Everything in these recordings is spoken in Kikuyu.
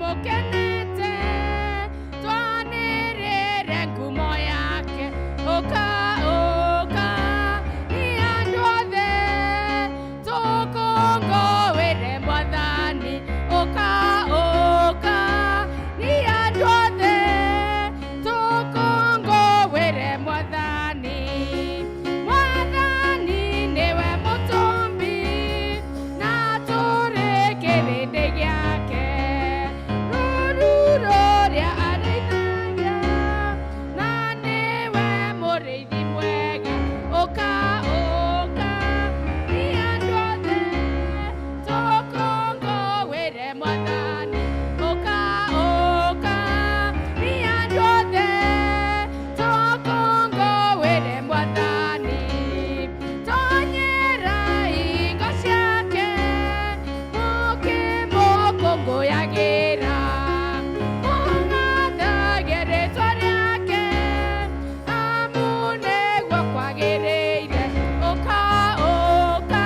Mũkenete twanĩrĩre ngumo yake. Ũka, ũka, nĩ andũ othe tũkũngũĩre Mwathani. Ũka, ũka, nĩ andũ othe tũkũngũĩre Mwathani. Mwathani nĩwe mũtũmbi na tũrĩ kĩrĩndĩ gĩake. Rũũru rũrĩa arĩithagia na nĩwe mũrĩithi mwega. Ũka, ũka, nĩ andũ othe tũkũngũĩre Mwathani. Ũka, ũka, nĩ andũ othe tũkũngũĩre Mwathani. Tonyera hingo ciake mũkĩmũkũngũyagĩra. Mũngathage rĩtwa rĩake amu nĩguo kwagĩrĩire. Ũka, ũka,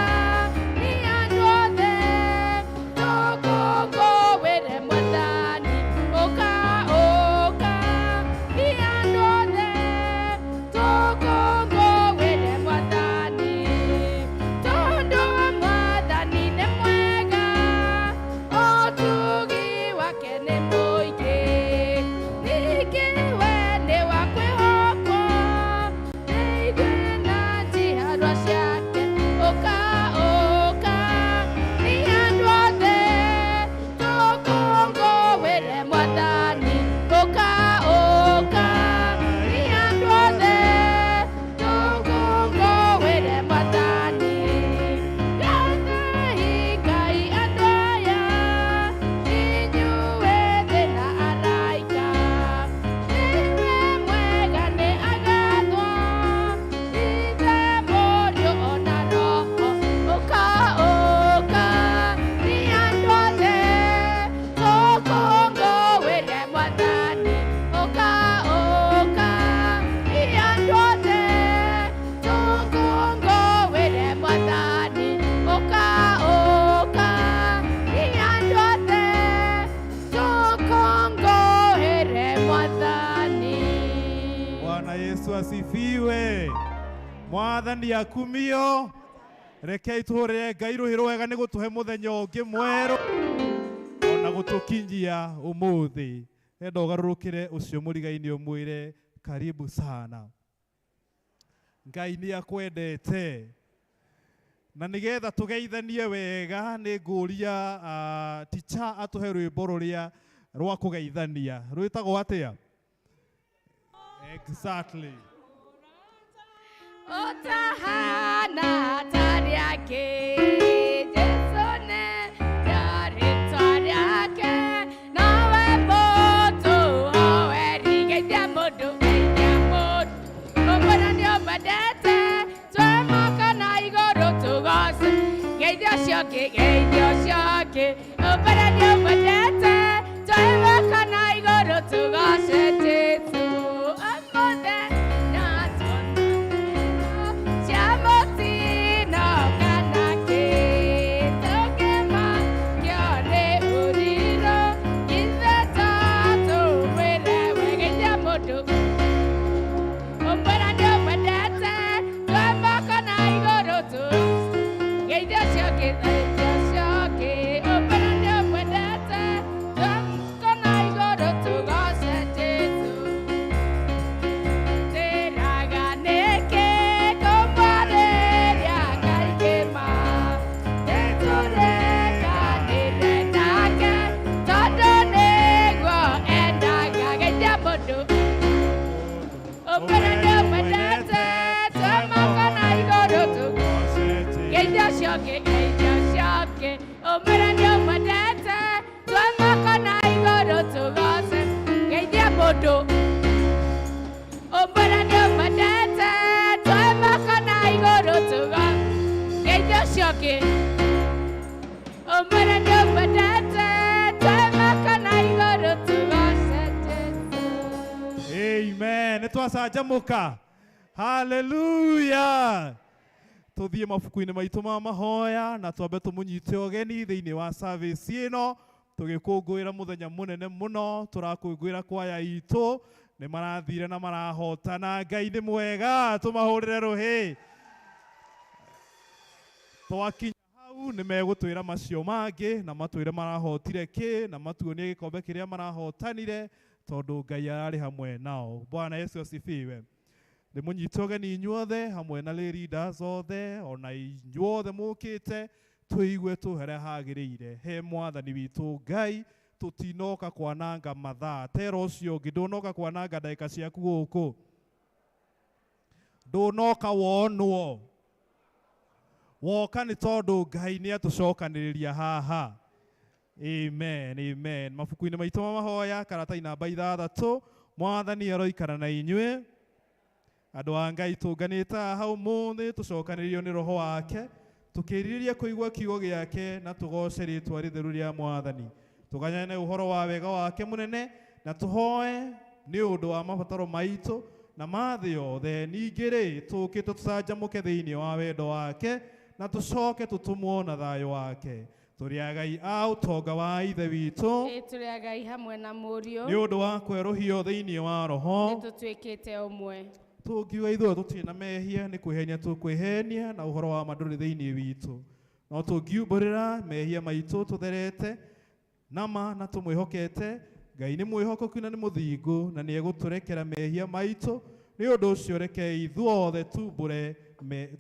nĩ andũ othe tũkũngũĩre Mwathani. Ũka, ũka, nĩ andũ othe tũkũngũĩre Mwathani. Tondũ Mwathani nĩ mwega, ũtugi wake nĩ mũingĩ. Ningĩ we nĩ wa kwĩhokwo, nĩ ithuĩ na njiarwa ciake. Ũka, ũka, nĩ andũ othe tũkũngũĩre Mwathani. Ũka, ũka, nĩ andũ othe tũkũngũĩre Mwathani. Gathai Ngai andũ aya, inyuĩ thĩ na araika. Nĩwe mwega nĩ agathwo, Ithe, Mũriũ ona Roho. Ũka, ũka, nĩ andũ othe tũkũngũĩre Mwathani. Ũka, ũka, nĩ andũ othe tũkũngũĩre Mwathani. Ũka, ũka, nĩ andũ othe tũkũngũĩre Mwathani. Bwana Yesu asifiwe. Mwathani akumio. Rekei tũhũrĩre Ngai rũhĩ rwega nĩ gũtũhe mũthenya ũngĩ mwerũ ona gũtũkinyia ũmũthĩ. Enda ũgarũrũkĩre ũcio mũrigaini ũmwĩre karibu sana. Ngai nĩ akwendete. Na nĩgetha tũgeithanie wega nĩ ngũria teacher atũhe rwĩmbo rũrĩa rwa kũgeithania. Rwĩtagwo atĩa? Exactly. Ũtahana ta rĩake Jesũ nĩ rĩtwa rĩake nowe mũtũhoeri. Geithia mũndũ, geithia mũndũ, ũmwĩre nĩ ũmwendete. Twĩ moko na igũrũ tũgoce. Geithia ũcio ũngĩ, geithia ũcio ũngĩ, ũmwĩre nĩ ũmwendete. Twĩ moko na igũrũ tũgoce Jesũ. Ũmũthenya tuona cia mũtino kana kĩ tũngĩmakio nĩ ũrirũ ithe tũtũmwĩre we. Geithia mũndũ, ũmwĩre nĩ ũmwendete. Twĩ moko na igũrũ tũ geithia ũcio ũngĩ, geithia ũcio ũngĩ, ũmwĩre nĩ ũmwendete. Twĩ moko na igũrũ tũgoce Jesũ. Njĩraga nĩkĩ kũmwarĩria Ngai ma nĩtũrekanĩre nake tondũ nĩguo endaga. Geithia mũndũ, ũmwĩre nĩ ũmwendete. Twĩ moko na igũrũ tũ geithia ũcio ũngĩ, geithia ũcio ũngĩ, ũmwĩre nĩ ũmwendete. Twĩ moko na igũrũ tũgoce. Geithia mũndũ, ũmwĩre nĩ ũmwendete. Twĩ moko na igũrũ tũgoce. Geithia ũcio ũngĩ, ũmwĩre nĩ ũmwendete. Twĩ moko na igũrũ tũgoce Jesũ. Amen. Nĩ twacanjamũka. Hallelujah. Tũthiĩ mabuku-inĩ maitũ ma mahoya na twambe tũmũnyite ũgeni thĩinĩ wa service ĩno. Tũgĩkũngũĩra mũthenya mũnene mũno, tũrakũngũĩra kwaya itũ, nĩ marathire na marahotana. Ngai nĩ mwega, tũmahũrĩre rũhĩ. Twakinya hau nĩ megũtwĩra macio mangĩ na matwĩre marahotire kĩ na matuonie gĩkombe kĩrĩa marahotanire tondũ Ngai ararĩ hamwe nao. Bwana Yesu asifiwe. Ndĩmũnyite ũgeni inyuothe hamwe na lay leaders othe ona inyuothe mũkĩte tũigue tũhere hagĩrĩire he mwathani witũ Ngai. Tũtinoka kwananga mathaa tera ũcio ũngĩ, ndũnoka kwananga ndagĩka ciaku gũkũ, ndũnoka wonwo woka nĩ tondũ Ngai nĩ atũcokanĩrĩria haha. Amen, amen. Mabuku-inĩ maitũ ma mahoya karatathi namba 6, mwathani aroikara na inyuĩ. Andũ a Ngai tũnganĩte haha ũmũthĩ tũcokanĩrĩrio nĩ roho wake tũkĩrirĩria kũigua kiugo gĩake na tũgoce rĩtwa rĩtheru rĩa mwathani, tũgayane ũhoro wa wega wake mũnene na tũhoe nĩ ũndũ wa mabataro maitũ na ma thĩ yothe. Ningĩ rĩ tũkĩte tũcanjamũke thĩinĩ wa wendo wake na tũcoke tũtũmwo na thayũ wake. Tũrĩ agai a ũtonga wa ithe witũ. Ĩ tũrĩ agai hamwe na mũriũ. Nĩ ũndũ wa kwerũhio thĩinĩ wa roho. Nĩ tũtuĩkĩte ũmwe. Tũngiuga ithuĩ tũtirĩ na mehia nĩ kwĩhenia tũkwĩhenia na ũhoro wa ma ndũrĩ thĩinĩ witũ. No tũngiumbũrĩra mehia maitũ tũtherete nama na tũmwĩhokete, Ngai nĩ mwĩhokeku na nĩ mũthingu na nĩ egũtũrekera mehia maitũ. Nĩ ũndũ ũcio rekei ithuothe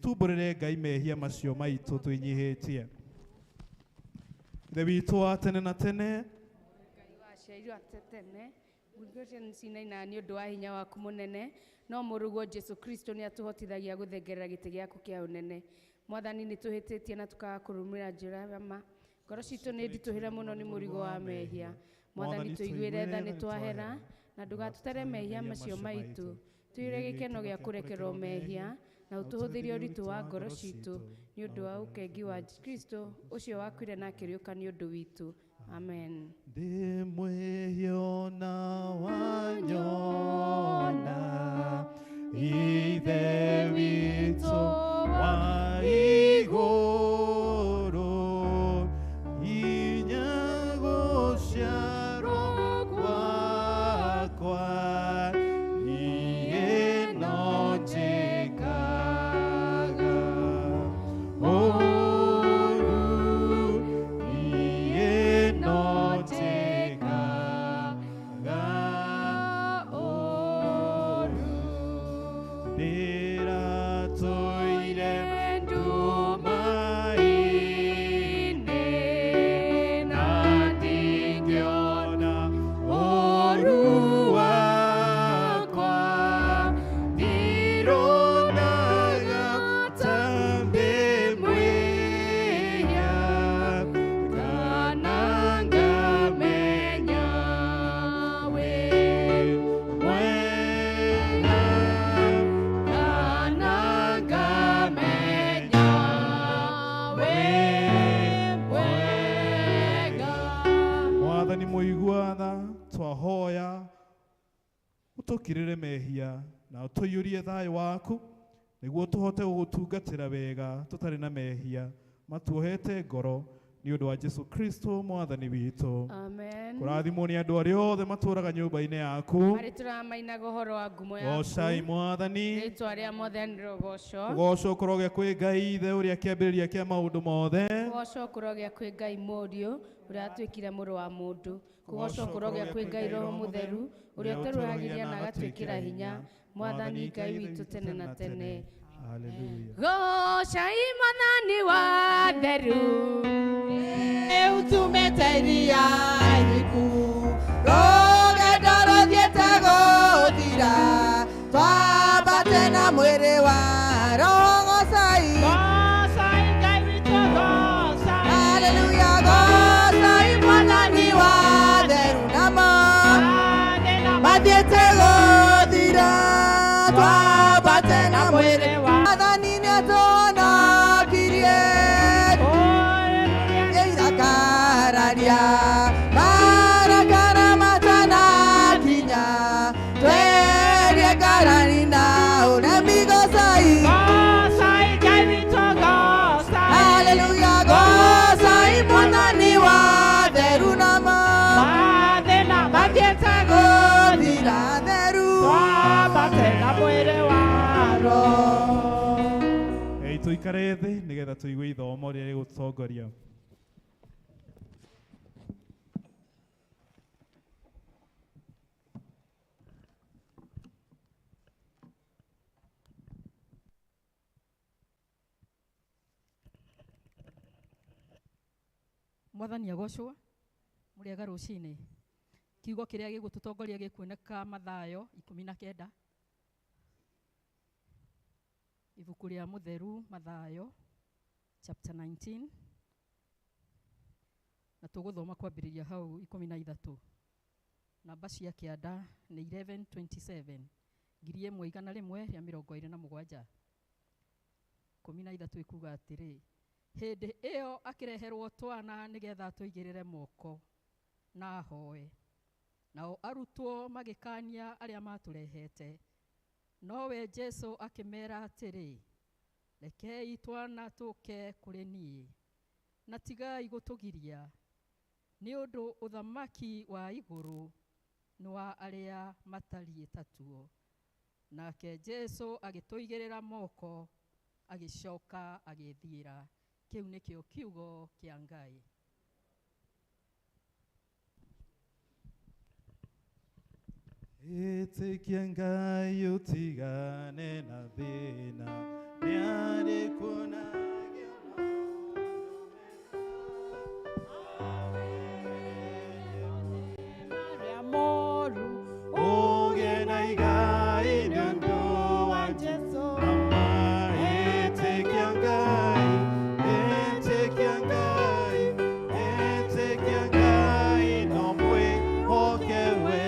tumbũrĩre Ngai mehia macio maitũ twĩnyihĩtie. Ithe witũ wa tene na tene, Ngai waciarirwo tene, ngũrũ cinaina nĩ ũndũ wa hinya waku mũnene, no mũrũguo Jesu Kristo nĩ atũhotithagia gũthengerera gĩtĩ gĩaku kĩa ũnene. Mwathani nĩ tũhĩtĩtie na tũkaga kũrũmĩrĩra njĩra ya ma. Ngoro citũ nĩ nditũhĩre mũno nĩ mũrigo wa mehia. Mwathani tũiguĩre tha nĩ twahera na ndũgatũtare mehia macio maitũ. Tũiyũre gĩkeno gĩa kũrekerwo mehia na ũtũhũthĩrie ũritũ wa ngoro citũ nĩ ũndũ wa ũkengi wa Kristo ũcio wakuire na akĩriũka nĩ ũndũ witũ. Amen. Ndĩ mwĩhia na wanyona Ithe witũ wa igũrũ, inya gũciarwo gwakwa niĩ no njĩkaga ũũru, niĩ no njĩkaga ũũru. Ndĩratũire nduma-inĩ na ndingĩona ũũru wakwa, ndironaga ta ndĩ mwĩhia kana ngamenya wĩ mwega, Kana ngamenya wĩ mwega. Mwathani mũigua tha, twahoya ũtũkirĩre mehia na ũtũiyũrie thayũ waku nĩguo tũhote gũgũtungatĩra wega tũtarĩ na mehia matuohete ngoro nĩ ũndũ wa Jesu Kristo mwathani witũ. Amen. Kũrathimwo nĩ andũ arĩa othe matũũraga nyũmba-inĩ yaku. Marĩ tũramainaga ũhoro wa ngumo yaku. Gocai mwathani. Rĩtwa rĩa mwathani rĩrogocwo. Ũgoco ũkorogĩa kwĩ Ngai Ithe ũrĩa kĩambĩrĩria kĩa maũndũ mothe. Kũgocwo kũrogĩa kwĩ Ngai Mũriũ ũrĩa watuĩkire mũrũ wa mũndũ. Kũgocwo kũrogĩa kwĩ Ngai Roho Mũtheru ũrĩa ũtũrũhagĩria na agatwĩkĩra hinya. Mwathani Ngai witũ tene na tene. Hallelujah. Gocai mwathani wa theru. Utumĩte iria iriku, rũgendo rũthiĩte gũthira, twambate na mwĩrĩ wa Roho gocai. Hallelujah, gocai mwathani wa theru namo mathiĩte gũthira, twambate na mwĩrĩ wa Mwathani nĩatũhonokirie irakararia marakara matanakinya, twerie ngarari na ũremi gocai. Hallelujah, gocai mwathani wa theru namo Tũikare thĩ nĩgetha tũigue ithomo rĩrĩa rĩgũtũtongoria. Mwathani agocwo mũrĩega rũcinĩ. Kiugo kĩrĩa gĩgũtũtongoria gĩkuoneka Mathayo 19, ibuku rĩa mũtheru Mathayo chapter 19, na tũgũthoma kwambĩrĩria hau 13. Namba cia kĩanda nĩ 1127, 1127. 13 ĩkuga atĩrĩ, hĩndĩ ĩyo akĩreherwo twana nĩgetha atũigĩrĩre moko na ahoe. Nao arutwo magĩkania arĩa matũrehete. Nowe Jesũ akĩmera atĩrĩ, rekei twana tũke kũrĩ niĩ, na tigai gũtũgiria, nĩ ũndũ ũthamaki wa igũrũ nĩ wa arĩa matariĩ tatuo. Nake Jesũ agĩtũigĩrĩra moko, agĩcoka agĩthiĩra. Kĩu nĩkĩo kiugo kĩa Ngai. Ĩtĩkia Ngai ũtigane na thĩna, nĩarĩkuonagia marĩa moru, ũgĩe na igai nĩ ũndũ wa Jesũ. Mama, ĩtĩkia Ngai, ĩtĩkia Ngai, ĩtĩkia Ngai, no mwĩhoke we.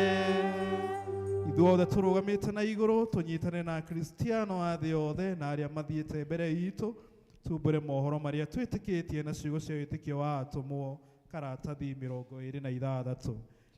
Ithuothe tũrũgamĩte na igũrũ tũnyitane na Akristiano a thĩ yothe na arĩa mathiĩte mbere itũ, tumbũre mohoro marĩa twĩtĩkĩtie na ciugo cia wĩtĩkio wa atũmwo karatathi 26.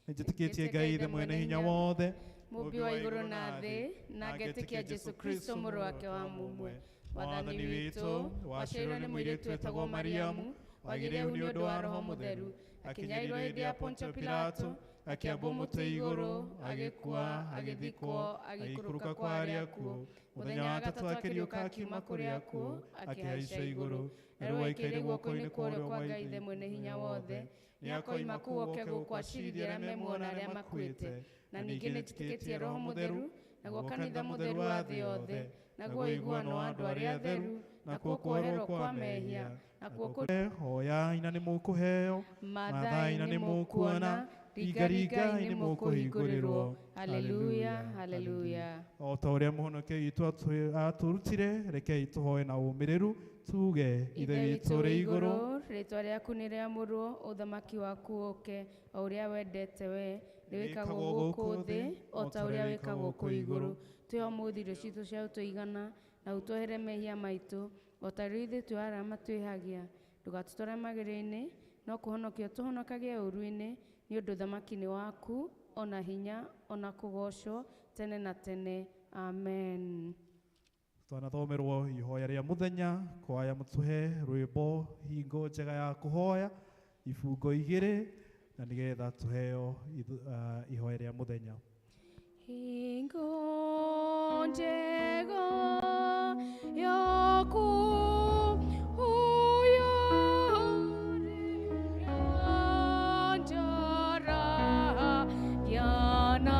Nĩnjĩtĩkĩtie Ngai Ithe mwene hinya wothe, Mũmbi wa igũrũ na thĩ, na ngetĩkia Jesũ Kristo mũrũ wake wa mũmwe, Mwathani witũ, waciarirwo nĩ mũirĩtu wetagwo Mariamu, wagĩire ihu nĩ ũndũ wa Roho Mũtheru, akĩnyarirwo hĩndĩ ya Pontio Pilato, akĩambwo mũtĩ igũrũ, agĩkua, agĩthikwo, agĩikũrũka kwa arĩa akuũ. Mũthenya wa gatatũ akĩriũka akiuma kũrĩ akuũ, akĩhaica igũrũ, na rĩu aikaire guoko-inĩ kwa ũrĩo kwa Ngai Ithe mwene hinya wothe. Nĩakoima kũu oke gũkũ acirithie arĩa me muoyo na arĩa makuĩte. Na ningĩ nĩnjĩtĩkĩtie Roho Mũtheru, naguo kanitha mũtheru wa thĩ yothe, naguo ũiguano wa andũ arĩa atheru, nakuo kuoherwo kwa mehia, nakuo Hoyai na nĩ mũkũheo, Maathai na nĩ mũkuona, ringaringai nĩ mũkũhingũrĩrwo. Haleluya, haleluya. O ta ũrĩa mũhonokia witũ atũrutire, rekei tũhoe na ũmĩrĩru tuge, Ithe witũ ũrĩ igũrũ, rĩtwa rĩaku nĩ rĩamũrwo, ũthamaki waku ũũke, o ũrĩa wendete we nĩwĩkagwo gũkũ thĩ o ta ũrĩa wĩkagwo kũu igũrũ. Tũhe ũmũthĩ irio citũ cia ũtũigana, na ũtuohere mehia maitũ o ta ũrĩa ithuĩ twĩ arĩa matwĩhagia. Ndũgatũtware magerio-inĩ, no kũhonokia ũtũhonokagie ũũru-inĩ, nĩ ũndũ ũthamaki nĩ waku, ona hinya, ona kũgoocwo tene na tene. Amen. Twanathomerwo ihoya rĩa mũthenya, kwaya mũtũhe rwĩmbo hingo njega ya kũhoya, ibungo 2, na nĩgetha tũheo ihoya rĩa mũthenya. Hingo njega ya kũhoya rĩrĩa njara ya na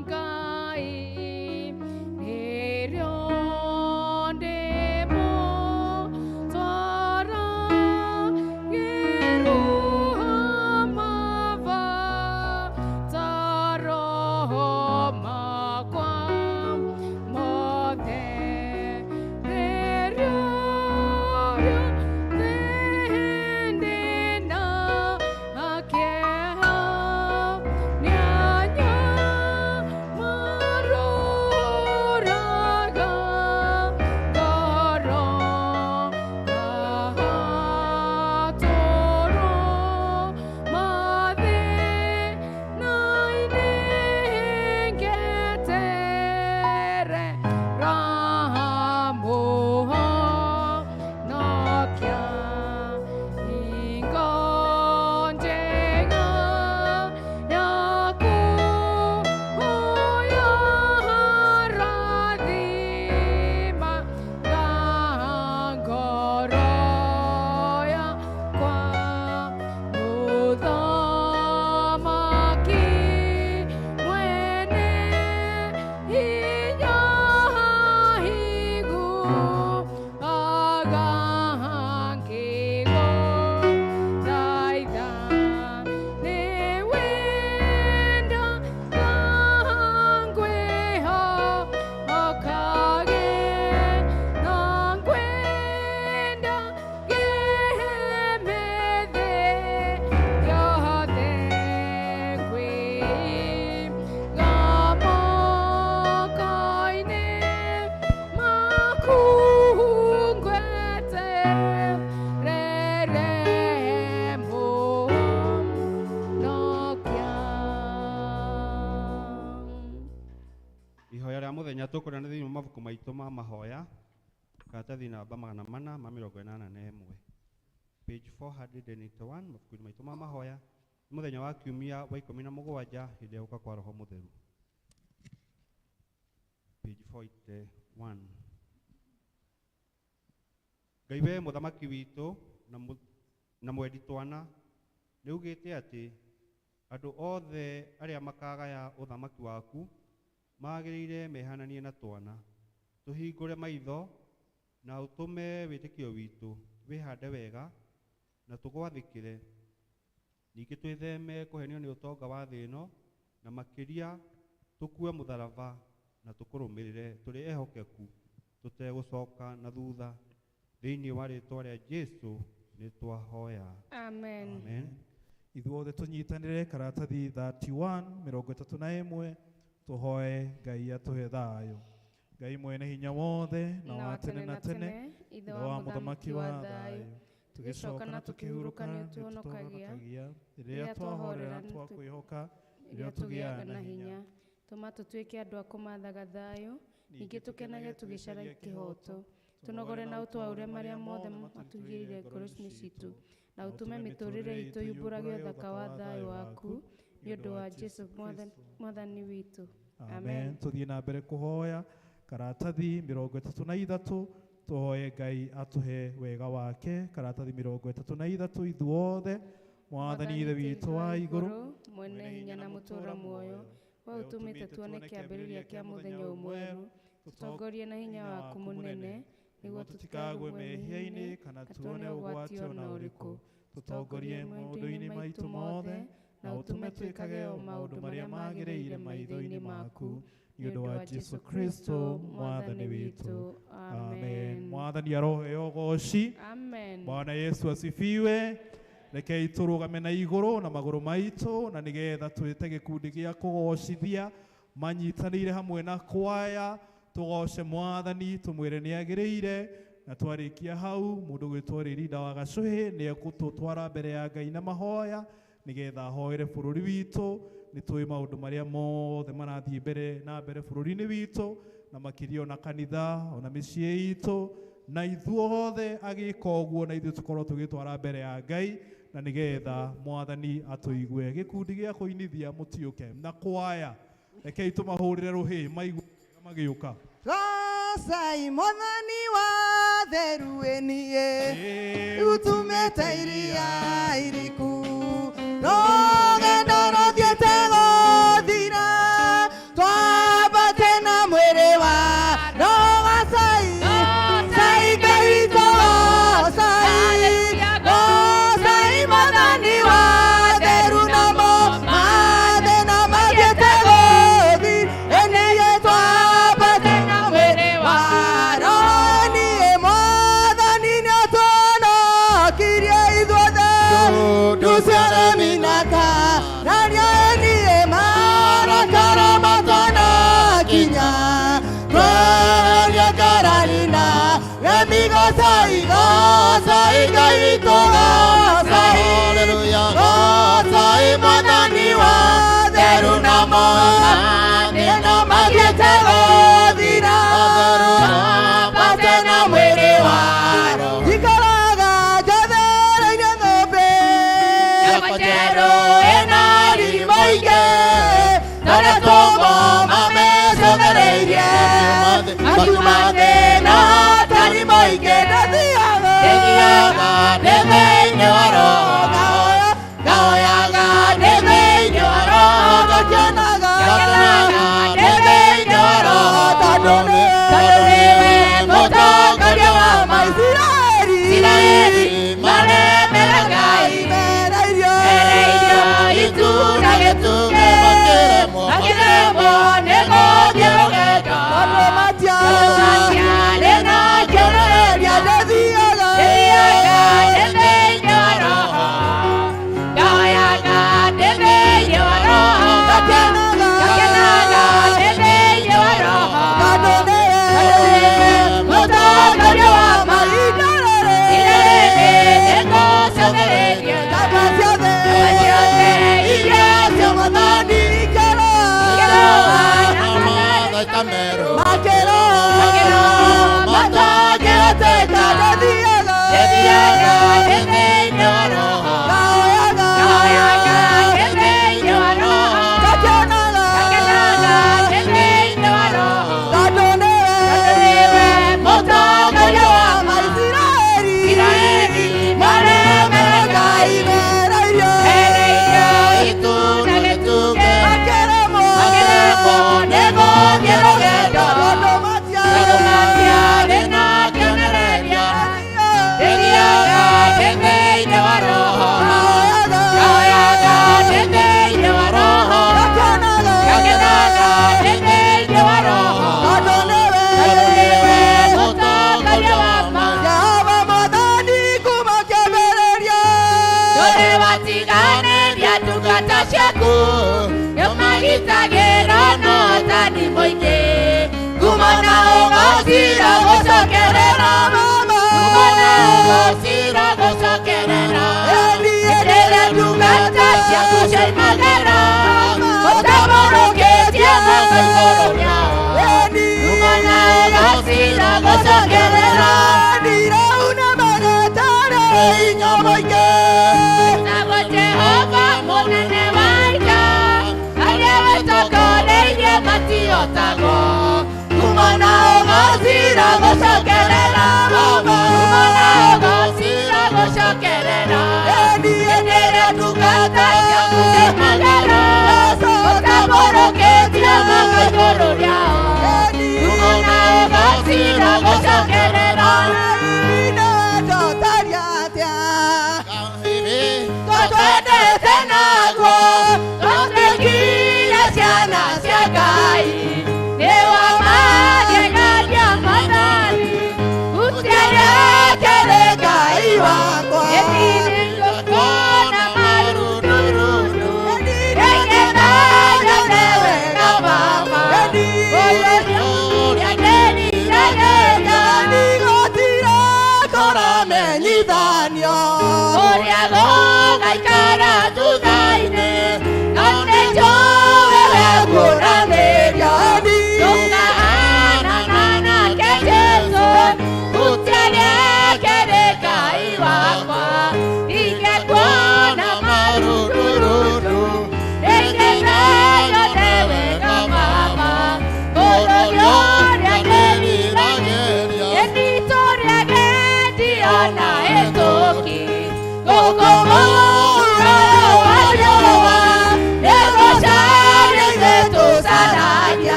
Ngai, nĩrĩo ndĩmũtwaragĩrwo mabataro makwa mothe. Rĩrĩa Ĩrĩa tũkũrĩa nĩ thĩinĩ wa mabuku maitũ ma mahoya, karatathi namba 481, page 481, mabuku-inĩ maitũ ma mahoya. Nĩ mũthenya wa kiumia wa 17 hĩndĩ ya gũka kwa Roho Mũtheru, page 481. Ngai we mũthamaki witũ na mwendi twana, nĩ ugĩte atĩ andũ othe arĩa makagaya ũthamaki waku magĩrĩire mehananie na twana. Tũhingũre maitho na ũtũme wĩtĩkio witũ wĩhande wega na tũgwathĩkĩre. Ningĩ twĩtheme kũhenio nĩ ũtonga wa thĩ ĩno, na makĩria tũkue mũtharaba na tũkũrũmĩrĩre tũrĩ ehokeku tũtegũcoka na thutha. Thĩinĩ wa rĩtwa rĩa Jesu nĩ twahoya. Amen. Amen. Ithuothe tũnyitanĩre karatathi 31 31, tũhoe Ngai atũhe thayũ. Ngai mwene hinya wothe na wa tene na tene, Ithe Ithe wa mũthamaki wa thayũ, tũgĩcoka na tũkĩhurũka nĩ nĩ ũtũhonokagia. tũhonokagia rĩrĩa twahorera twakwĩhoka, rĩrĩa tũgĩaga na hinya. Tũma tũtuĩke andũ a kũmathaga thayũ, ningĩ tũkenage tũgĩcaragia kĩhooto. Tũnogore na ũtwaũre marĩa mothe matũigĩrĩire ngoro-inĩ citũ, na ũtũme mĩtũrĩre itũ yumbũrage ũthaka wa thayũ waku, nĩ ũndũ wa Jesu Mwathani witũ. Amen. Tũthiĩ na mbere kũhoya karatathi 33, tũhoe Ngai atũhe wega wake. Karatathi 33, ithuothe. Mwathani Ithe witũ wa igũrũ, mwene hinya na mũtũũra muoyo, we ũtũmĩte tuone kĩambĩrĩria kĩa mũthenya ũyũ mwerũ, tũtongorie na hinya waku mũnene, nĩguo tũtikagwe mehia-inĩ kana tuone ũgwati o na ũrĩkũ. Tũtongorie maũndũ-inĩ maitũ mothe, na ũtũme twĩkage o maũndũ marĩa magĩrĩire maitho-inĩ maku, nĩ ũndũ wa Jesu Kristo Mwathani witũ. Amen. Mwathani aroheo ũgoci. Amen. Bwana Yesu asifiwe. Rekei tũrũgame na igũrũ na magũrũ maitũ, na nĩgetha twĩte gĩkundi gĩa kũgocithia manyitanĩire hamwe na kwaya, tũgoce Mwathani, tũmwĩre nĩ agĩrĩire. Na twarĩkia hau, mũndũ gwĩtwo Rĩrinda wa Gacũhĩ nĩ egũtũtwara mbere ya Ngai na mahoya, nĩgetha ahoere bũrũri witũ. Nĩ tũĩ maũndũ marĩa mothe marathiĩ mbere na mbere bũrũri-inĩ witũ, na makĩria ona kanitha ona mĩciĩ itũ, na ithuothe agĩka ũguo, na ithuĩ tũkorwo tũgĩtwara mbere ya Ngai, na nĩgetha Mwathani atũigue. Gĩkundi gĩa kũinithia mũtiũke na kwaya, rekei tũmahũrĩre rũhĩ maigue magĩũka. Gocai Mwathani wa theru ĩniĩ, ũtũmĩte iria iriku, rũgendo rũthiĩte gũthira, twambate na mwĩrĩ wa Gocai, Gocai Ngai witũ, gocai, gocai Mwathani wa theru, namo mathĩna mathiĩte gũthira, ĩniĩ twambate na mwĩrĩ wa Roho, niĩ Mwathani nĩatũhonokirie ithuothe, tuciaremi na niĩ marakara matanakinya, tweherie ngarari na remi. Gocai, gocai Ngai witũ, gocai, gocai Mwathani wa theru, namo mathĩna mathiĩte gũthira, twambate na mwĩrĩ wa Roho. Njikaraga njathĩrĩirie thũmbĩ yakwa njerũ ĩna riri mũingĩ, tondũ tũmo mamecũthĩrĩirie, makiuma thĩna tari mũingĩ. Ndathiaga ndĩ thĩinĩ wa Roho, ngahoyaga ndĩ thĩinĩ wa Roho, ngakenaga ndĩ thĩinĩ wa Roho, tondũ nĩwe mũtongoria wa Maisiraeli. Maremera Ngai, mere irio itu na gĩtugĩ, makĩremwo nĩ gũthiĩ rũgendo, tondũ matiarĩ na kĩonereria. Ndathiaga ndĩ thĩinĩ wa Roho, ngahoyaga ndĩ thĩinĩ wa Roho, ngakenaga ndĩ thĩinĩ wa Roho, tondũ nĩwe mũtongoria wa Maisiraeli. Nĩngũcũthĩrĩria njamba ciothe iria cia Mwathani, ikĩrũa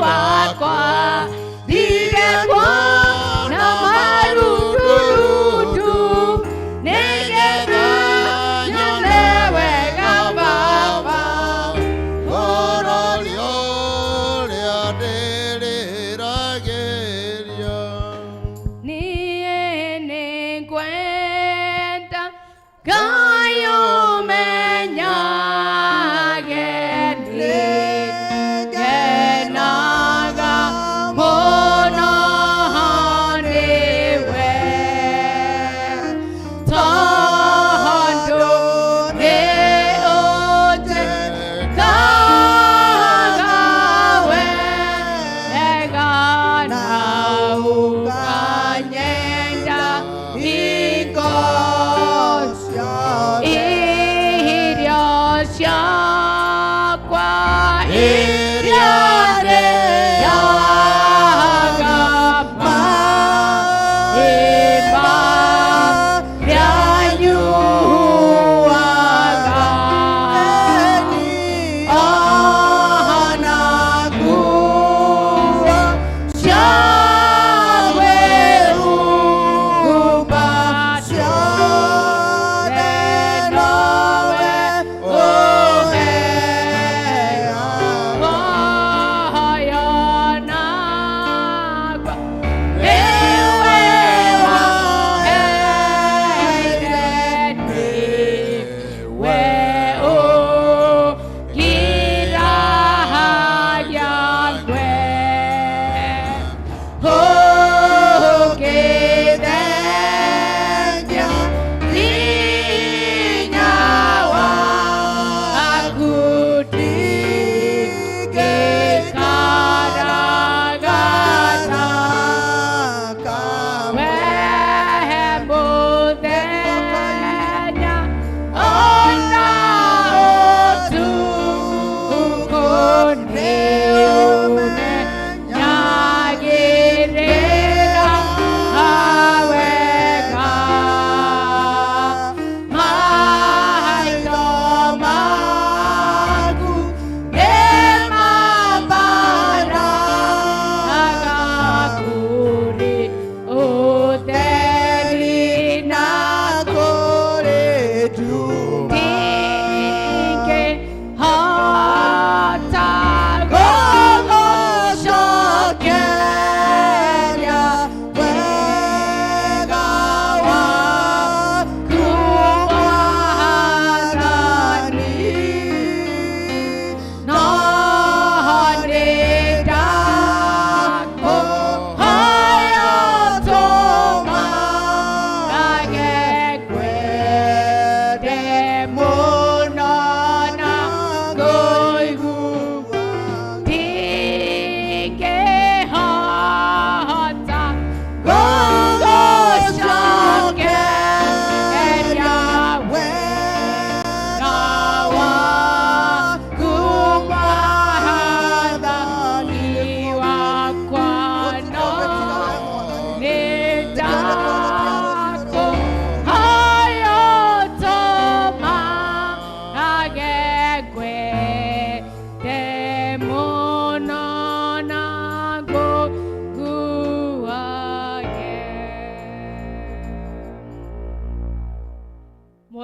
Wakwa.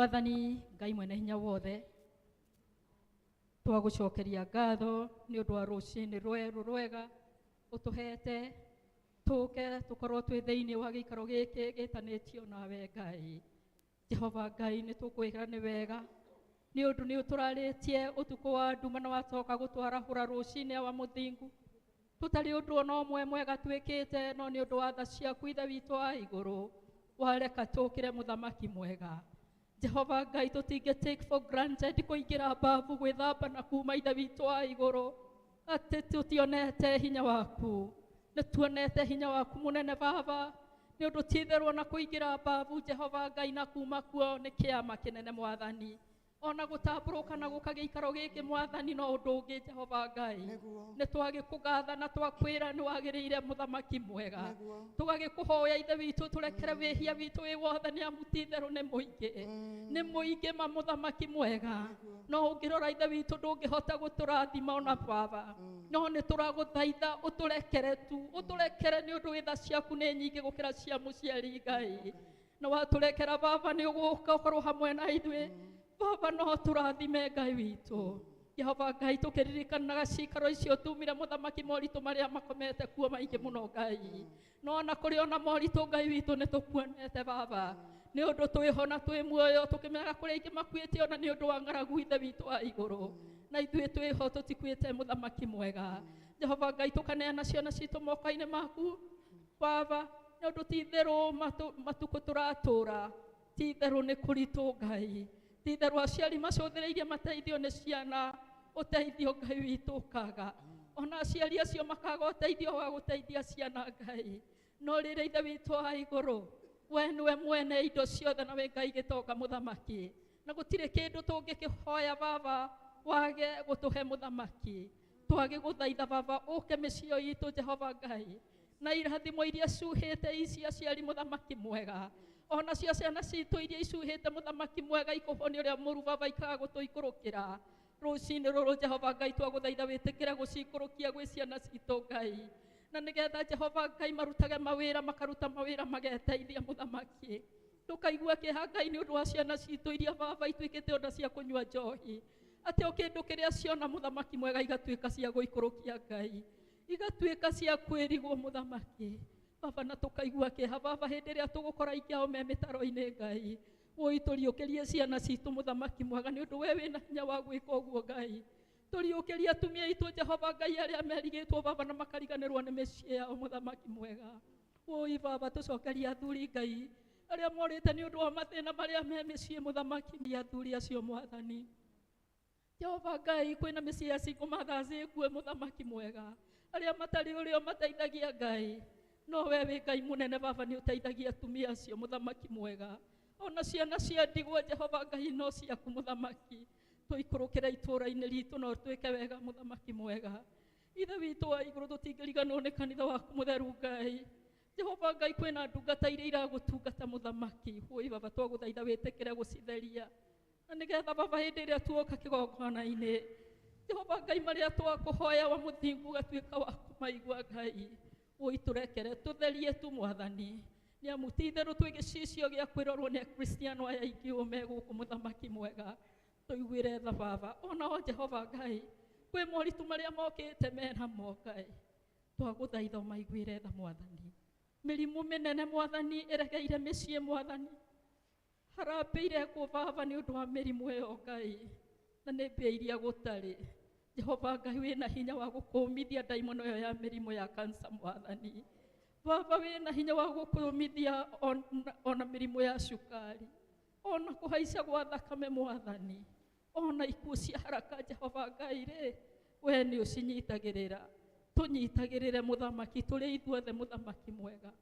Mwathani Ngai mwene hinya wothe twagucokeria ngatho ni undu wa rucini rweru rwega utuhete tuke tukorwo twi thiini wa giikaro giki gitanitio nawe Ngai. Jehova Ngai ni tukwira ni wega ni undu ni uturaritie utuku wa nduma na watoka gutwarahura rucini wa muthingu tutari undu ona umwe mwega twikite no ni undu wa tha ciaku Ithe witũ wa iguru wareka tukire muthamaki mwega. Jehova Ngai tutinge take for granted kuingira babu gwithamba na kuma Ithe witũ wa iguru ati tutionete hinya waku ni tuonete hinya waku munene Baba ni undu titherwo na kuingira babu Jehova Ngai na kuma kuo ni kiama kinene Mwathani ona gutamburuka na guka giikaro giki Mwathani no undu ungi Jehova Ngai ni twagikugatha na twakwira ni wagiriire muthamaki mwega tugagikuhoya Ithe witũ turekere wihia witũ wi wothe ni amu ti-itherũ ni muingi ni muingi ma muthamaki mwega no ungirora Ithe witũ ndungihota guturathima ona Baba no ni turaguthaitha uturekere tu uturekere ni undu tha ciaku ni nyingi gukira cia muciari Ngai na waturekera Baba ni uguka ukorwo hamwe na ithuĩ Baba no turathime Ngai witũ. Jehova Ngai tukiririkanaga cikaro icio tumire muthamaki moritũ maria makomete kuo maingĩ mũno Ngai no ona kũrĩ ona moritũ Ngai witũ nĩ tũkuonete Baba nĩ ũndũ twĩho na twĩ muoyo tũkĩmenyaga kũrĩ aingĩ makuĩte ona nĩ ũndũ wa ng'aragu Ithe witũ wa igũrũ na ithuĩ twĩho tũtikuĩte muthamaki mwega. Jehova Ngai tũkaneana ciana citũ moko-inĩ maku Baba nĩ ũndũ ti-itherũ matukũ tũratũra ti-itherũ nĩ kũritũ Ngai ti-itherũ aciari macũthĩrĩirie mateithio nĩ ciana ũteithio Ngai witũ ũkaga ona aciari acio makaga ũteithio wa gũteithia ciana Ngai no rĩrĩ Ithe witũ wa igũrũ we nĩwe mwene indo ciothe na wĩ Ngai gĩtonga mũthamaki na gũtirĩ kĩndũ tũngĩkĩhoya Baba wage gũtũhe mũthamaki twagĩgũthaitha Baba ũke mĩciĩ itũ Jehova Ngai na irathimo iria cuhĩte ici aciari mũthamaki mwega ona cio ciana citũ iria icuhĩte mũthamaki mwega ikũhonio ũrĩa mũru Baba ikaga gũtũikũrũkĩra rũcinĩ rũrũ Jehova Ngai twagũthaitha wĩtĩkĩre gũcikũrũkia gwĩ ciana citũ Ngai na nĩgetha Jehova Ngai marutage mawĩra makaruta mawĩra mageteithia mũthamaki tũkaigua kĩeha Ngai nĩ ũndũ wa ciana citũ iria Baba ituĩkĩte ona cia kũnyua njohi atĩ o kĩndũ kĩrĩa ciona mũthamaki mwega igatuĩka cia gũikũrũkia Ngai igatuĩka cia kwĩrigwo mũthamaki Baba na tũkaigua kĩeha Baba hĩndĩ ĩrĩa tũgũkora aingĩ ao me mĩtaro-inĩ Ngai woi tũriũkĩrie ciana citũ mũthamaki mwega nĩ ũndũ we wĩna hinya wa gwĩka ũguo Ngai tũriũkĩrie atumia aitũ Jehova Ngai arĩa merigĩtwo Baba na makariganĩrwo nĩ mĩciĩ yao mũthamaki mwega woi Baba tũcokerie athuri Ngai arĩa morĩte nĩ ũndũ wa mathĩna marĩa me mĩciĩ mũthamaki athuri acio Mwathani Jehova Ngai kwĩna mĩciĩ ya single mothers ĩkuo mũthamaki mwega arĩa matarĩ ũrĩa mateithagia Ngai no we wĩ Ngai mũnene Baba nĩ ũteithagia atumia acio mũthamaki mwega ona ciana cia ndigwa Jehova Ngai no ciaku mũthamaki tũikũrũkĩre itũũra-inĩ ritũ no twĩke wega mũthamaki mwega Ithe witũ wa igũrũ tũtingĩriganĩrwo nĩ kanitha waku mũtheru Ngai Jehova Ngai kwĩna ndungata iria iragũtungata mũthamaki woi Baba twagũthaitha wĩtĩkĩre gũcitheria na nĩgetha Baba hĩndĩ ĩrĩa tuoka kĩgongona-inĩ Jehova Ngai marĩa twakũhoya wa mũthingu ũgatuĩka wa kũmaigua Ngai woi tũrekere tũtherie tu Mwathani nĩ amu ti-itherũ twĩ gĩcicio gĩa kwĩrorwo nĩ akristiano aya aingĩ ũũ me gũkũ mũthamaki mwega tũiguĩre tha Baba ona o Jehova Ngai kwĩ moritũ marĩa mokĩte menamo Ngai twagũthaitha ũmaiguĩre tha Mwathani mĩrimũ mĩnene Mwathani ĩregeire mĩciĩ Mwathani harambĩire kũ Baba nĩ ũndũ wa mĩrimũ ĩyo Ngai na nĩ mbĩa iria gũtarĩ Jehova Ngai wĩna hinya wa gũkũmithia ndaimono ĩyo ya mĩrimũ ya kansa Mwathani Baba wĩna hinya wa gũkũmithia ona mĩrimũ ya cukari ona kũhaica gwa thakame Mwathani ona ikuũ cia haraka Jehova Ngai rĩ we nĩ ũcinyitagĩrĩra tũnyitagĩrĩre mũthamaki tũrĩ ithuothe mũthamaki mwega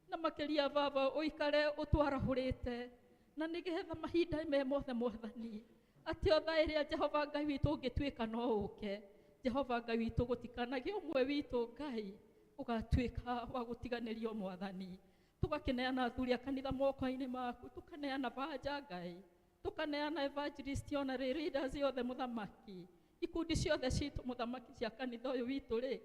na makĩria Baba ũikare ũtwarahũrĩte na nĩgetha mahinda me mothe Mwathani atĩ o thaa ĩrĩa Jehova Ngai witũ ũngĩtuĩka no ũke Jehova Ngai witũ gũtikanagĩe ũmwe witũ Ngai ũgatuĩka wa gũtiganĩrio Mwathani tũgakĩneana athuri a kanitha moko-inĩ maku tũkaneana banja Ngai tũkaneana evangelist ona leaders othe mũthamaki ikundi ciothe citũ mũthamaki cia kanitha ũyũ witũ rĩ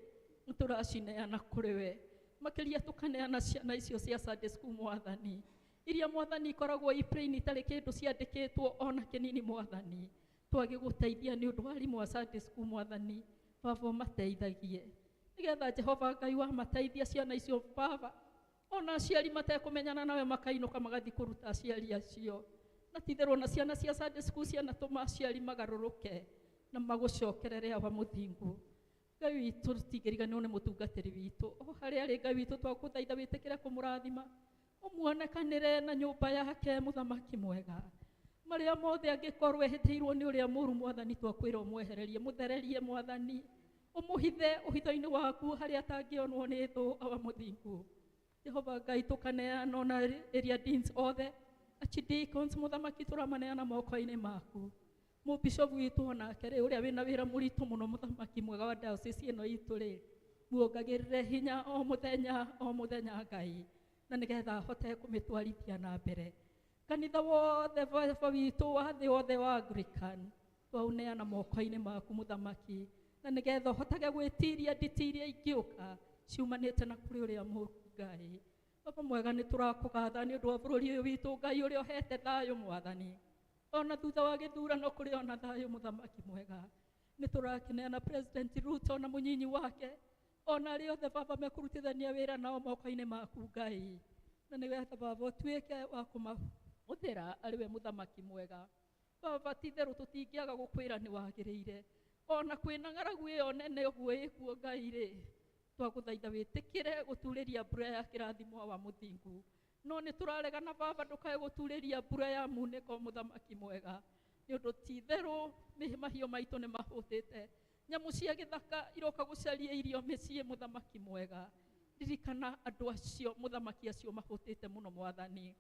nĩtũracineana kũrĩ we makĩria tũkaneana ciana icio cia Sunday school Mwathani Iria mwathani ikoragwo i plain itarĩ kĩndũ ciandĩkĩtwo ona kĩnini mwathani. Twagĩgũteithia nĩ ũndũ wa arimũ a Sunday school mwathani, baba ũmateithagie. Nĩgetha Jehova Ngai wamateithia ciana icio baba, ona aciari matekũmenyana nawe makainũka magathiĩ kũruta aciari acio. Na ti-itherũ ona ciana cia Sunday school cianatũma aciari magarũrũke na magũcokerere awa mũthingu. Ngai witũ tũtingĩriganĩrwo nĩ mũtungatĩri witũ. O harĩa arĩ Ngai witũ twagũthaitha wĩtĩkĩre kũmũrathima. Ũmuonekanĩre na nyũmba yake mũthamaki mwega. Marĩa mothe angĩkorwo ehĩtĩirwo nĩ ũrĩa mũũru mwathani twakwĩra ũmwehererie, mũthererie mwathani. Ũmũhithe ũhitho-inĩ waku harĩa atangĩonwo nĩ thũ awa mũthingu. Jehova Ngai tũkaneana ona area deans othe, archdeacons mũthamaki tũramaneana moko-inĩ maku. Mũbishopu witũ onake rĩ, ũrĩa wĩna wĩra mũritũ mũno mũthamaki mwega wa diocese ĩno itũ rĩ, muongagĩrĩre hinya o mũthenya o mũthenya Ngai, na nĩgetha ahote kũmĩtwarithia na mbere. Kanitha wothe baba witũ wa thĩ wothe wa Anglican twaũneana moko-inĩ maku mũthamaki, na nĩgetha ũhotage gwĩtiria nditi iria ingĩũka ciumanĩte na kũrĩ ũrĩa mũũru Ngai. Baba mwega nĩ tũrakũgatha nĩ ũndũ wa bũrũri ũyũ witũ Ngai ũrĩa ũhete thayũ mwathani. Ona thutha wa gĩthurano kũrĩ ona thayũ mũthamaki mwega. Nĩ tũrakĩneana President Ruto na mũnyinyi wake, ona arĩa othe baba mekũrutithania wĩra nao moko-inĩ maku Ngai, na nĩgetha baba ũtuĩke wa kũmahũthĩra arĩ we mũthamaki mwega. Baba ti-itherũ tũtingĩaga gũkwĩra nĩ wagĩrĩire, ona kwĩna ng'aragu ĩyo nene ũguo ĩkuo Ngai rĩ, twagũthaitha wĩtĩkĩre gũturĩria mbura ya kĩrathimo wa mũthingu. No nĩ tũraregana baba ndũkae gũturĩria mbura ya munĩko mũthamaki mwega, nĩ ũndũ ti-itherũ mahiũ maitũ nĩ mahũtĩte. Nyamũ cia gĩthaka iroka gũcaria irio mĩciĩ mũthamaki mwega. Ririkana andũ acio mũthamaki acio mahũtĩte mũno mwathani.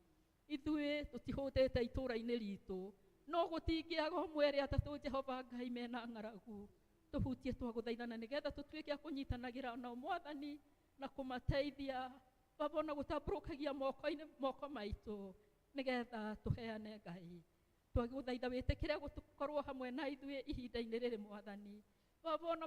Ithuĩ tũtihũtĩte itũũra-inĩ ritũ, no gũtingĩaga ũmwe erĩ atatũ Jehova Ngai mena ng'aragu. Tũhutie twagũthaithana nĩgetha tũtuĩke a kũnyitanagĩra nao mwathani na kũmateithia baba, ona gũtambũrũkagia moko-inĩ moko maitũ nĩgetha tũheane Ngai. Twagũthaitha wĩtĩkĩre gũkorwo hamwe na ithuĩ ihinda-inĩ rĩrĩ mwathani. Baba, ona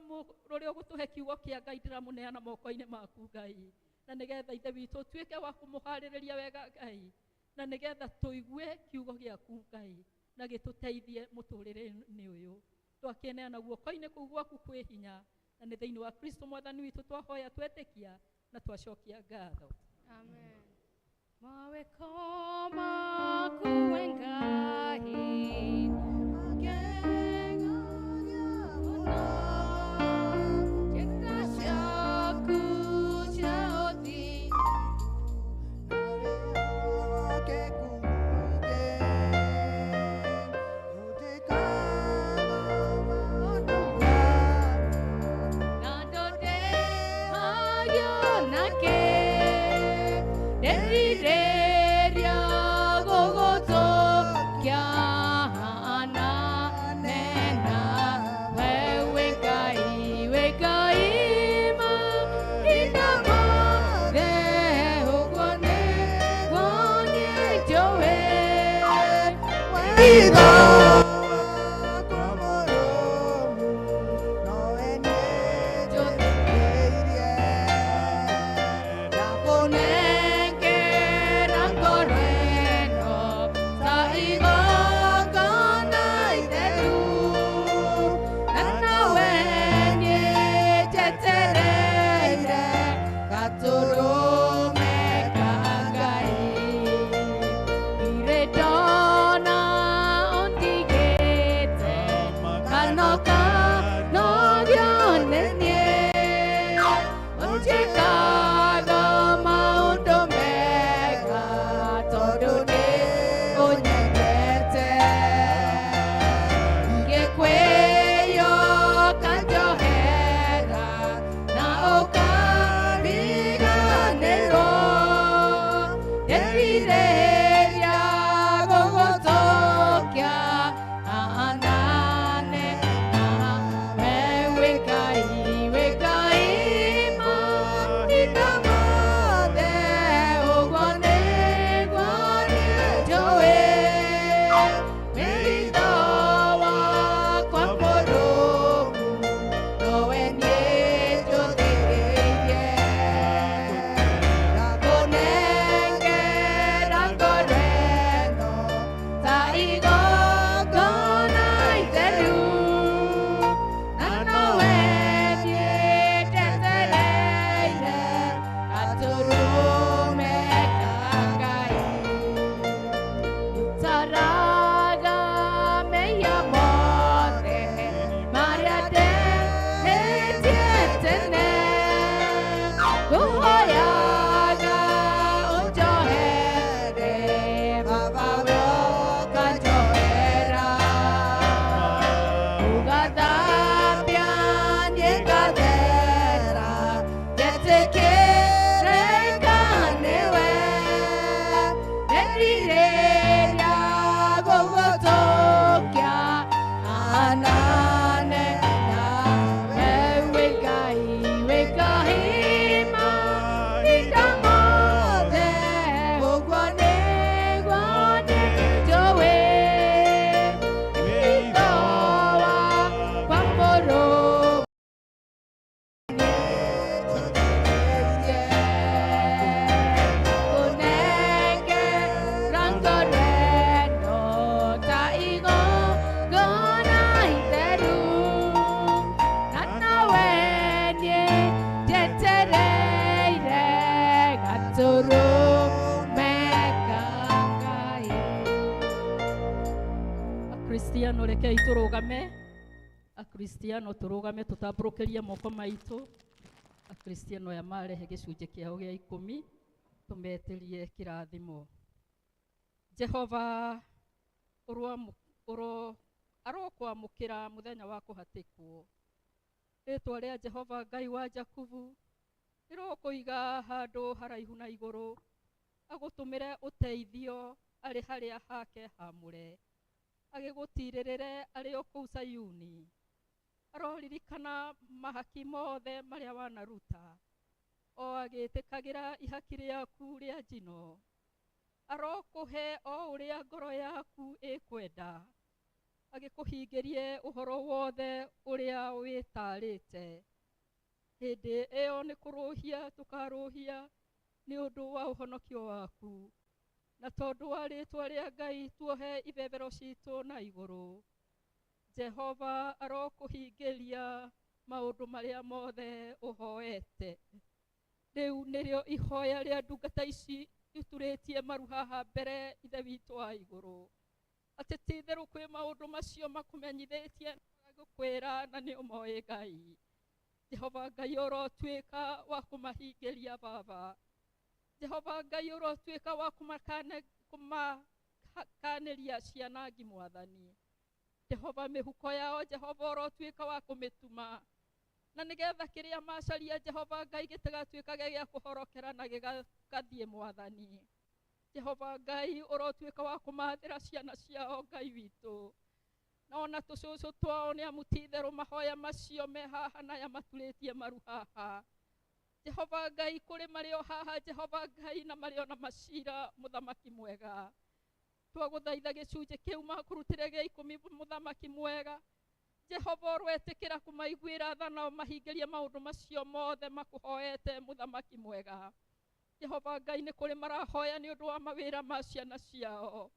rũrĩa ũgũtũhe kiugo kĩa Ngai ndĩramũneana moko-inĩ maku Ngai, na nĩgetha ithe witũ ũtuĩke wa kũmũharĩrĩria wega Ngai, na nĩgetha tũigue kiugo gĩaku Ngai na gĩtũteithie mũtũrĩre-inĩ ũyũ. Twakĩneana guoko-inĩ kũu gwaku kwĩ hinya, na nĩ thĩinĩ wa Kristo mwathani witũ twahoya twetĩkia na twacokia ngatho. Amen. Maweko maku we Ngai, njĩra ciaku cia ũthingu. Na ndode hayo nake, nderirĩria gũgũtũkia na nena. Wewe Ngai, we Ngai mahinda mothe, ũguo nĩguo niĩ njũĩ. Nengera Gatũrũme ka Ngai. Akristiano rekei tũrũgame. Akristiano tũrũgame tũtambũrũkĩrie moko maitũ. Akristiano aya marehe gĩcunjĩ kĩao gĩa 10 tũmetĩrie kĩrathimo. Jehova arokwamũkĩra mũthenya wa kũhatĩkwo. Rĩtwa rĩa Jehova Ngai wa Jakubu rĩrokũiga handũ haraihu na igũrũ, agũtũmĩre ũteithio arĩ harĩa hake hamũre, agĩgũtirĩrĩre arĩ o kũu Sayuni. Aroririkana mahaki mothe marĩa wanaruta, o agĩtĩkagĩra ihaki rĩaku rĩa njino. Arokũhe o ũrĩa ngoro yaku ĩkwenda, agĩkũhingĩrie ũhoro wothe ũrĩa wĩtarĩte. Hĩndĩ ĩyo nĩ kũrũhia tũkarũhia nĩ ũndũ wa ũhonokio waku, na tondũ wa rĩtwa rĩa Ngai tuohe ibebero citũ na igũrũ. Jehova arokũhingĩria maũndũ marĩa mothe ũhoete. Rĩu nĩrĩo ihoya rĩa ndungata ici iturĩtie maru haha mbere Ithe witũ wa igũrũ, atĩ ti itherũ kwĩ maũndũ macio makũmenyithĩtie gũkwĩra na nĩ ũmoĩ Ngai. Jehova Ngai ũrotuĩka wa kũmahingĩria Baba. Jehova Ngai ũrotuĩka wa kũmakanĩria ciana ngi Mwathani. Jehova mĩhuko yao Jehova ũrotuĩka wa kũmĩtuma, na nĩgetha kĩrĩa macaria Jehova Ngai gĩtigatuĩkage gĩa kũhorokera na gĩgathiĩ Mwathani. Jehova Ngai ũrotuĩka wa kũmathĩra ciana ciao Ngai witũ, na ona tũcũcũ twao nĩ amu ti itherũ mahoya macio me haha na aya maturĩtie maru haha. Jehova Ngai kũrĩ marĩ o haha Jehova Ngai na marĩ o na macira mũthamaki mwega. Twagũthaitha gĩcunjĩ kĩu makũrutĩre gĩa 10 mũthamaki mwega. Jehova ũroetĩkĩra kũmaiguĩra tha na ũmahingĩrie maũndũ macio mothe makũhoete mũthamaki mwega. Jehova Ngai nĩ kũrĩ marahoya nĩ ũndũ wa mawĩra ma ciana ciao.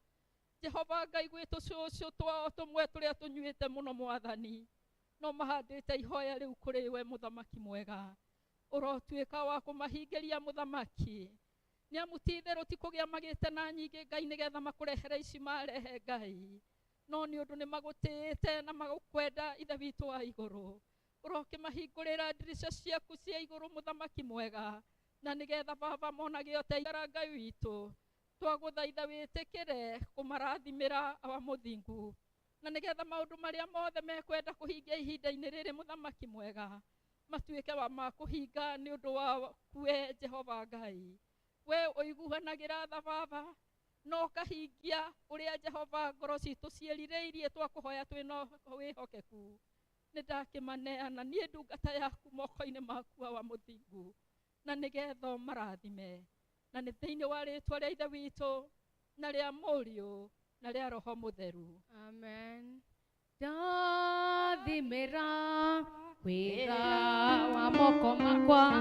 Jehova Ngai gwĩ tũcũcũ twao tũmwe tũrĩa tũnyuĩte mũno Mwathani, no mahandĩte ihoya rĩu kũrĩ we mũthamaki mwega. Ũrotuĩka wa kũmahingĩria mũthamaki, nĩ amu ti itherũ ti kũgĩa magĩte na nyingĩ Ngai nĩgetha makũrehere ici marehe Ngai, no nĩ ũndũ nĩ magũtĩĩte na magũkwenda Ithe witũ wa igũrũ. Ũrokĩmahingũrĩra ndirica ciaku cia igũrũ mũthamaki mwega, na nĩgetha Baba monage ũteithara Ngai witũ. Twagũthaitha wĩtĩkĩre kũmarathimĩra awa mũthingu, na nĩgetha maũndũ marĩa mothe mekwenda kũhingia ihinda-inĩ rĩrĩ mũthamaki mwega matuĩke wa ma kũhinga nĩ ũndũ waku we Jehova Ngai. We ũiguanagĩra tha Baba, no ũkahingia ũrĩa Jehova ngoro citũ ciĩrirĩirie twakũhoya twĩna wĩhokeku. Nĩ ndakĩmaneana niĩ ndungata yaku moko-inĩ maku awa mũthingu, na nĩgetha ũmarathime, na nĩ thĩinĩ wa rĩtwa rĩa Ithe witũ na rĩa Mũriũ na rĩa Roho Mũtheru. Amen. Ndathimĩra wĩra wa moko makwa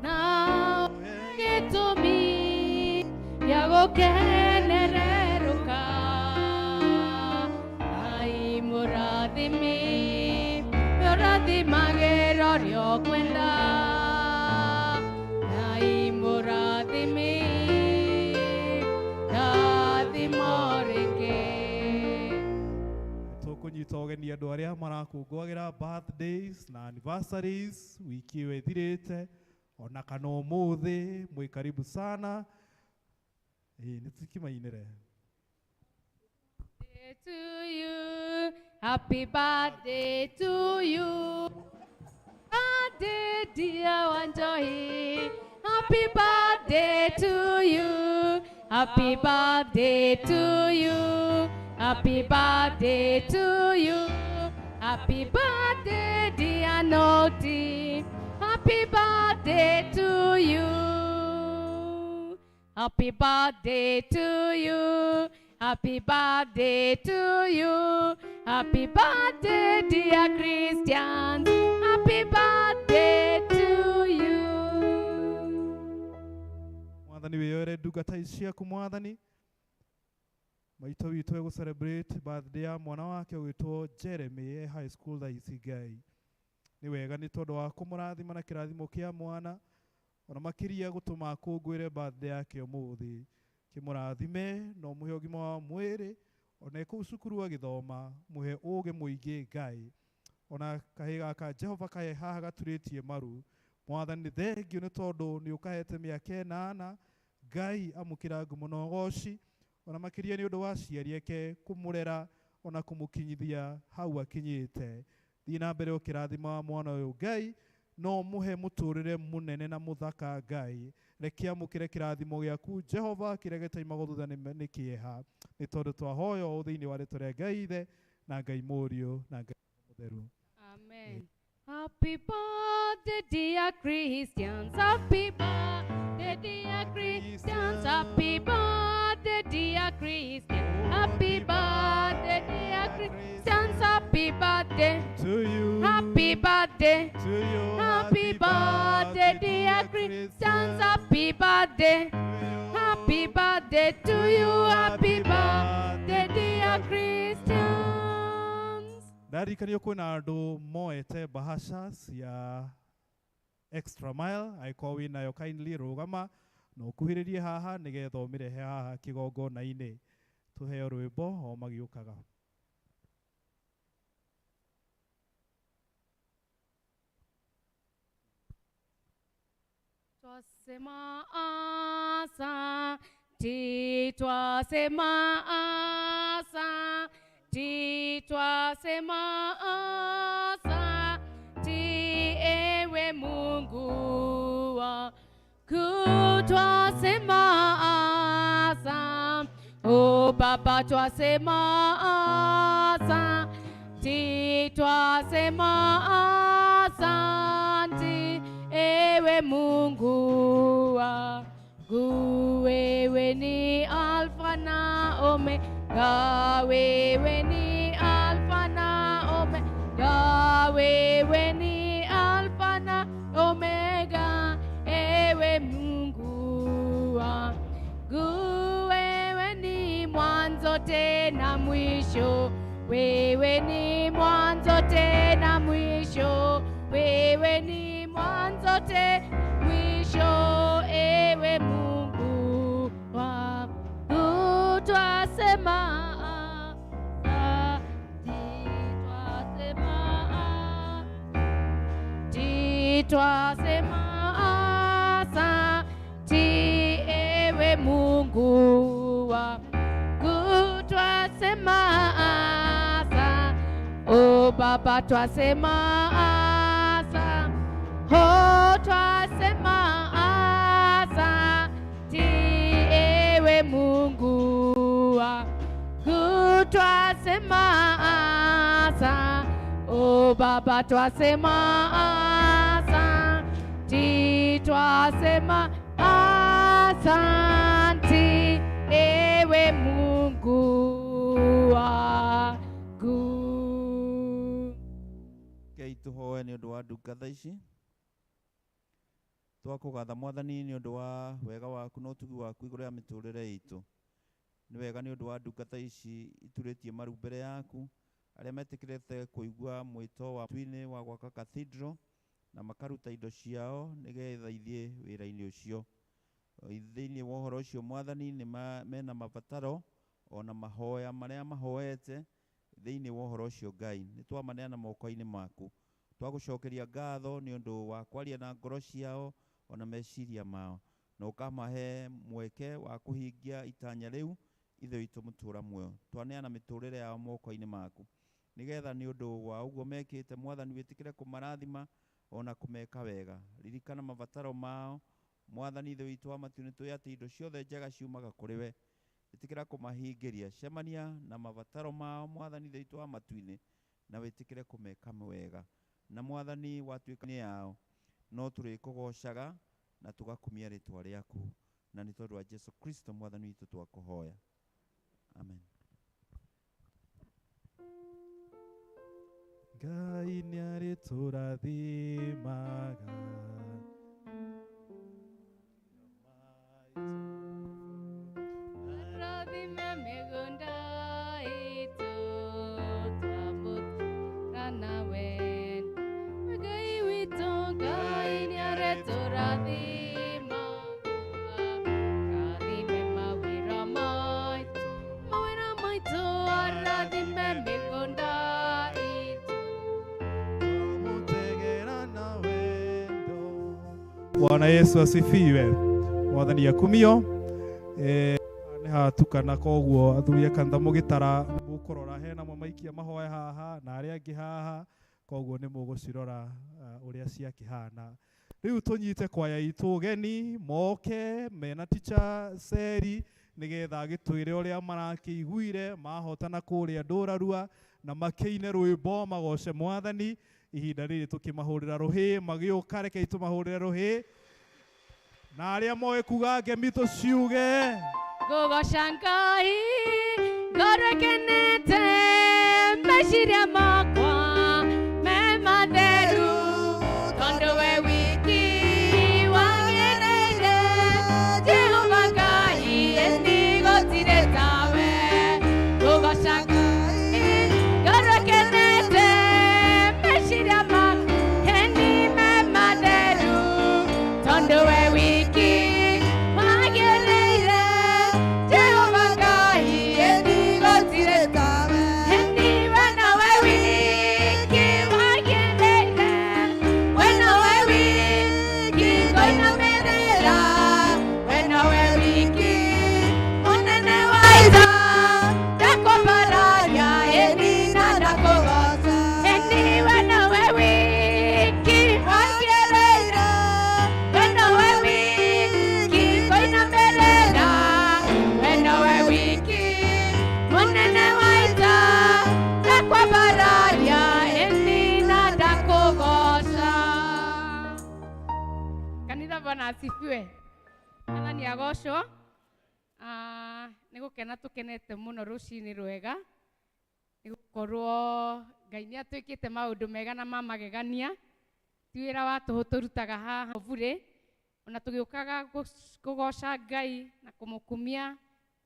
na gĩtũmi gĩa gũkenererũka. Ngai mũrathimi, ũrathimagĩra ũrĩa ũkwenda. Ngai mũrathimi, ndathima rĩngĩ. Tũkũnyita ũgeni andũ arĩa marakũngũagĩra birthdays na anniversaries wiki ĩyo ĩthirĩte ona kana ũmũthĩ, mwĩ karibu sana. Ĩĩ nĩ tũkimainĩre. To you, happy birthday to you, birthday dear Wanjohi, happy birthday to you, happy birthday to you, happy birthday to you, happy birthday dear Noti, happy birthday to you, happy birthday to you, happy birthday to you, happy birthday dear Christians, happy birthday to you. Mwathani wĩyoere ndungata ici ciaku Mwathani. Maitũ witũ egũ celebrate birthday ya mwana wake ũgwĩtwo Jeremy e high school thaa ici Ngai. Nĩ wega nĩ tondũ wa kũmũrathima na kĩrathimo kĩa mwana. Ona makiria gutuma akũngũĩre birthday yake ũmũthĩ. Kĩmũrathime na ũmũhe ũgima wa mwĩrĩ, ona e kũu cukuru agĩthoma, mũhe ũgĩ mũingĩ Ngai. Ona kahĩĩ gaka Jehova kahe haha gaturĩtie maru. Mwathani thengio nĩ tondũ nĩ ũkahete mĩaka ĩnana. Ngai amũkĩra ngumo na ũgoci. Ona makĩria nĩ ũndũ wa aciari ake kũmũrera ona kũmũkinyithia hau akinyĩte. Thiĩ na mbere ũkĩrathima mwana ũyũ Ngai, no mũhe mũtũrĩre mũnene na mũthaka Ngai. Reke amũkĩre kĩrathimo gĩaku Jehova kĩrĩa gĩtaimagwo thutha nĩ kĩeha. Nĩ tondũ twahoya ũũ thĩinĩ wa rĩtwa rĩa Ngai Ithe na Ngai Mũriũ na Ngai Mũtheru. Amen. Happy birthday, dear Christians. Happy birthday, dear Christians. Happy birthday, dear Christians. Happy birthday, dear Christians. Happy birthday to you. Happy birthday to you. Happy birthday, dear Christians. Happy birthday. Happy birthday to you. Happy birthday, dear Christians. Ndaririkanio kwĩna andũ moete bahasha cia extra mile, angĩkorwo wĩnayo kindly rũgama na ũkuhĩrĩrie haha nĩgetha ũmĩrehe haha kĩgongona-inĩ. Tũheo rwĩmbo o magĩũkaga. Twasema asante, twasema asante, twasema asante, ewe Mungu wangu. Twasema asante, oh Baba, twasema asante, twasema asante, ewe Mungu wangu. Wewe ni Alfa na Omega, wewe ni Alfa na Omega, wewe ni Alfa na Omega, ewe Mungu wangu. Wewe ni mwanzo tena mwisho, wewe ni mwanzo tena mwisho, wewe ni mwanzo tena mwisho, ewe Mungu wangu. Twasema asante, twasema asante, twasema asante, ewe Mungu wangu. Twasema asante, oh Baba, twasema asante, oh twasema asante, ewe Mungu wangu. Twasema asante, oh Baba, twasema asante, twasema asante, ewe Mungu wangu. Rekei tũhoe nĩ ũndũ wa ndungata ici. Twakũgatha Mwathani nĩ ũndũ wa wega waku na ũtugi waku igũrũ ya mĩtũrĩre itũ. Nĩ wega nĩ ũndũ wa ndungata ici iturĩtie maru mbere yaku, arĩa metĩkĩrĩte kũigua mwĩto wa matu-inĩ wa gwaka cathedral na makaruta indo ciao nĩgetha ithiĩ wĩra-inĩ ũcio. Thĩinĩ wa ũhoro ũcio Mwathani nĩ mena mabataro ona mahoya marĩa mahoete thĩinĩ wa ũhoro ũcio Ngai. Nĩ twamaneana moko-inĩ maku. Twagũcokeria ngatho nĩ ũndũ wa kwaria na ngoro ciao ona meciria mao, na ũkamahe mweke wa kũhingia itanya rĩu Ithe witũ mũtũũra muoyo. Twaneana mĩtũrĩre yao moko-inĩ maku, nĩgetha nĩ ũndũ wa ũguo mekĩte Mwathani wĩtĩkĩre kũmarathima ona kũmeka wega. Ririkana mabataro mao Mwathani Ithe witũ wa matu-inĩ, tũĩ atĩ indo ciothe njega ciumaga kũrĩ we. Ĩtĩkĩra kũmahingĩria, cemania na mabataro mao Mwathani Ithe witũ wa matu-inĩ, na wĩtĩkĩre kũmeka wega. Na Mwathani watuĩka nĩ yao, no tũrĩkũgocaga na tũgakumia rĩtwa rĩaku, na nĩ tondũ wa Jesu Kristo Mwathani witũ twakũhoya. Amen. Ngai nĩarĩtũrathimaga. Rathime mĩgũnda itũ, twamũkĩra nawe. Ngai witũ, Ngai nĩarĩtũrathimaga. Bwana Yesu asifiwe. Mwathani akumio. Nĩ hatukana koguo athuri a kanitha mũgĩtara mũkũrora hena mamaikia mahoya haha na arĩa angĩ haha koguo nĩ mũgũcirora ũrĩa ciakĩhana. Rĩu tũnyite kwaya itũ ũgeni moke mena teacher Seri nĩgetha agĩtwĩre ũrĩa marakĩiguire mahotana kũrĩa Ndũrarua na makĩine rwĩmbo magoce mwathani. Ihinda rĩrĩ tũkĩmahũrĩra rũhĩ magĩũka, rekei tũmahũrĩre rũhĩ na arĩa moĩ kuga ngemi tũciuge. Ngũgoca Ngai ngoro ĩkenete meciria makwa me matheru tondũ we wiki wagĩrĩire Jehova Ngai ĩni gũtirĩ tawe. Ngũgoca Ngai ngoro ĩkenete meciria makwa ĩni me matheru tondũ we wiki wagĩrĩire Jehova Ngai ĩni gũtirĩ tawe. Ĩni we nowe wiki wagĩrĩire, we nowe wiki ngũinamĩrĩra, we nowe wiki mũnene wa ita ndakwambararia ĩni na ndakũgoca. Ĩni we nowe wiki wagĩrĩire, we nowe wiki ngũinamĩrĩra, we nowe wiki mũnene wa ita ndakwambararia ĩni na ndakũgoca. Kanitha Bwana asifiwe. Mwathani agocwo. Nĩ gũkena tũkenete mũno rũcinĩ rwega nĩ gũkorwo Ngai nĩ atwĩkĩte maũndũ mega na ma magegania. Ti wĩra wa tũhũ tũrutaga haha burĩ, ona tũgĩũkaga kũgoca Ngai na kũmũkumia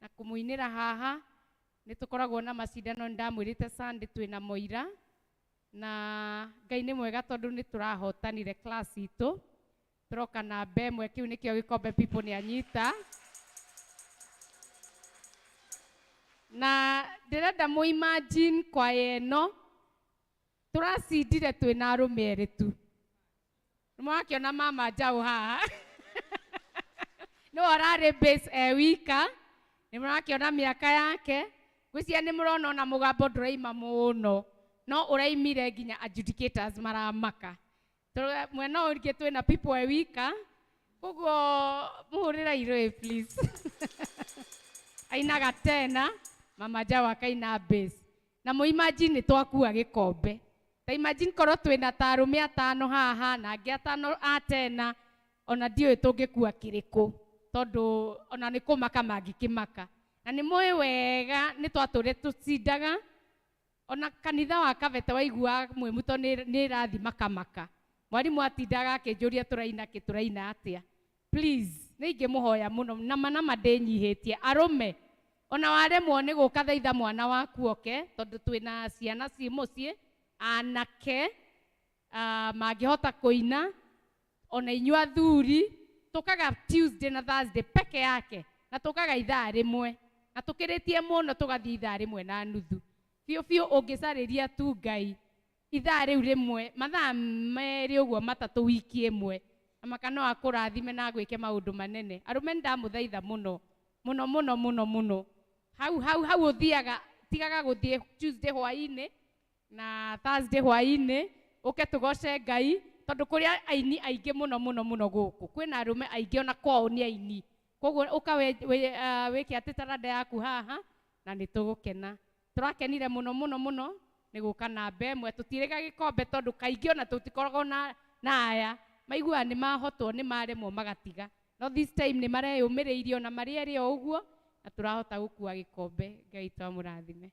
na kũmũinĩra haha nĩ tũkoragwo na macindano. Nĩ ndamwĩrĩte Sunday twĩna moira na Ngai nĩ mwega tondũ nĩ tũrahotanire class itũ tũroka namba ĩmwe, kĩu nĩkĩo gĩkombe people nĩ anyita. Na ndĩrenda mũ imagine kwaya ĩno tũracindire twĩna arũme erĩ tu. Nĩ mũrakĩona mama Njaũ haha nĩwe ũrarĩ base e wika, nĩ mũrakĩona mĩaka yake, ngwĩciria nĩ mũrona ona mũgambo ndũraima mũno no ũraimire nginya adjudicators maramaka. Mwena ũyũ ũngĩ twĩna people e wika, koguo mũhũrĩre irũĩ please. Ainaga tena mama Njaũ akaina bass na mũ imagine nĩ twakua gĩkombe. Ta imagine korwo twĩna ta arũme atano haha na angĩ atano a tena, ona ndiũĩ tũngĩkua kĩrĩkũ tondũ ona nĩ kũmaka mangĩkĩmaka. Na nĩ mũĩ wega nĩ twatũre tũcindaga ona kanitha wa Kabete waigua mwĩmuto nĩ ĩrathi makamaka. Mwarimũ atindaga akĩnjũria tũraina kĩ tũraina atĩa. Please nĩ ingĩmũhoya mũno nama nama ndĩnyihĩtie arũme ona waremwo nĩ gũka thaitha mwana waku oke tondũ twĩna ciana ciĩ mũciĩ anake mangĩhota kũina ona inyuĩ athuri tũkaga Tuesday na Thursday peke yake na tũkaga ithaa rĩmwe na tũkĩrĩtie mũno tũgathiĩ ithaa rĩmwe na nuthu biũ biũ. Ũngĩcarĩria tu Ngai ithaa rĩu rĩmwe mathaa merĩ ũguo matatũ wiki ĩmwe amaka no akũrathime na agwĩke maũndũ manene. Arũme nĩ ndamũthaitha mũno mũno mũno mũno mũno hau hau hau ũthiaga tigaga gũthiĩ Tuesday hwaĩ-inĩ na Thursday hwaĩ-inĩ ũke tũgoce Ngai tondũ kũrĩ aini aingĩ mũno mũno mũno gũkũ kwĩna arũme aingĩ ona kwao nĩ aini koguo ũka wĩke atĩ taranda yaku haha na nĩ tũgũkena. Tũrakenire mũno mũno mũno nĩ gũka namba ĩmwe tũtirĩga gĩkombe tondũ kaingĩ ona tũtikoragwo na aya maiguaga nĩ mahotwo nĩ maremwo magatiga no this time nĩ mareyũmĩrĩirie ona marĩ erĩ o ũguo na tũrahota gũkua gĩkombe. Ngai twamũrathime.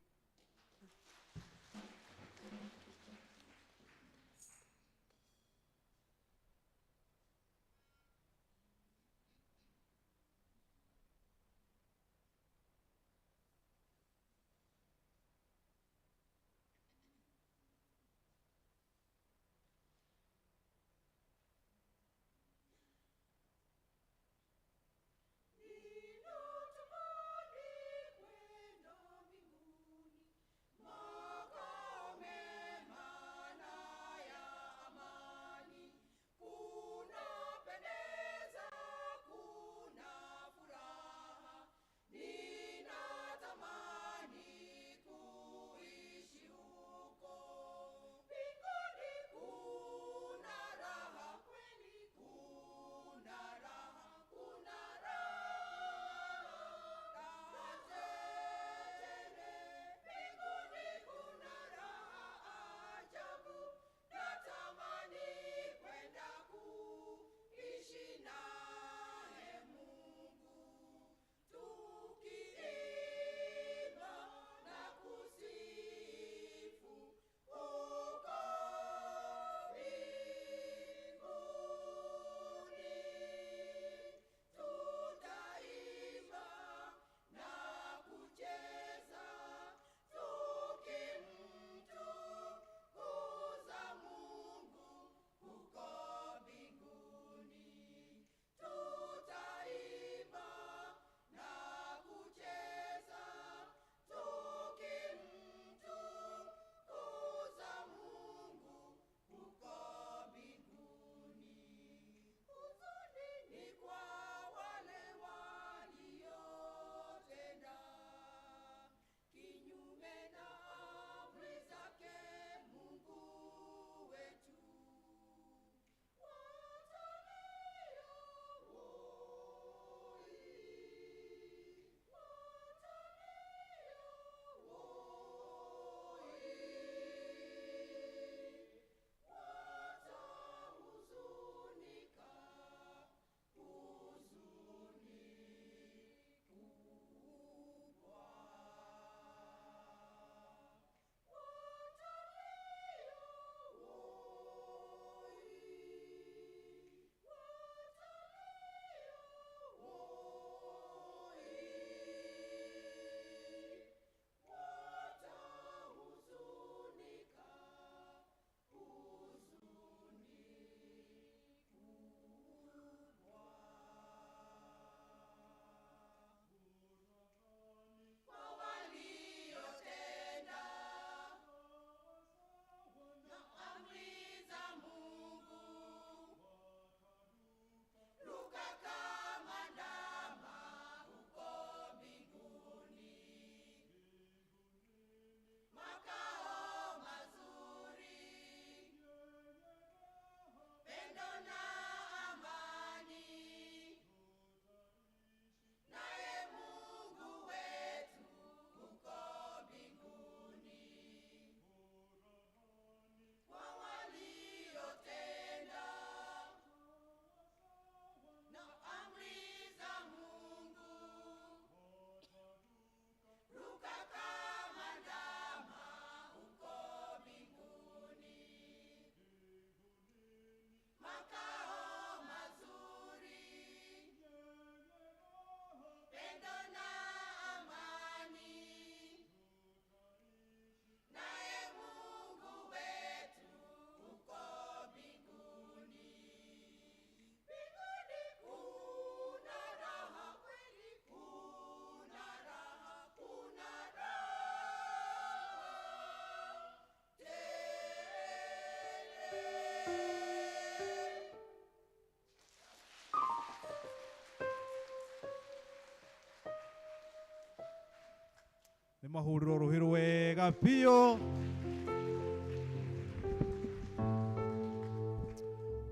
Nĩ mahũrĩrwo rũhĩ rwega biũ.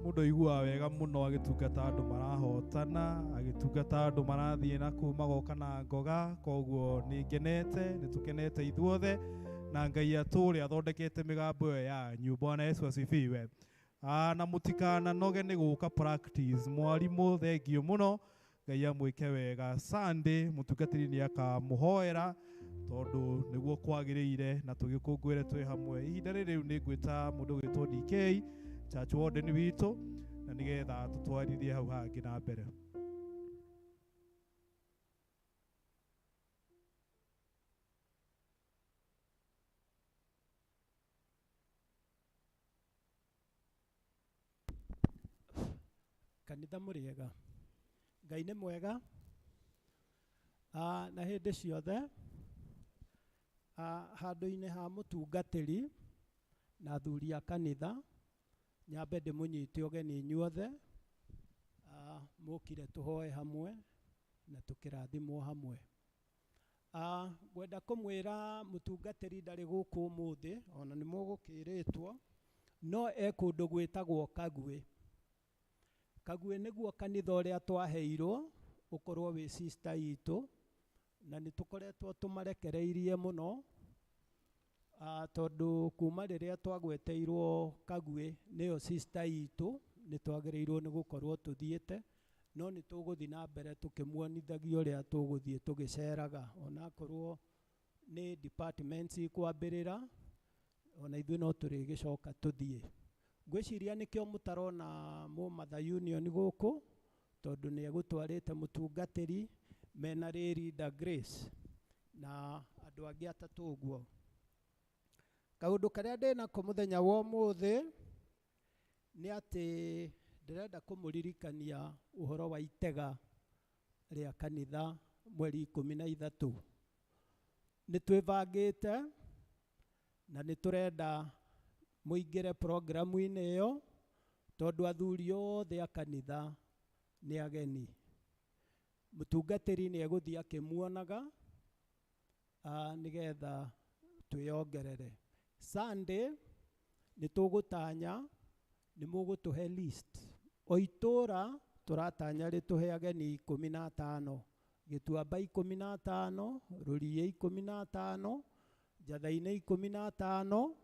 Mũndũ aiguaga wega mũno agĩtungata andũ marahotana, agĩtungata andũ marathiĩ na kũu magoka na ngoga. Koguo nĩ ngenete, nĩ tũkenete ithuothe, na Ngai atũre athondekete mĩgambo ĩyo yanyu. Bwana Yesu asifiwe. Na mũtikananoge nĩ gũka practice. Mwarimũ thengio mũno, Ngai amwĩke wega. Sunday mũtungatĩri nĩ akamũhoera tondũ nĩguo kwagĩrĩire, na tũgĩkũngũĩre twĩ hamwe. Ihinda rĩrĩ rĩu nĩ ngwĩta mũndũ ũgwĩtwo DK church warden witũ, na nĩgetha tũtwarithie hau hangĩ na mbere. Kanitha mũrĩega, Ngai nĩ mwega, na hĩndĩ ciothe. Handũ-inĩ ha mũtungatĩri na athuri a kanitha, nyambe ndĩmũnyite ũgeni inyuothe, mũkire tũhoe hamwe na tũkĩrathimwo hamwe. Ngwenda kũmwĩra mũtungatĩri ndarĩ gũkũ ũmũthĩ, ona nĩ mũgũkĩrĩtwo, no e kũndũ gwĩtagwo Kagwe. Kagwe nĩguo kanitha ũrĩa twaheirwo ũkorwo wĩ sister itũ, na nĩ tũkoretwo tũmarekereirie mũno, tondũ kuma rĩrĩa twagweteirwo Kagwe nĩyo sister itũ, nĩ twagĩrĩirwo nĩ gũkorwo tũthiĩte, no nĩ tũgũthiĩ na mbere tũkĩmuonithagia ũrĩa tũgũthiĩ tũgĩceraga, onakorwo nĩ departments ikwambĩrĩra, ona ithuĩ no tũrĩgĩcoka tũthiĩ. Ngwĩciria nĩkĩo mũtarona Mũmatha Union gũkũ, tondũ nĩ egũtwarĩte mũtungatĩri mena Rĩrinda Grace na andũ angĩ atatũ ũguo. Kaũndũ karĩa ndĩnako mũthenya wa ũmũthĩ nĩ atĩ ndĩrenda kũmũririkania ũhoro wa itega rĩa kanitha mweri 13. Nĩ twĩbangĩte na nĩ tũrenda mũingĩre programu-inĩ ĩyo, tondũ athuri othe a kanitha nĩ ageni. Mũtungatĩri nĩ egũthiĩ akĩmuonaga, nĩgetha twĩongerere. Sunday nĩ tũgũtanya nĩ mũgũtũhe list. O itũra tũratanya rĩtũhe ageni 15, Gĩtuamba 15, Rũriĩ 15, Njatha-inĩ 15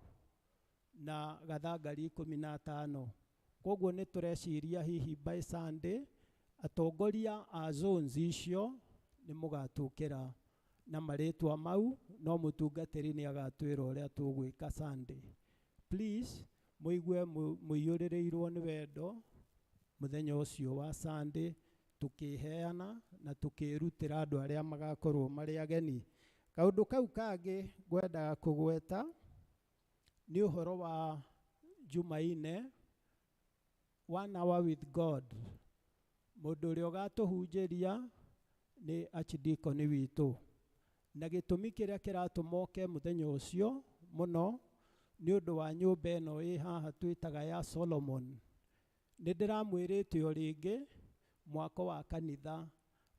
na Gathangari 15. Koguo nĩ tũreciria hihi by Sunday atongoria a zones icio nĩ mũgatũkĩra na marĩtwa mau, no mũtungatĩri nĩ agatwĩra ũrĩa tũgwĩka Sunday. Please mũigue mũiyũrĩrĩirwo nĩ wendo mũthenya ũcio wa Sunday, tũkĩheana na tũkĩrutĩra andũ arĩa magakorwo marĩ ageni. Kaũndũ kau kangĩ ngwendaga kũgweta nĩ ũhoro wa Jumaine, One Hour with God. Mũndũ ũrĩa ũgatũhunjĩria nĩ archdeacon witũ, na gĩtũmi kĩrĩa kĩratũma oke mũthenya ũcio mũno nĩ ũndũ wa nyũmba ĩno ĩ haha twĩtaga ya Solomon. Nĩ ndĩramwĩrĩte o rĩngĩ, mwako wa kanitha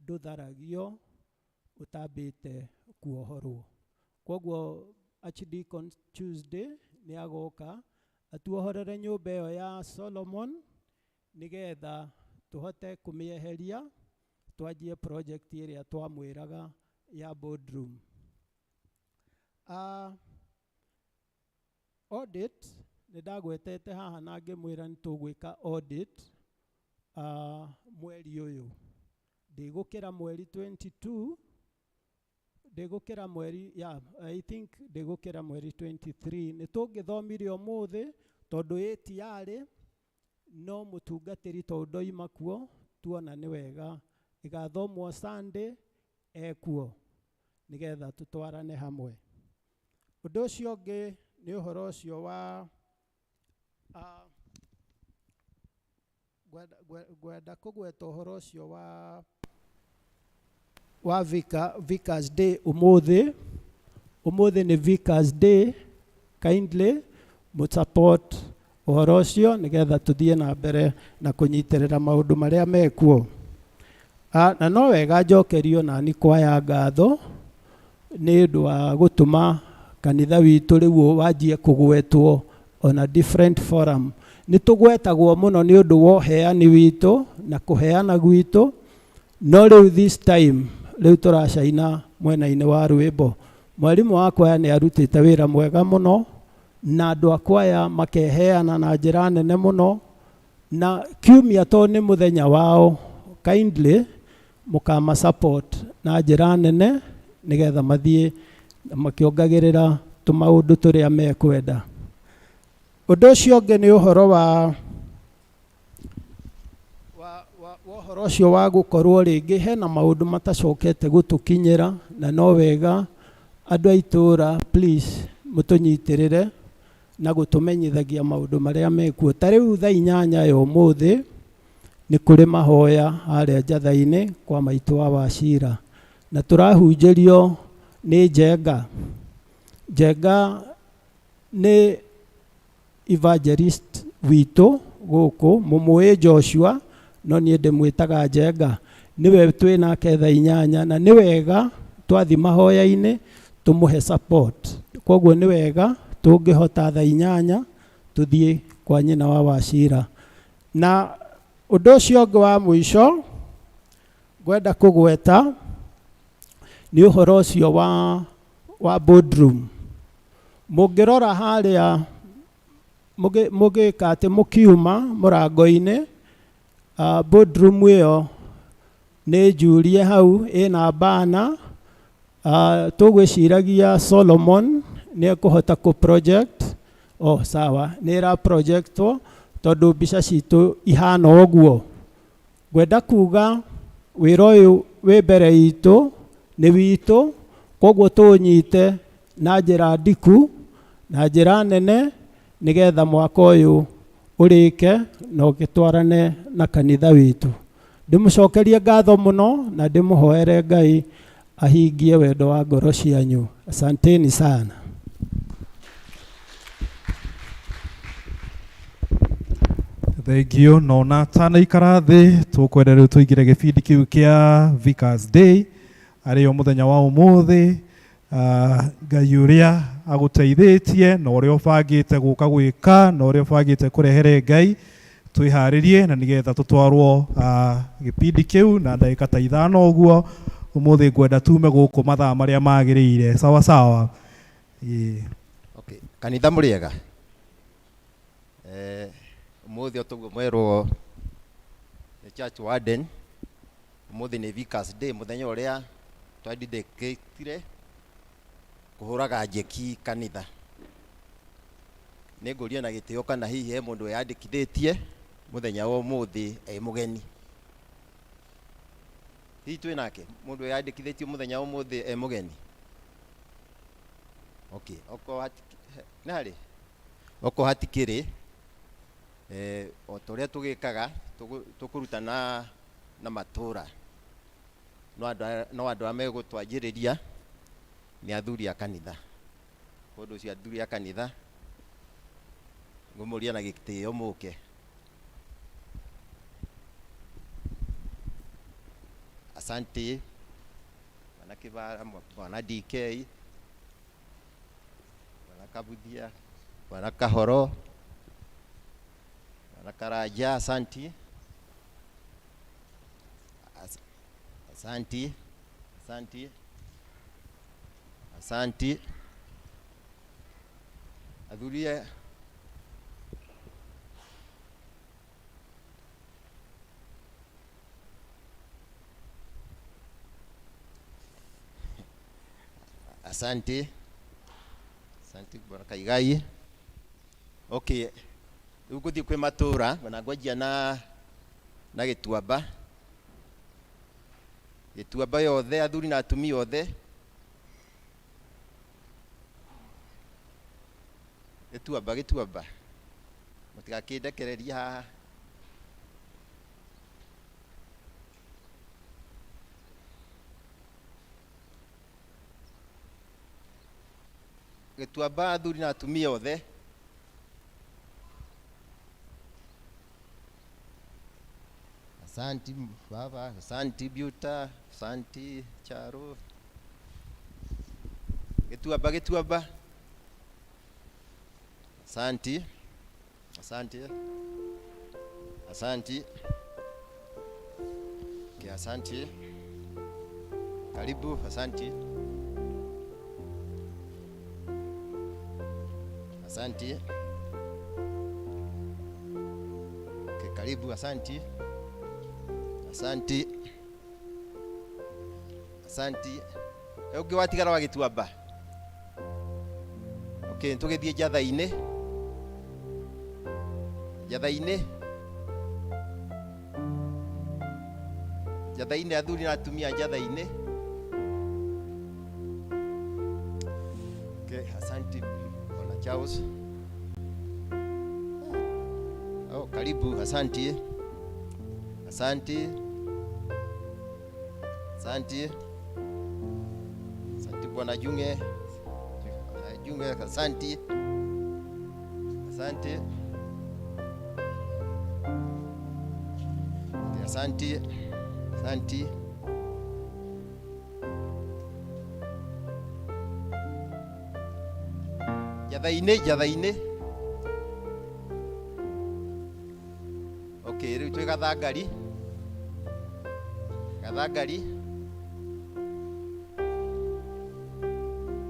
ndũtharagio ũtambĩte kuohorwo. Koguo Archdeacon Tuesday nĩ agoka atuohorere nyũmba ĩyo ya Solomon nĩgetha tũhote kũmĩeheria twanjie project ĩrĩa twamwĩraga ya boardroom. Audit nĩ ndagwetete haha na ngĩmwĩra nĩ tũgwĩka audit mweri ũyũ. Ndĩgũkĩra mweri 22, ndĩgũkĩra mweri, yeah, I think ndĩgũkĩra mweri 23. Nĩ tũngĩthomire ũmũthĩ tondũ ĩtiarĩ, no mũtungatĩri tondũ ndoima kuo, tuona nĩ wega ĩgathomwo Sunday ekuo nĩgetha tũtwarane hamwe. Ũndũ ũcio ũngĩ nĩ ũhoro ũcio wa ngwenda kũgweta ũhoro ũcio wa Vicar's Day ũmũthĩ. Ũmũthĩ nĩ Vicar's Day, kindly mũsupport ũhoro ũcio nĩgetha tũthiĩ na mbere na kũnyitĩrĩra maũndũ marĩa mekuo. Na no wega njokerio nani kwaya ngatho Nĩ ũndũ wa gũtũma kanitha witũ rĩu wanjie kũgwetwo on a different forum. Nĩ tũgwetagwo mũno nĩ ũndũ wa ũheani witũ na kũheana gwitũ, no rĩu this time rĩu tũracaina mwena-inĩ wa rwĩmbo. Mwarimũ wa kwaya nĩ arutĩte wĩra mwega mũno, na andũ a kwaya makeheana na njĩra nene mũno, na kiumia to nĩ mũthenya wao, kindly mũkama support na njĩra nene nĩgetha mathiĩ makĩongagĩrĩra tũmaũndũ tũrĩa mekwenda. Ũndũ ũcio ũngĩ nĩ ũhoro wa ũhoro ũcio wa gũkorwo rĩngĩ hena maũndũ matacokete gũtũkinyĩra, na no wega andũ a itũũra please mũtũnyitĩrĩre na gũtũmenyithagia maũndũ marĩa mekuo. Ta rĩu thaa 8 ya ũmũthĩ nĩ kũrĩ mahoya harĩa Njatha-inĩ kwa maitũ wa Wachira, na tũrahunjĩrio nĩ Njenga. Njenga nĩ evangelist witũ gũkũ, mũmũĩ Joshua, no niĩ ndĩmwĩtaga Njenga. Nĩwe twĩ nake thaa 8, na nĩ wega twathi mahoya-inĩ tũmũhe support. Koguo nĩ wega tũngĩhota thaa 8 tũthiĩ kwa nyina wa Wachira. Na ũndũ ũcio ũngĩ wa mũico ngwenda kũgweta nĩ ũhoro ũcio wa boardroom. Mũngĩrora harĩa mũgĩka atĩ mũkiuma mũrango-inĩ, boardroom ĩyo nĩ njurie hau ĩna bana. Tũgwĩciragia Solomon nĩ ekũhota kũ project. Oh, sawa, nĩ ĩra projectwo tondũ mbica citũ ihana ũguo. Ngwenda kuga wĩra ũyũ wĩ mbere itũ nĩ witũ, koguo tũũnyite na njĩra ndiku na njĩra nene nĩgetha mwaka ũyũ ũrĩke na ũgĩtwarane na kanitha witũ. Ndĩmũcokerie ngatho mũno na ndĩmũhoere Ngai ahingie wendo wa ngoro cianyu. Asanteni sana. Thank you. No na tanaikara thĩ tũkwenda rĩu tũingĩre gĩbindi kĩu kĩa Vicars Day arĩo mũthenya wa ũmũthĩ. Ngai ũrĩa agũteithĩtie na ũrĩa ũbangĩte gũka gwĩka na ũrĩa ũbangĩte kũrehere Ngai twĩharĩrie na nĩgetha tũtwarwo gĩbindi kĩu na ndagĩka ta 5 ũguo. Ũmũthĩ ngwenda tume gũkũ mathaa marĩa magĩrĩire. Sawa sawa. Okay. Kanitha mũrĩega. Ũmũthĩ o mwerwo nĩ church warden, ũmũthĩ nĩ Vicars Day, mũthenya ũrĩa twadedicatire kũhũraga njeki kanitha. Nĩ ngũria na gĩtĩo kana hihi he mũndũ wĩyandĩkithĩtie mũthenya wa ũmũthĩ e mũgeni. Hihi twĩ nake mũndũ wĩyandĩkithĩtie mũthenya wa ũmũthĩ e mũgeni? Okay, okorwo nĩ harĩ? Okorwo hatikĩrĩ, o ta ũrĩa tũgĩkaga tũkũruta na matũra. No andũ arĩa megũtwanjĩrĩria nĩ athuri a kanitha. Ũndũ ũcio athuri a kanitha ngũmũria na gĩtĩo mũke. Asante Bwana Kibara, Bwana DK, Bwana Kabuthia, Bwana Kahoro, Bwana Karaja, asanti. Asanti, asanti, asanti. Athuria asante. Asante Bwana Kaigai. Okay. Rĩu ngũthiĩ kwĩ matũra na ngwanjia na Gĩtuamba. Gĩtuamba yothe athuri na atumia othe. Gĩtuamba, Gĩtuamba. Mũtigakĩndekererie haha. Gĩtuamba athuri na atumia othe. Asanti baba, asanti Buta, asanti Charo. Gĩtuamba, Gĩtuamba. Asanti. Asante. Asanti. Okay, asante. Karibu, asante. Asante. Okay, karibu, asante. Asante. Asante. Ũngĩ watigara wa Gĩtuamba. Okay, tũgĩthiĩ njatha-inĩ. Njatha-inĩ. Njatha-inĩ athuri na atumia njatha-inĩ. Okay, asante Bwana Charles. Oh, karibu, asante. Asante. Asante. Asante Bwana Junge. Junge, asante. Asante. Okay, asante. Asante. Njatha-inĩ, njatha-inĩ. Okay, rĩu twĩ Gathangari. Gathangari.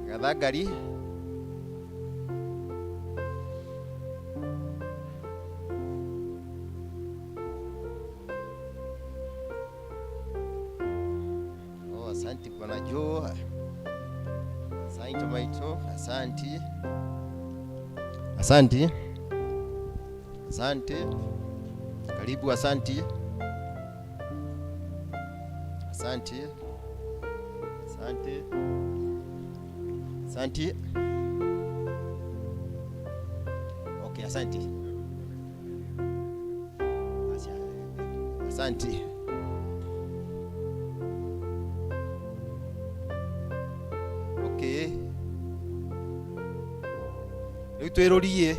Gathangari. Oh, asante Bwana Joe. Asante Maito, asante. Asante. Asante. Karibu, asante. Asante. Asante. Asante. Okay, asante. Asante. Okay. Rĩu twĩ rũriĩ.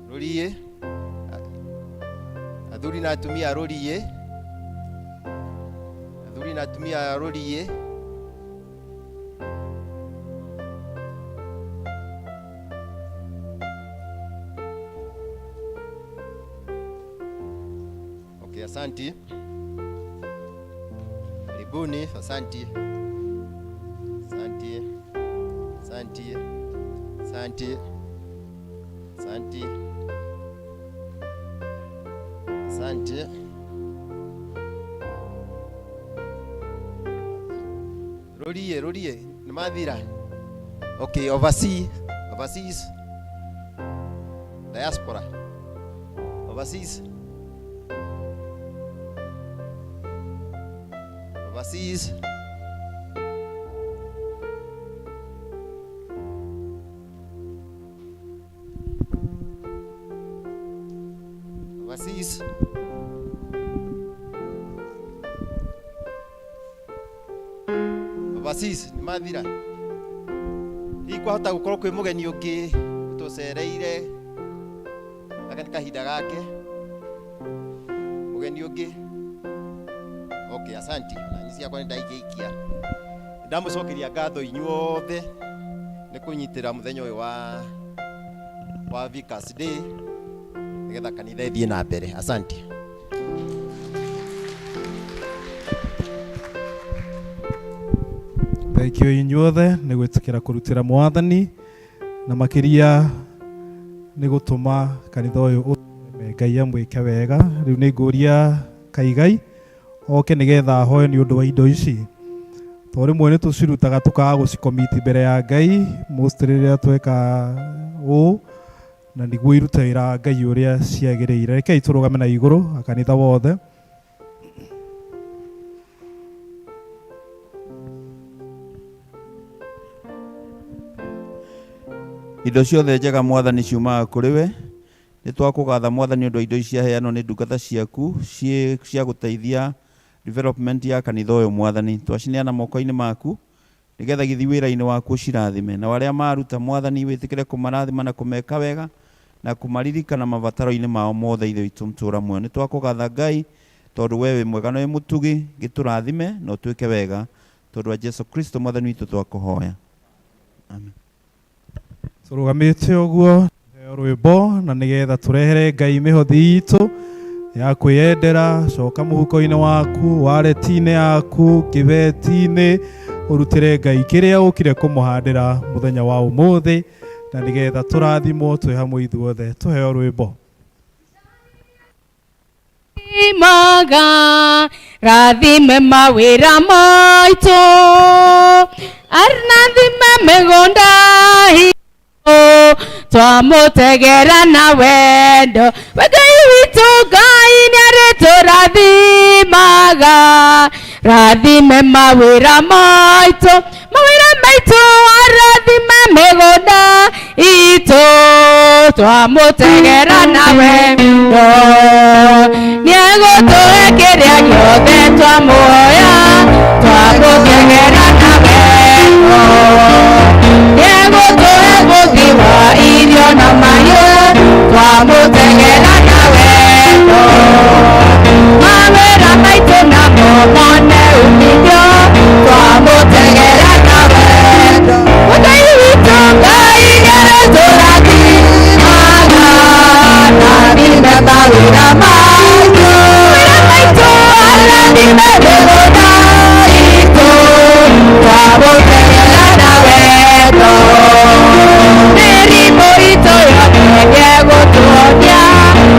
Rũriĩ. Athuri na atumia a rũriĩ. Athuri na atumia a rũriĩ. Okay, asante. Karibuni, asante. Asante. Asante. Asante. Asante. Asante. Rũriĩ, rũriĩ, nĩ mathira. Okay, overseas, overseas. Diaspora. Overseas. Overseas. Overseas. Overseas, nĩ mathira. Hihi kwahota gũkorwo kwĩ mũgeni ũngĩ ũtũcereire, gaka nĩ kahinda gake. Mũgeni ũngĩ. Okay, asante. Na niĩ ciakwa nĩ ndaikĩikia. Ndamũcokeria ngatho inyuothe nĩ kũnyitĩra mũthenya ũyũ wa Vicars Day nĩgetha kanitha ĩthiĩ na mbere. Asante. Thank you inyuothe nĩ gwĩtĩkĩra kũrutĩra mwathani na makĩria nĩ gũtũma kanitha ũyũ ũthereme. Ngai amwĩke wega. Rĩu nĩ ngũria Kaigai oke nĩgetha ahoe nĩ ũndũ wa indo ici, tondũ rĩmwe nĩ tũcirutaga tũkaga gũcikomiti mbere ya Ngai most rĩrĩa tweka ũũ, na nĩguo irute wĩra wa Ngai ũrĩa ciagĩrĩire. Rekei tũrũgame na igũrũ kanitha wothe. Indo ciothe njega mwathani ciumaga kũrĩ we. Nĩ twakũgatha mwathani ũndũ wa indo ici ciaheanwo nĩ ndungata ciaku cia gũteithia development ya kanitha ũyũ mwathani. Twacineana moko-inĩ maku nĩgetha gĩthiĩ wĩra-inĩ waku ũcirathime, na arĩa maruta mwathani wĩtĩkĩre kũmarathima na kũmeka wega na kũmaririkana mabataro-inĩ mao mothe. Ithe witũ mũtũũra muoyo, nĩ twakũgatha Ngai tondũ we wĩ mwega na wĩ mũtugi, gĩtũrathime na ũtwĩke wega. Tondũ wa Jesu Kristo mwathani witũ twakũhoya. Amen. Tũrũgamĩte ũguo heo rwĩmbo na nĩgetha tũrehere Ngai mĩhothi itũ ya kwĩyendera. Coka mũhuko-inĩ waku, wareti-inĩ yaku, kĩbeti-inĩ, ũrutĩre Ngai kĩrĩa ũkire kũmũhandĩra mũthenya wa ũmũthĩ, na nĩgetha tũrathimwo twĩ hamwe ithuothe. Tũheo rwĩmbo. Maga rathime mawĩra maitũ, arathime mĩgũnda itũ, twamũtegera na wendo. We Ngai witũ, Ngai nĩarĩtũrathimaga, rathime mawĩra maitũ, mawĩra maitũ, arathime mĩgũnda itũ, twamũtegera na wendo. Nĩegũtũhe kĩrĩa gĩothe twamuoya, twamũtegera na wendo. Nĩegũtũhe mũthi wa irio na mahiũ, twamũtegera na wendo. Mawĩra maitũ namo mone umithio, twamũtegera na wendo. Ngai witũ, Ngai nĩarĩtũrathimaga, rathime mawĩra maitũ, mawĩra maitũ, arathime mĩgũnda itũ, twamũtegera na wendo. Mĩrimũ itũ yothe nĩegũtuonia,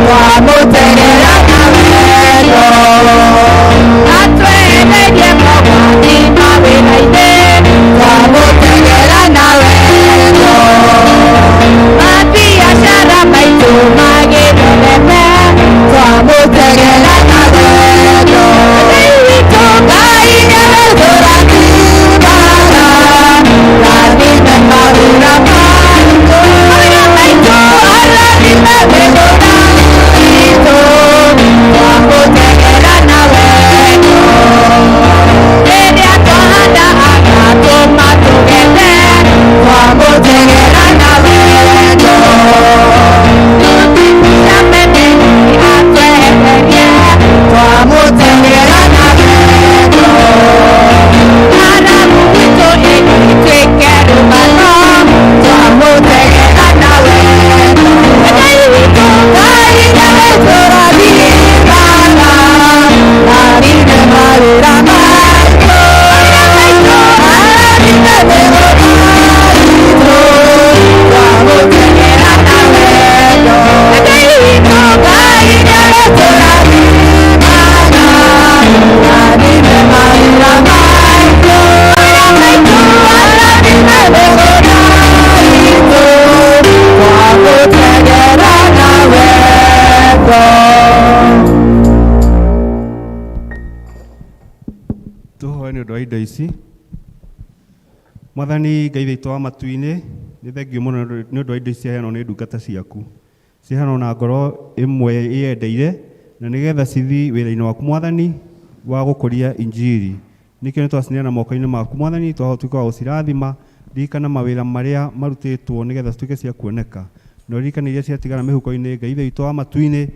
twamũtegera na wendo. Atwehererie mogwati mawĩra-inĩ, twamũtegera na wendo. Mabiacara maitũ magĩthereme, twamũtegera na wendo. Ngai witũ, Ngai nĩarĩtũrathimaga, rathime mawĩra maitũ, mawĩra maitũ, arathime mĩgũnda itũ, twamũtegera na wendo. Rĩrĩa twahanda agatũma tũgethe, twamũtegera na wendo. Tũticamene atwehererie, twamũtegera na wendo. Ng'aragu itũ ĩgĩtuĩke rũgano, twamũtegera na wendo. Ngai witũ, Ngai nĩarĩtũrathimaga, rathime mawĩra maitũ, mawĩra maitũ, arathime mĩgũnda itũ, twamũtegera na wendo. Ngai witũ, Ngai nĩarĩtũrathimaga, rathime mawĩra maitũ, mawĩra maitũ, arathime mĩgũnda itũ, twamũtegera na wendo. Tũhoe nĩ ũndũ wa indo ici. Mwathani Ngai witũ wa matu-inĩ, nĩ thengiũ mũno nĩ ũndũ wa indo ici ciaheanwo nĩ ndungata ciaku. Ciaheanwo na ngoro ĩmwe ĩyendeire, na nĩgetha cithi wĩra-inĩ waku Mwathani wa gũkũria injiri. Nĩkĩo nĩ twacineana moko-inĩ maku Mwathani, twatuĩka wa gũcirathima. Ririkana mawĩra marĩa marutĩtwo nĩgetha cituĩke cia kuoneka, na ũririkane iria ciatigara mĩhuko-inĩ. Ngai witũ wa matu-inĩ,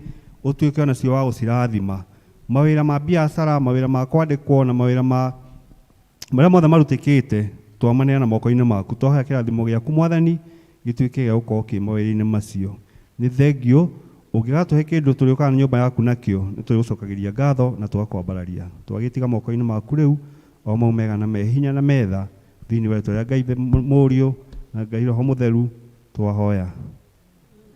ũtuĩke onacio wa gũcirathima. Mawĩra ma biacara, mawĩra ma kwandĩkwo, na mawĩra ma marĩa mothe marutĩkĩte, twamaneana moko-inĩ maku. Twahoya kĩrathimo gĩaku Mwathani gĩtuĩke gĩa gũkorwo kĩ mawĩra-inĩ macio. Nĩ thengiũ ũngĩgatũhe kĩndũ tũrĩũkaga na nyũmba yaku nakĩo, nĩ tũrĩgũcokagĩria ngatho na tũgakwambararia. Twagĩtiga moko-inĩ maku rĩu o mau mega na me hinya na metha, thĩinĩ wa rĩtwa rĩa Ngai Mũriũ na Ngai Roho Mũtheru twahoya.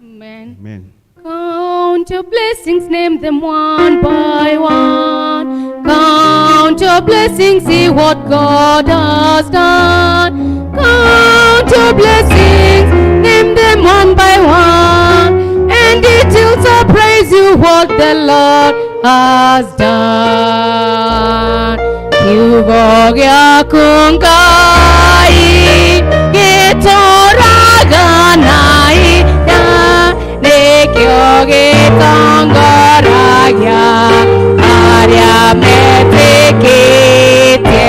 Amen. Amen. Count your blessings, name them one by one. Count your blessings, see what God has done. Count your blessings, name them one by one, and it will surprise you what the Lord has done. Kiugo gĩaku Ngai gĩtũũraga na hinya, nĩkĩo gĩtongoragia arĩa metĩkĩtie.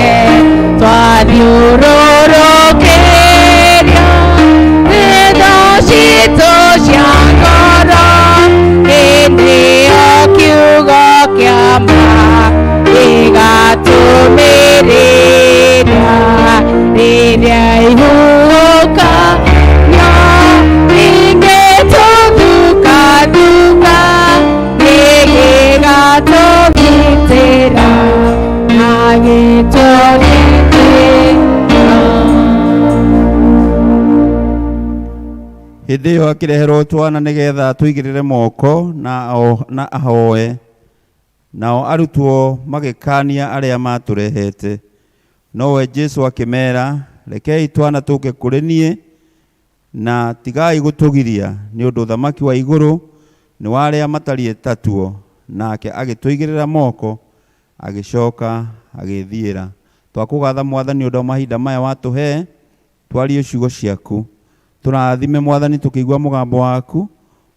Twathiũrũrũkĩrio nĩ thũ citũ cia ngoro, hĩndĩ ĩyo kiugo kĩa ma gĩgatũmĩrĩria. gitũ gĩtĩo. Hĩndĩ ĩyo akĩreherwo twana nĩgetha atũigĩrĩre moko na, na ahoe. Nao arutwo magĩkaania arĩa maatũrehete. Nowe Jesũ akĩmeera, rekei twana tũke kũrĩ niĩ na tigai gũtũgiria, nĩ ũndũ ũthamaki wa igũrũ nĩ wa arĩa matariĩ tatuo. Nake agĩtũigĩrĩra moko agĩcoka agĩthiĩra. Twakũgatha Mwathani ũndũ wa mahinda maya watũhe twarie ciugo ciaku. Tũrathime Mwathani tũkĩigua mũgambo waku.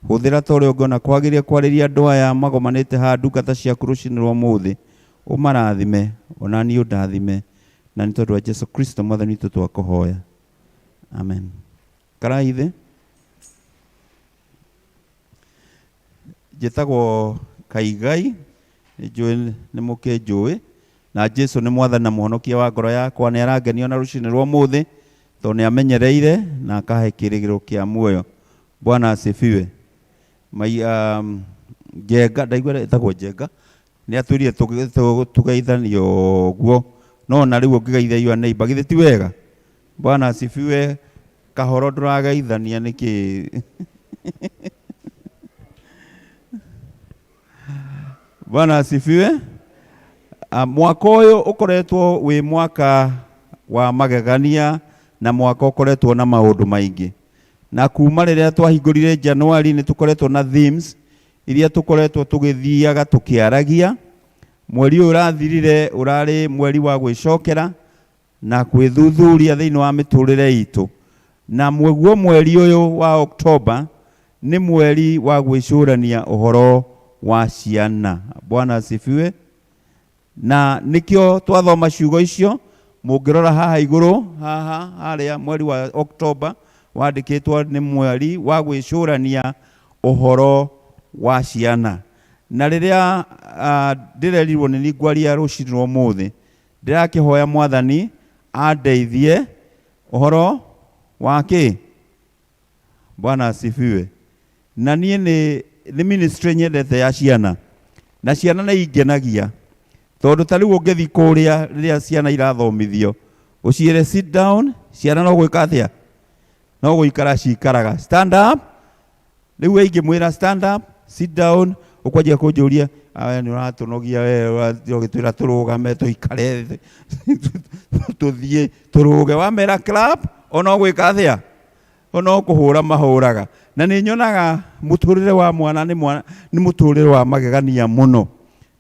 Hũthĩra ta ũrĩa ũngĩona kwagĩrĩire kwarĩria andũ aya magomanĩte haha ndungata ciaku rũcinĩ rwa ũmũthĩ. Ũmarathime ona niĩ ũndathime, na nĩ tondũ wa Jesu Kristo Mwathani witũ twakũhoya. Amen. Karai thĩ. Njĩtagwo Kaigai, nĩ njũĩ nĩ mũkĩnjũĩ, na Jesu nĩ Mwathani na Mũhonokia wa ngoro yakwa. Nĩ arangenio na rũcinĩ rwa ũmũthĩ tondũ nĩ amenyereire na akahe kĩrĩgĩrĩro kĩa muoyo. Bwana asifiwe. Mai, Njenga, ndaigua ĩtagwo Njenga, nĩ atwĩrire tũgeithanio ũguo, no na rĩu ũngĩgeithia your neighbor, githĩ ti wega? Bwana asifiwe. Kahoro ndũrageithania nĩkĩ? Bwana asifiwe. Mwaka ũyũ ũkoretwo wĩ mwaka wa magegania na mwaka ũkoretwo na maũndũ maingĩ. Na kuma rĩrĩa twahingũrire January nĩ tũkoretwo na themes iria tũkoretwo tũgĩthiaga tũkĩaragia. Mweri ũyũ ũrathirire ũrarĩ mweri wa gwĩcokera na gwĩthuthuria thĩinĩ wa mĩtũrĩre itũ. Na mweguo mweri ũyũ wa Oktoba nĩ mweri wa gwĩcũrania ũhoro wa ciana. Bwana asifiwe. Na nĩkĩo twathoma ciugo icio, mũngĩrora haha igũrũ, haha harĩa mweri wa Oktoba wandĩkĩtwo nĩ mweri wa gwĩcũrania ũhoro wa ciana. Na rĩrĩa ndĩrerirwo nĩ ngwaria rũcinĩ rwa ũmũthĩ, ndĩrakĩhoya Mwathani andeithie ũhoro wa kĩ? Bwana asifiwe. Na niĩ nĩ ministry nyendete ya ciana, na ciana nĩ ingenagia tondũ ta rĩu ũngĩthiĩ kũrĩa rĩrĩa ciana irathomithio ũciĩre sit down, ciana no gwĩka atĩa? No gũikara cikaraga. Stand up. Rĩu we ingĩmwĩra stand up, sit down, ũkwanjia kũnjũria, we nĩ ũratũnogia we, ũgĩtwĩra tũrũgame tũikare tũthiĩ tũrũge. Wamera clap, ona ũgwĩka atĩa? Ona ũkũhũra mahũraga. Na nĩ nyonaga mũtũrĩre wa mwana nĩ mũtũrĩre wa magegania mũno.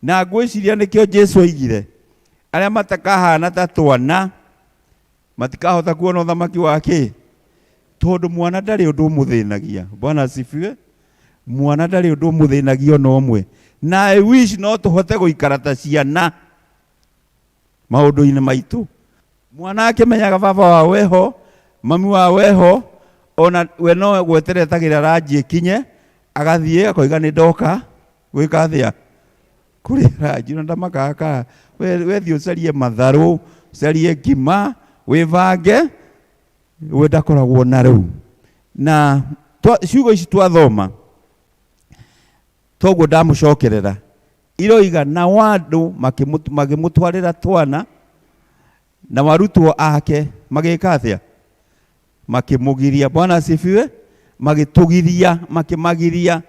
Na ngwĩciria nĩkĩo Jesu oigire, arĩa matakahana ta twana matikahota kuona ũthamaki wa kĩ? Tondũ mwana ndarĩ ũndũ ũmũthĩnagia. Bwana asifiwe. Mwana ndarĩ ũndũ ũmũthĩnagia ona ũmwe. Na I wish no tũhote gũikara ta ciana maũndũ-inĩ maitũ. Mwana akĩmenyaga baba wao eho, mami wao eho, ona we no gweterera etagĩrĩra ranji ĩkinye, agathiĩ akoiga nĩ ndoka gwĩka atĩa? Kũrĩa ranji. Na ndamakaga kana we thiĩ ũcarie matharũ, ũcarie ngima, wĩbange, we ndakoragwo na rĩu. Na ciugo ici twathoma, toguo ndamũcokerera, iroiga na andũ makĩmũtwarĩra twana, na arutwo ake magĩka atĩa? Makĩmũgiria. Bwana asifiwe. Magĩtũgiria, makĩmagiria.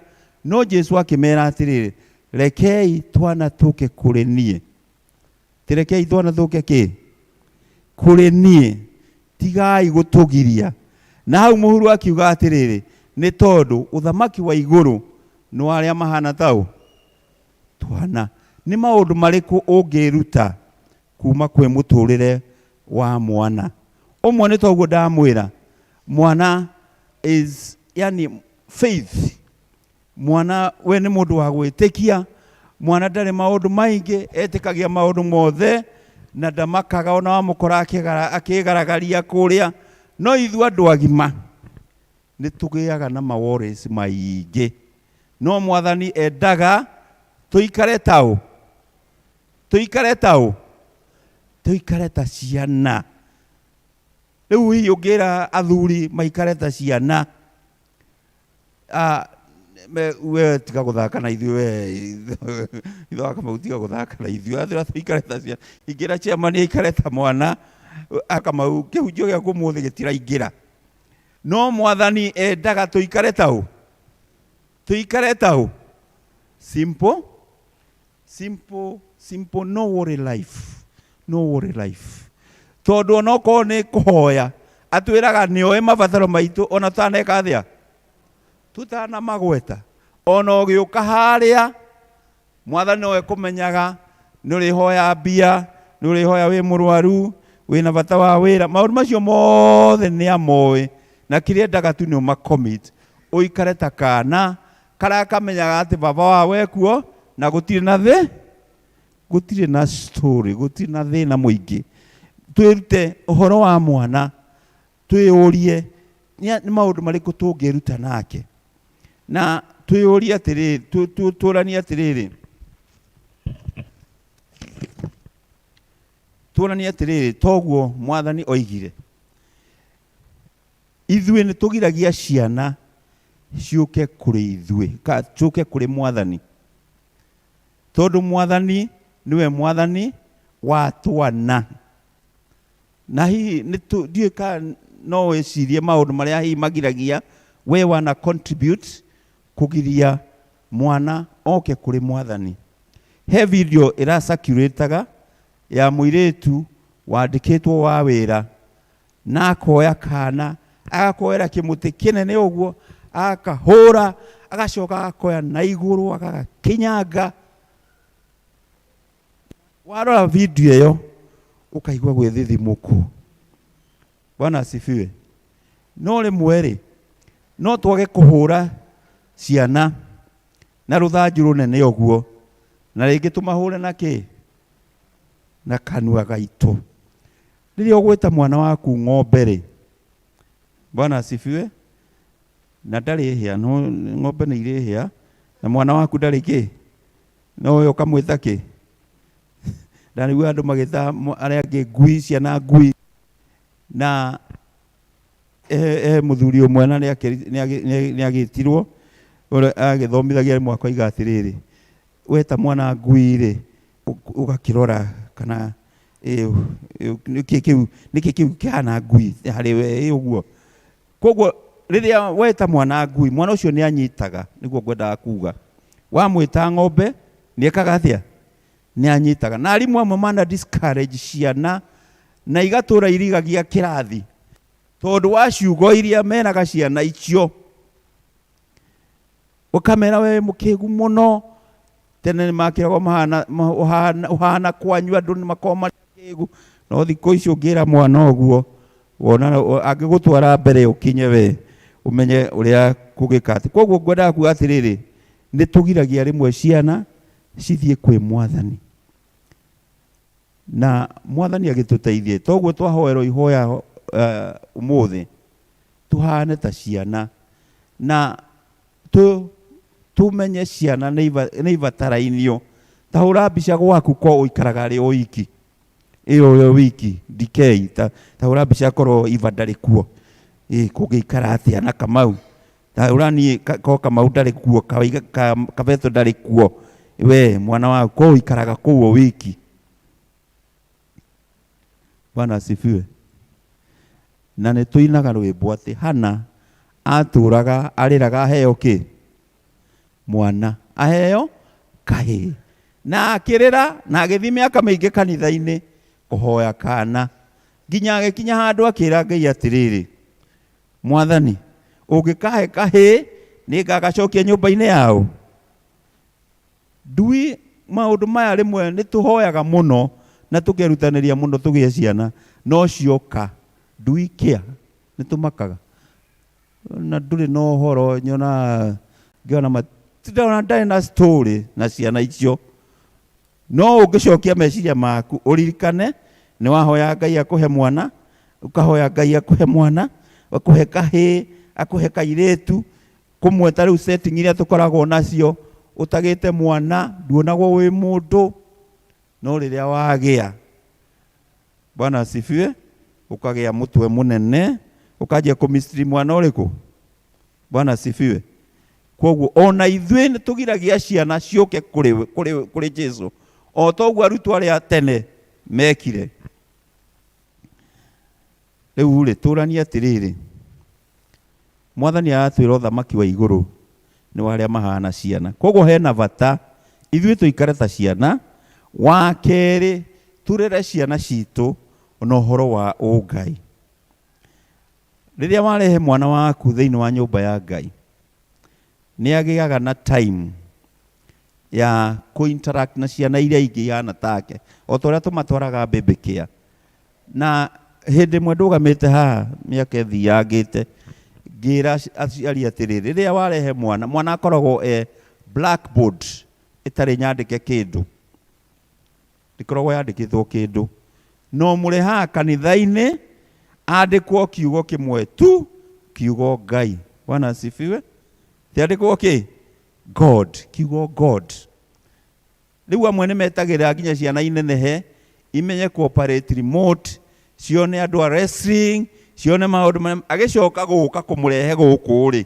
No Jesu akĩmera atĩrĩrĩ, rekei twana tũke kũrĩ niĩ. Ti rekei twana tũke kĩ? Kũrĩ niĩ. Tigai gũtũgiria. Na hau mũhuru akiuga atĩrĩrĩ, nĩ tondũ ũthamaki wa igũrũ nĩ wa arĩa mahana taũ twana. Nĩ maũndũ marĩkũ ũngĩruta kuma kwĩ mũtũrĩre wa mwana? Ũmwe nĩ toguo ndamwĩra, mwana is yani faith. Mwana we nĩ mũndũ wa gwĩtĩkia, mwana ndarĩ maũndũ maingĩ, etĩkagia maũndũ mothe na ndamakaga ona wamũkora akĩgaragaria kũrĩa. No ithuĩ andũ agima nĩ tũgĩaga na maworries maingĩ. No Mwathani endaga tũikare taũ, tũikare taũ, tũikare ta ciana. Rĩu hihi ũngĩra athuri maikare ta ciana, We tiga gũthaka na ithuĩ we ithe wa Kamau tiga gũthaka na ithuĩ athĩra tũikare ta ciana ingĩra chairman aikare ta mwana akamau kĩhunjio gĩaku ũmũthĩ gĩtiraingĩra no mwathani endaga tũikare ta ũ tũikare ta ũ simple simple simple no worry life no worry life tondũ onokorwo nĩ kũhoya atwĩraga nĩoĩ mabataro maitũ ona tũtaneka atĩa tũtanamagweta ona ũgĩũka harĩa mwathani nowe kũmenyaga nĩ ũrĩhoya mbia nĩ ũrĩhoya wĩ mũrwaru wĩna bata wa wĩra maũndũ macio mothe nĩ amoĩ na kĩrĩa endaga tu nĩ ũmacommit ũikare ta kana karĩa kamenyaga atĩ baba wao ekuo na gũtirĩ na thĩ gũtirĩ na story gũtirĩ na thĩna mũingĩ twĩrute ũhoro wa mwana twĩyũrie nĩ maũndũ marĩkũ tũngĩruta nake na twĩyũrie atĩrĩrĩ tũranie atĩrĩrĩ tũranie atĩrĩrĩ toguo mwathani oigire ithuĩ nĩ tũgiragia ciana ciũke kũrĩ ithuĩ ka ciũke kũrĩ mwathani tondũ mwathani nĩwe mwathani wa twana na hihi ndiũĩ kana no wĩcirie maũndũ marĩa hihi magiragia we wana contribute kũgiria mwana oke kũrĩ mwathani he video ĩracirculataga ya mũirĩtu wandĩkĩtwo wa wĩra na akoya kana agakoera kĩmũtĩ kĩnene ũguo akahũra agacoka agakoya na igũrũ agagakinyanga warora video ĩyo ũkaigua gwĩthithimũkwo Bwana asifiwe no rĩmwe rĩ no twage kũhũra ciana na rũthanju rũnene ũguo na rĩngĩ tũmahũre na kĩ na kanua gaitũ rĩrĩa ũgwĩta mwana waku ng'ombe rĩ Bwana asifiwe na ndarĩ hĩa no ng'ombe nĩ irĩ hĩa na mwana waku ndarĩ kĩ no we ũkamwĩta kĩ ndarigua andũ magĩta arĩa angĩ ngui ciana ngui na he mũthuri ũmwe na nĩ agĩtirwo ũrĩa agĩthomithagia rĩmwe akoiga atĩrĩrĩ weta mwana ngui rĩ ũgakĩrora kana nĩkĩ kĩu kĩhana ngui harĩ we ũguo koguo rĩrĩa weta mwana ngui mwana ũcio nĩ anyitaga nĩguo ngwendaga kuga wamwĩta ng'ombe nĩ ekaga atĩa nĩ anyitaga na arimũ amwe mana discourage ciana na igatũra irigagia kĩrathi tondũ wa ciugo iria meraga ciana icio ũkamera we mũkĩgu mũno tene nĩ makĩragwo ũhana kwanyu andũ nĩ makoragwo marĩ akĩgu no thikũ ici ũngĩra mwana ũguo wona angĩgũtwara mbere ũkinye we ũmenye ũrĩa kũgĩka atĩ koguo ngwendaga kuga atĩrĩrĩ nĩ tũgiragia rĩmwe ciana cithiĩ kwĩ mwathani na mwathani agĩtũteithie toguo twahoerwo ihoya ũmũthĩ tũhane ta ciana na tumenye ciana nĩ ibatarainio ta hũra mbica gwaku ko ũikaraga rĩ o wiki ĩyo yo wiki DK ta hũra mbica korwo Iva ndarĩ kuo kũngĩikara atĩa na Kamau ta hũra niĩ ko Kamau ndarĩ kuo Kabeto ndarĩ kuo we mwana waku ko ũikaraga kũu o wiki Bwana asifiwe na nĩ tũinaga rwĩmbo atĩ Hana atũraga arĩraga aheo kĩ mwana aheo kahĩĩ na akĩrĩra na agĩthiĩ mĩaka mĩingĩ kanitha-inĩ kũhoya kana nginya agĩkinya handũ akĩra Ngai atĩrĩrĩ mwathani ũngĩkahe kahĩĩ nĩngagacokia nyũmba-inĩ yao ndui maũndũ maya rĩmwe nĩ tũhoyaga mũno na tũkerutanĩria mũno tũgĩe ciana no cioka ndui kĩa nĩ tũmakaga na ndũrĩ na ũhoro nyona ngĩona ndona ndarĩ na story na ciana icio no ũngĩcokia meciria maku ũririkane nĩ wahoya Ngai akũhe mwana ũkahoya Ngai akũhe mwana akũhe kahĩĩ akũhe kairĩtu kũmwe ta rĩu setting iria tũkoragwo nacio ũtagĩte mwana nduonagwo wĩ mũndũ no rĩrĩa wagĩa Bwana asifiwe ũkagĩa mũtwe mũnene ũkanjia kũmistri mwana ũrĩkũ Bwana asifiwe Koguo ona ithuĩ nĩ tũgiragia ciana ciũke kũrĩ kũrĩ kũrĩ Jesu o toguo arutwo arĩa tene mekire. Rĩu rĩ tũranie atĩrĩrĩ, mwathani aratwĩra ũthamaki wa igũrũ nĩ wa arĩa mahana ciana. Koguo hena bata ithuĩ tũikare ta ciana. Wa kerĩ turere ciana citũ na ũhoro wa ũngai. Rĩrĩa warehe mwana waku thĩinĩ wa nyũmba ya Ngai, nĩ agĩaga na time ya kũ-interact na ciana iria ingĩ ihana take o ta ũrĩa tũmatwaraga baby care. Na hĩndĩ ĩmwe ndũgamĩte haha mĩaka ĩthiangĩte ngĩra aciari atĩrĩrĩ, rĩrĩa warehe mwana, mwana akoragwo e blackboard ĩtarĩ nyandĩke kĩndũ, ndĩkoragwo yandĩkĩtwo kĩndũ, no mũrehaga kanitha-inĩ andĩkwo kiugo kĩmwe tu, kiugo Ngai. Bwana asifiwe. Tiandĩkwo kĩ? God, kiugo God. Rĩu amwe nĩ metagĩrĩra nginya ciana inenehe imenye cooperate remote, cione andũ a wrestling, cione maũndũ marĩa agĩcoka gũka kũmũrehe gũkũ rĩ,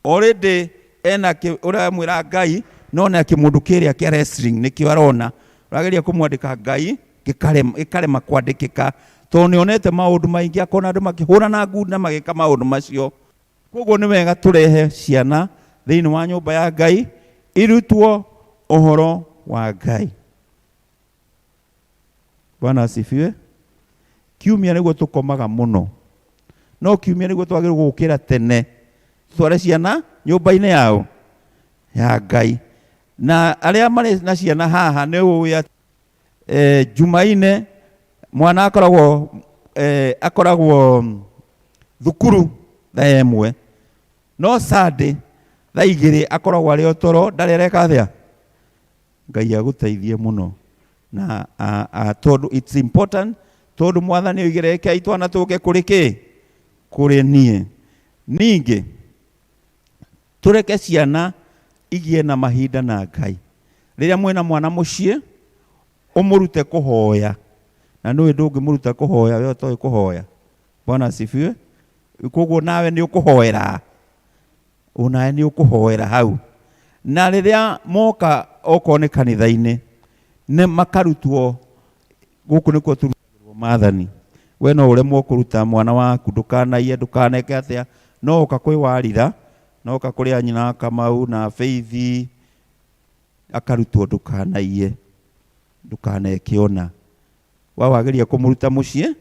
already ena ũramwĩra Ngai no na kĩmũndũ kĩrĩa kĩa wrestling nĩkĩo arona, ũrageria kũmwandĩka Ngai gĩkarema kwandĩkĩka tondũ nĩ onete maũndũ maingĩ, akona andũ makĩhũrana ngundi na magĩka maũndũ macio. Koguo nĩ wega tũrehe ciana thĩinĩ wa nyũmba ya Ngai irutwo ũhoro wa Ngai. Bwana asifiwe. Kiumia nĩguo tũkomaga mũno, no kiumia nĩguo twagĩrĩirwo gũkĩra tene tware ciana nyũmba-inĩ yao ya Ngai. Na arĩa marĩ na ciana haha nĩ ũĩ atĩ Jumaine mwana akoragwo akoragwo thukuru thaa ĩmwe, no Sunday thaa igĩrĩ akoragwo arĩ o toro, ndarĩ areka atĩa. Ngai agũteithie mũno na tondũ it's important, tondũ mwathani oigire rekei twana tũke kũrĩ kĩ? Kũrĩ niĩ. Ningĩ tũreke ciana igĩe na mahinda na Ngai. Rĩrĩa mwĩna mwana mũciĩ ũmũrute kũhoya, na nĩũĩ ndũngĩmũruta kũhoya we ũtoĩ kũhoya. Bwana asifiwe. Koguo nawe nĩ ũkũhoera, onawe nĩ ũkũhoera hau. Na rĩrĩa moka okorwo nĩ kanitha-inĩ nĩ makarutwo, gũkũ nĩkuo tũrutagĩrwo maathani. We no ũremwo kũruta mwana waku ndũkanaiye, ndũkaneke atĩa, no ũka kwĩ Warira, no ũka kũrĩ anyina wa Kamau na Faith, akarutwo ndũkanaiye, ndũkaneke ona. Wa wageria kũmũruta mũciĩ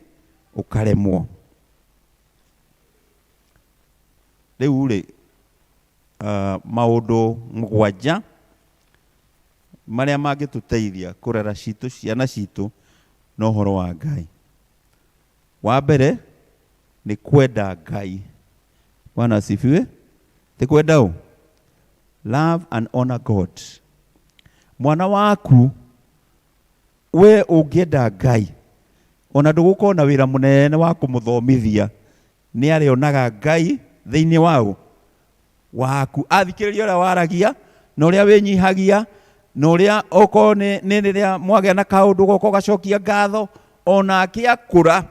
ũkaremwo. Rĩu rĩ, maũndũ mũgwanja marĩa mangĩtũteithia kũrera citũ ciana citũ na ũhoro wa Ngai. Wa mbere nĩ kwenda Ngai. Bwana asifiwe. Ti kwenda ũ? Love and honor God. Mwana waku we ũngĩenda Ngai, ona ndũgũkorwo na wĩra mũnene wa kũmũthomithia, nĩ arĩonaga Ngai thĩinĩ wao waku. Athikĩrĩria ũrĩa waragia na ũrĩa wĩnyihagia na ũrĩa okorwo nĩ rĩrĩa mwagĩa na kaũndũ goka ũgacokia ngatho, onake akũra.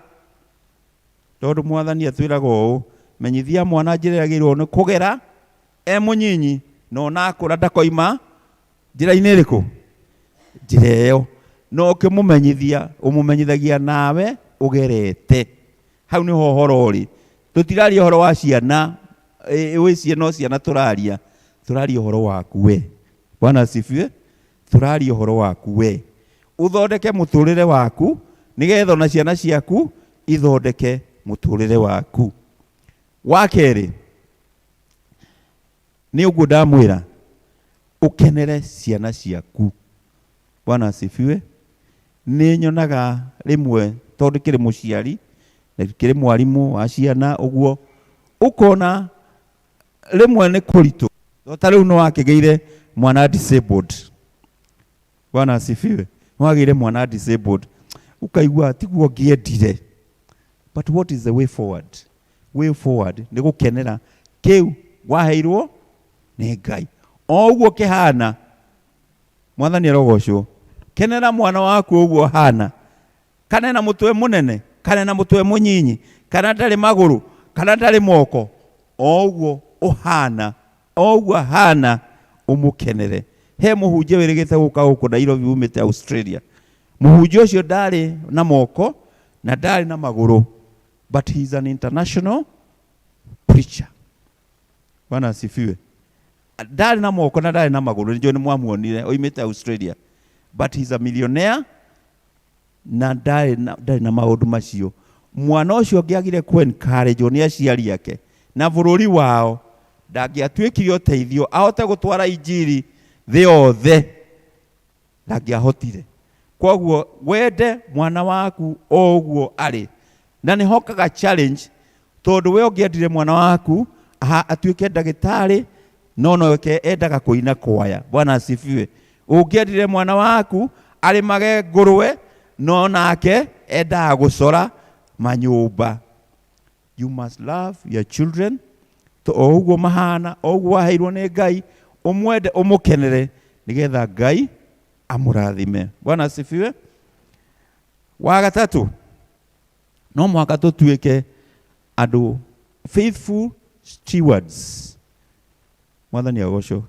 Tondũ mwathani atwĩraga ũũ, menyithia mwana njĩra ĩrĩa agĩrĩirwo nĩ kũgera e mũnyinyi, na ona akũra ndakoima njĩra-inĩ ĩrĩkũ? Njĩra ĩyo. No ũkĩmũmenyithia, ũmũmenyithagia nawe ũgerete. Hau nĩho ũhoro ũrĩ. Tũtiraria ũhoro wa ciana, wĩcie no ciana tũraria. Tũraria ũhoro waku we. Bwana asifiwe. Tũraria ũhoro waku we. Ũthondeke mũtũrĩre waku, nĩgetha ona ciana ciaku ithondeke mũtũrĩre waku. Wa kerĩ, nĩ ũguo ndamwĩra, ũkenere ciana ciaku. Bwana asifiwe. Nĩ nyonaga rĩmwe tondũ kĩrĩ mũciari na kĩrĩ mwarimũ wa ciana ũguo, ũkona rĩmwe nĩ kũritũ. Ta rĩu nĩ wakĩgĩire mwana disabled. Bwana asifiwe. Nĩ wagĩire mwana disabled, ũkaigua tiguo ngĩendire. But what is the way forward? Way forward nĩ gũkenera kĩu waheirwo nĩ Ngai. O ũguo kĩhana, mwathani arogocwo. Kenera mwana waku ũguo hana. Kana ena mũtwe mũnene, kana ena mũtwe mũnyinyi, kana ndarĩ magũrũ, kana ndarĩ moko, o ũguo ũhana, O ũguo ahana ũmũkenere. He mũhunjia wĩrĩgĩte gũka gũkũ Nairobi umĩte Australia. Mũhunjia ũcio ndarĩ na moko na ndarĩ na magũrũ, but he is an international preacher. Bwana asifiwe. Ndarĩ na moko na ndarĩ na magũrũ, nĩnjũĩ nĩ mwamuonire oimĩte Australia, but he is a millionaire na ndarĩ na maũndũ macio. Mwana ũcio angĩagire kũ encourage nĩ aciari ake na bũrũri wao, ndangĩatuĩkire ũteithio ahote gũtwara injiri thĩ yothe, ndangĩahotire. Koguo wende mwana waku o ũguo arĩ, na nĩ hokaga challenge, tondũ we ũngĩendire mwana waku atuĩke ndagĩtarĩ, no noke endaga kũina kwaya. Bwana asifiwe. Ũngĩendire mwana waku arĩmage ngũrwe, no nake endaga gũcora manyũmba. You must love your children to o ũguo mahana, o ũguo waheirwo nĩ Ngai, ũmwende, ũmũkenere, nĩgetha Ngai amũrathime. Bwana asifiwe. Wa gatatũ, no mũhaka tũtuĩke andũ faithful stewards. Mwathani agocwo.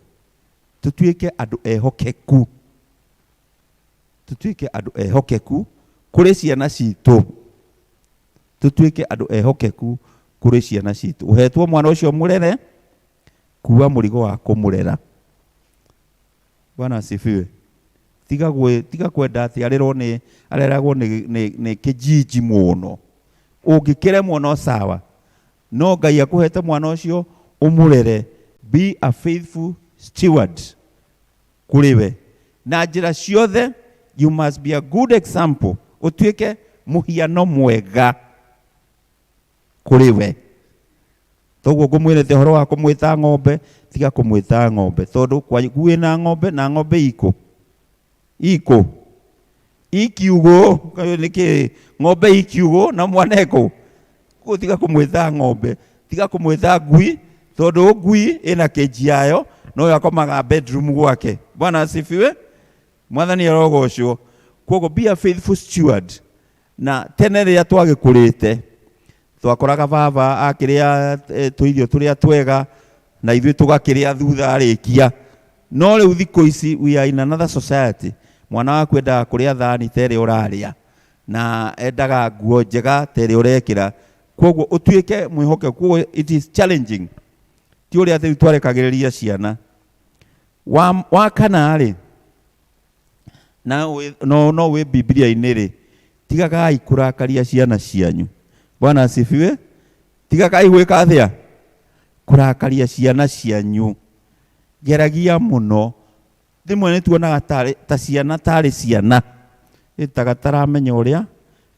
Tũtuĩke andũ ehokeku, tũtuĩke andũ ehokeku kũrĩ ciana citũ, tũtuĩke andũ ehokeku kũrĩ ciana citũ. Ũhetwo mwana ũcio mũrere, kuua mũrigo wa kũmũrera. Bwana asifiwe. Tiga kwenda atĩ arerwo nĩ areragwo nĩ kĩjiji mũno. Ũngĩkĩremwo no sawa, no Ngai akũhete mwana ũcio ũmũrere. Be a faithful steward kũrĩ we na njĩra ciothe. You must be a good example, ũtuĩke mũhiano mwega kũrĩ we. Toguo ngũmwĩrĩte ũhoro wa kũmwĩta ng'ombe, tiga kũmwĩta ng'ombe, tondũ kwagu na ng'ombe na ng'ombe ikũ ikũ ikiugũ nĩkĩ ng'ombe ikiugũ na mwana ekũ. Koguo tiga kũmwĩta ng'ombe, tiga kũmwĩta ngui, tondũ ngui ĩna kĩnji yayo, no yo akomaga bedroom gwake. Bwana asifiwe. Mwathani arogocwo. Koguo be a faithful steward. Na tene rĩrĩa twagĩkũrĩte, twakoraga baba akĩrĩa tũirio tũrĩa twega, na ithuĩ tũgakĩrĩa thutha arĩkia. No rĩu thikũ ici we are in another society. Mwana waku endaga kũrĩa thani ta ĩrĩa ũrarĩa, na endaga nguo njega ta ĩrĩa ũrekĩra. Koguo ũtuĩke mwĩhokeku. Koguo it is challenging, ti ũrĩa rĩu twarekagĩrĩria ciana. Wa kana rĩ, na no wĩ Biblia-inĩ rĩ, tigagai kũrakaria ciana cianyu. Bwana asifiwe. Tigagai gwĩka atĩa? Kũrakaria ciana cianyu. Geragia mũno. Rĩmwe nĩ tuonaga ta ciana tarĩ ciana ĩta gataramenya ũrĩa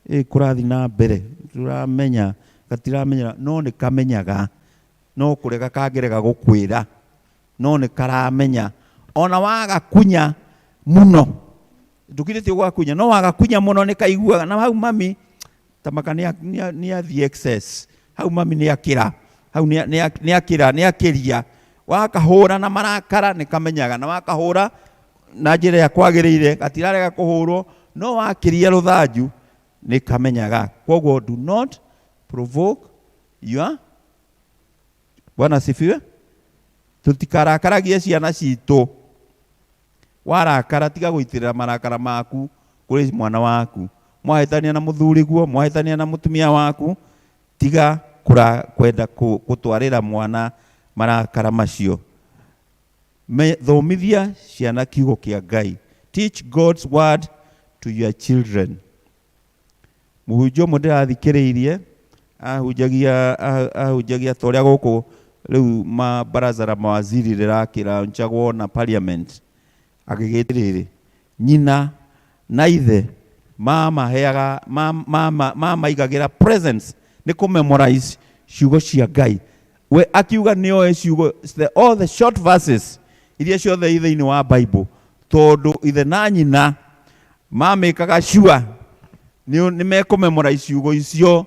kũrathiĩ na mbere, tũramenya gatiramenya, no nĩ kamenyaga, no kũrega kangĩrega gũkwĩra, no nĩ karamenya. Ona waga kunya mũno, ndũkirĩtie gwakunya, no waga kunya mũno nĩ kaiguaga, na hau mami tamaka nĩ athiĩ excess, hau mami nĩ akĩra, hau nĩ akĩra, nĩ akĩria. Wakahũra na marakara nĩ kamenyaga, na wakahũra na njĩra ĩrĩa kwagĩrĩire gatirarega kũhũrwo, no wakĩria rũthanju nĩ kamenyaga. Koguo do not provoke your. Bwana asifiwe. Tũtikarakaragie ciana citũ. Warakara, tiga gũitĩrĩra marakara maku kũrĩ mwana waku. Mwahĩtania na mũthuriguo, mwahĩtania na mũtumia waku, tiga kwenda gũtwarĩra mwana marakara macio. Thomithia ciana kiugo kĩa Ngai. Teach God's word to your children. Mũhunjia ũmwe ndĩrathikĩrĩirie ahunjagia ta ũrĩa gũkũ rĩu baraza la mawaziri rĩrakĩlaunchagwo na parliament, agĩgĩtĩrĩrĩ nyina na ithe mamaheaga mamaigagĩra presents nĩ kũ-memorize ciugo cia Ngai. We akiuga nĩoĩ ciugo all the short verses iria ciothe i thĩinĩ wa Bible, tondũ ithe na nyina mamĩkaga sure nĩ mekũ-memorize ciugo icio.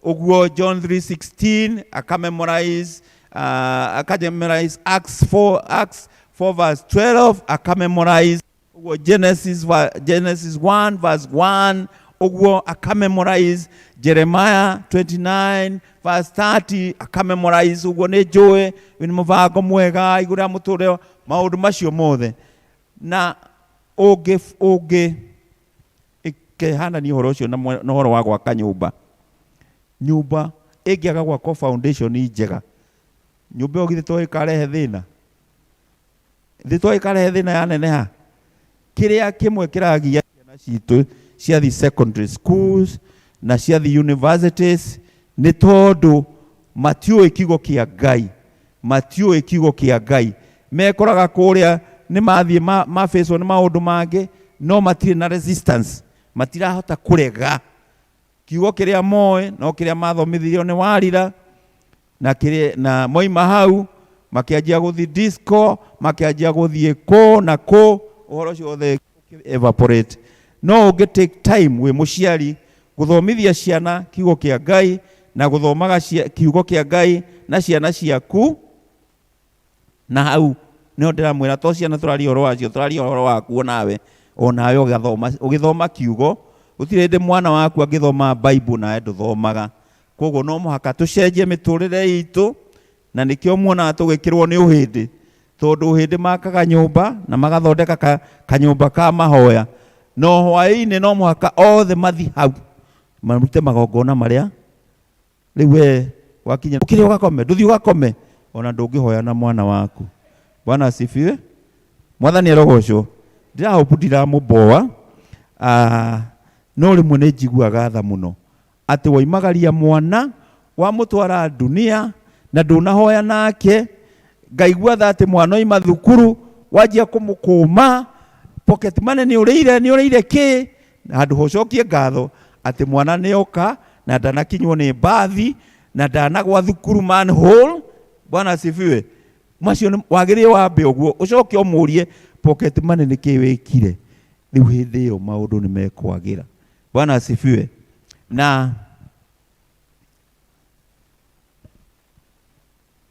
Ũguo John 3:16 akamemorize, akamemorize Acts 4, Acts 4 verse 12 akamemorize, ũguo Genesis 1 verse 1. Ũguo akamemorize Jeremiah 29 verse 30, akamemorize ũguo nĩ njũĩ nĩ mũbango mwega igũrũ rĩa mũtũrĩre, maũndũ macio mothe. Na ũngĩ ũngĩ ĩkehanania ũhoro ũcio na na ũhoro wa gwaka nyũmba. Nyũmba ĩngĩaga gwakwo foundation njega, nyũmba ĩyo githĩ to ĩkarehe thĩna? Thĩ to ĩkarehe thĩna yaneneha? Kĩrĩa kĩmwe kĩragia ciana citũ ciathiĩ secondary schools na ciathiĩ universities nĩ tondũ matiũĩ kiugo kĩa Ngai, matiũĩ kiugo kĩa Ngai. Mekoraga kũrĩa nĩ mathiĩ mabĩcwo nĩ maũndũ mangĩ, no matirĩ na resistance, matirahota kũrega kiugo kĩrĩa moĩ, no kĩrĩa mathomithirio nĩ warira na kĩrĩa, na moima hau makĩanjia gũthiĩ disco, makĩanjia gũthiĩ kũ na kũ, ũhoro ũcio wothe evaporate. No ũngĩ take time wĩ mũciari gũthomithia ciana kiugo kĩa Ngai na gũthomaga kiugo kĩa Ngai na ciana ciaku, na hau nĩho ndĩramwĩra to ciana tũraria ũhoro wacio, tũraria ũhoro waku onawe, onawe ũgathoma, ũgĩthoma kiugo. Gũtirĩ hĩndĩ mwana waku angĩthoma Bible nawe ndũthomaga. Koguo no mũhaka tũcenjie mĩtũrĩre itũ, na nĩkĩo muonaga tũgĩkĩrwo nĩ ũhĩndĩ, tondũ ũhĩndĩ makaga nyũmba na magathondeka kanyũmba ka mahoya, no hwaĩ-inĩ no mũhaka othe mathi hau marute magongona marĩa. Rĩu we wakinya ũkĩrĩ ũgakome, ndũthiĩ ũgakome ona ndũngĩhoya na mwana waku. Bwana asifiwe. Mwathani arogocwo. Ndĩrahopu ndiramũboa, no rĩmwe nĩ njiguaga tha mũno atĩ woimagaria mwana wamũtwara dunia na ndũnahoya nake, ngaigua tha atĩ mwana oima thukuru wanjia kũmũkũma pocket money, nĩ ũrĩire, nĩ ũrĩire kĩ, handũ hocokie ngatho atĩ mwana nĩ oka na ndanakinywo nĩ mbathi na ndanagwa thukuru manhole. Bwana asifiwe. Macio nĩ wagĩrĩire wambe ũguo ũcoke ũmũrie pocket money nĩ kĩ wĩkire. Rĩu hĩndĩ ĩyo maũndũ nĩ mekwagĩra. Bwana asifiwe. Na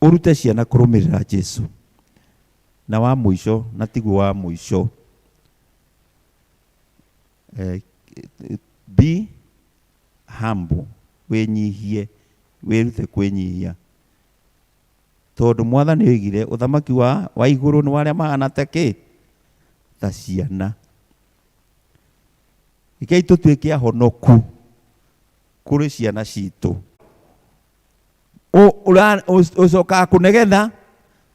ũrute ciana kũrũmĩrĩra Jesu. Na wa mũico, na tiguo wa mũico, be humble, wĩnyihie, wĩrute kwĩnyihia, tondũ mwathani oigire ũthamaki wa igũrũ nĩ wa arĩa mahana ta kĩ? Ta ciana. Rekei tũtuĩke ahonoku kũrĩ ciana citũ. Ũcokaga kũnegetha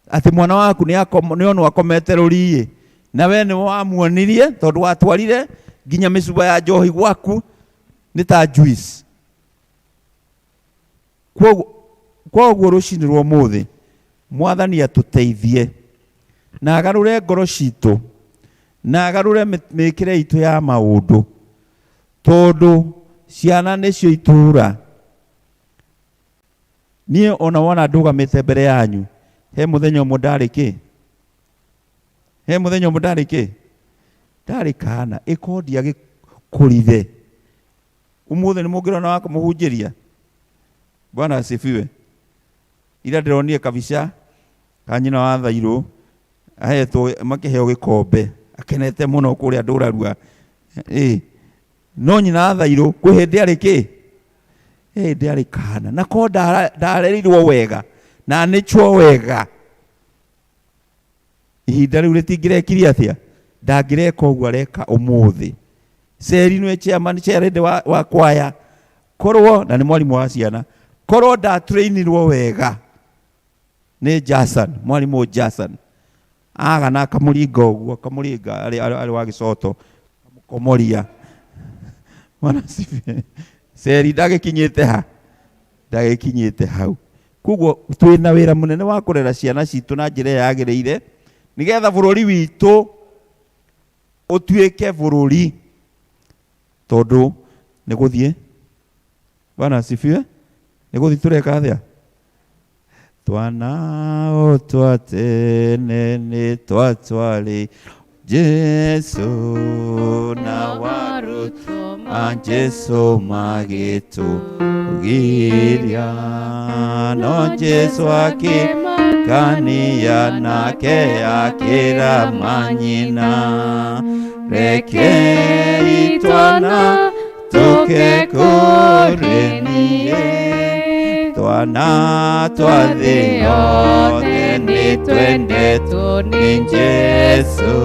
atĩ mwana waku nĩ onwo akomete rũriĩ, na we nĩ wamuonirie tondũ watwarire nginya mĩcuba ya njohi gwaku nĩ ta juice. Koguo rũcinĩ rwa ũmũthĩ mwathani atũteithie na agarũre ngoro citũ na agarũre mĩkĩre itũ ya maũndũ, tondũ ciana nĩcio itũra. Niĩ ona wona ndũgamĩte mbere yanyu, he mũthenya ũmwe ndarĩ kĩ? He mũthenya ũmwe ndarĩ kĩ? Ndarĩ kana ĩkondia gĩkũrire. Ũmũthĩ nĩ mũngĩrona wa kũmũhunjĩria. Bwana asifiwe. Ira ndĩronire kabica ka nyina wa Thairũ ahetwo makĩheo gĩkombe akenete mũno kũrĩa Ndũrarua. No nyina wa Thairũ kwĩ hĩndĩ arĩ kĩ? Hĩndĩ arĩ kana. Na ko ndarerirwo wega na nĩchwo wega, ihinda rĩu rĩtingĩrekirie atĩa? Ndangĩreka ũguo areka ũmũthĩ. Ceri nĩwe chairman, chairlady wa kwaya, korwo na nĩ mwarimũ wa ciana, korwo ndatrainirwo wega nĩ Jason, mwarimũ Jason, agana akamũringa ũguo, akamũringa arĩ wa gĩcoto, akamũkomoria. Mwana asifiwe. Ceri ndagĩkinyĩte ha? Ndagĩkinyĩte hau. Koguo twĩna wĩra mũnene wa kũrera ciana citũ na njĩra ĩrĩa yagĩrĩire, nĩgetha bũrũri witũ ũtuĩke bũrũri, tondũ nĩ gũthiĩ. Bwana asifiwe. Nĩ gũthiĩ tũreka atĩa? Twana o twa tene nĩ twatwarĩ Jesu na warutwo a Jesu magĩtũgiria, no Jesu akĩkania nake akĩra manyina, rekei twana Tũke kũrĩ niĩ twana twa thĩ yothe nĩ twendetwo nĩ Jesũ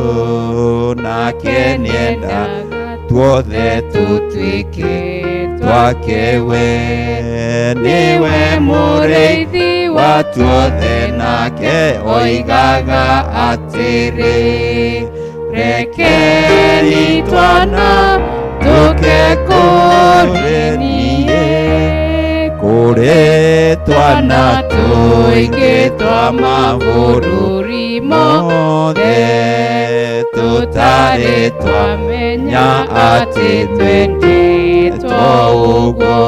nake nĩendaga tuothe tũtuĩke twake we nĩwe mũrĩithi wa tuothe nake oigaga atĩrĩ rekei twana tũke kũrĩ niĩ kũrĩ twana tũingĩ twa mabũrũri mothe tũtarĩ twamenya atĩ twendetwo ũguo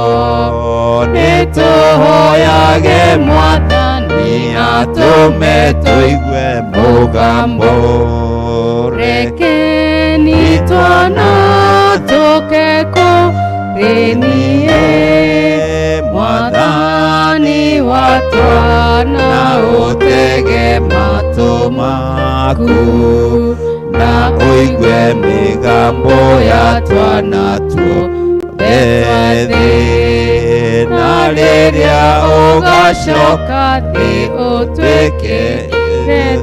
nĩ tũhoyage mwathani atũme tũigue mũgambo Rekeni twana tũke kũrĩ niĩ mwathani wa twana ũtege matũ maku na ũigue mĩgambo ya twana tuothe thĩ na rĩrĩa ũgacoka thĩ ũtwĩke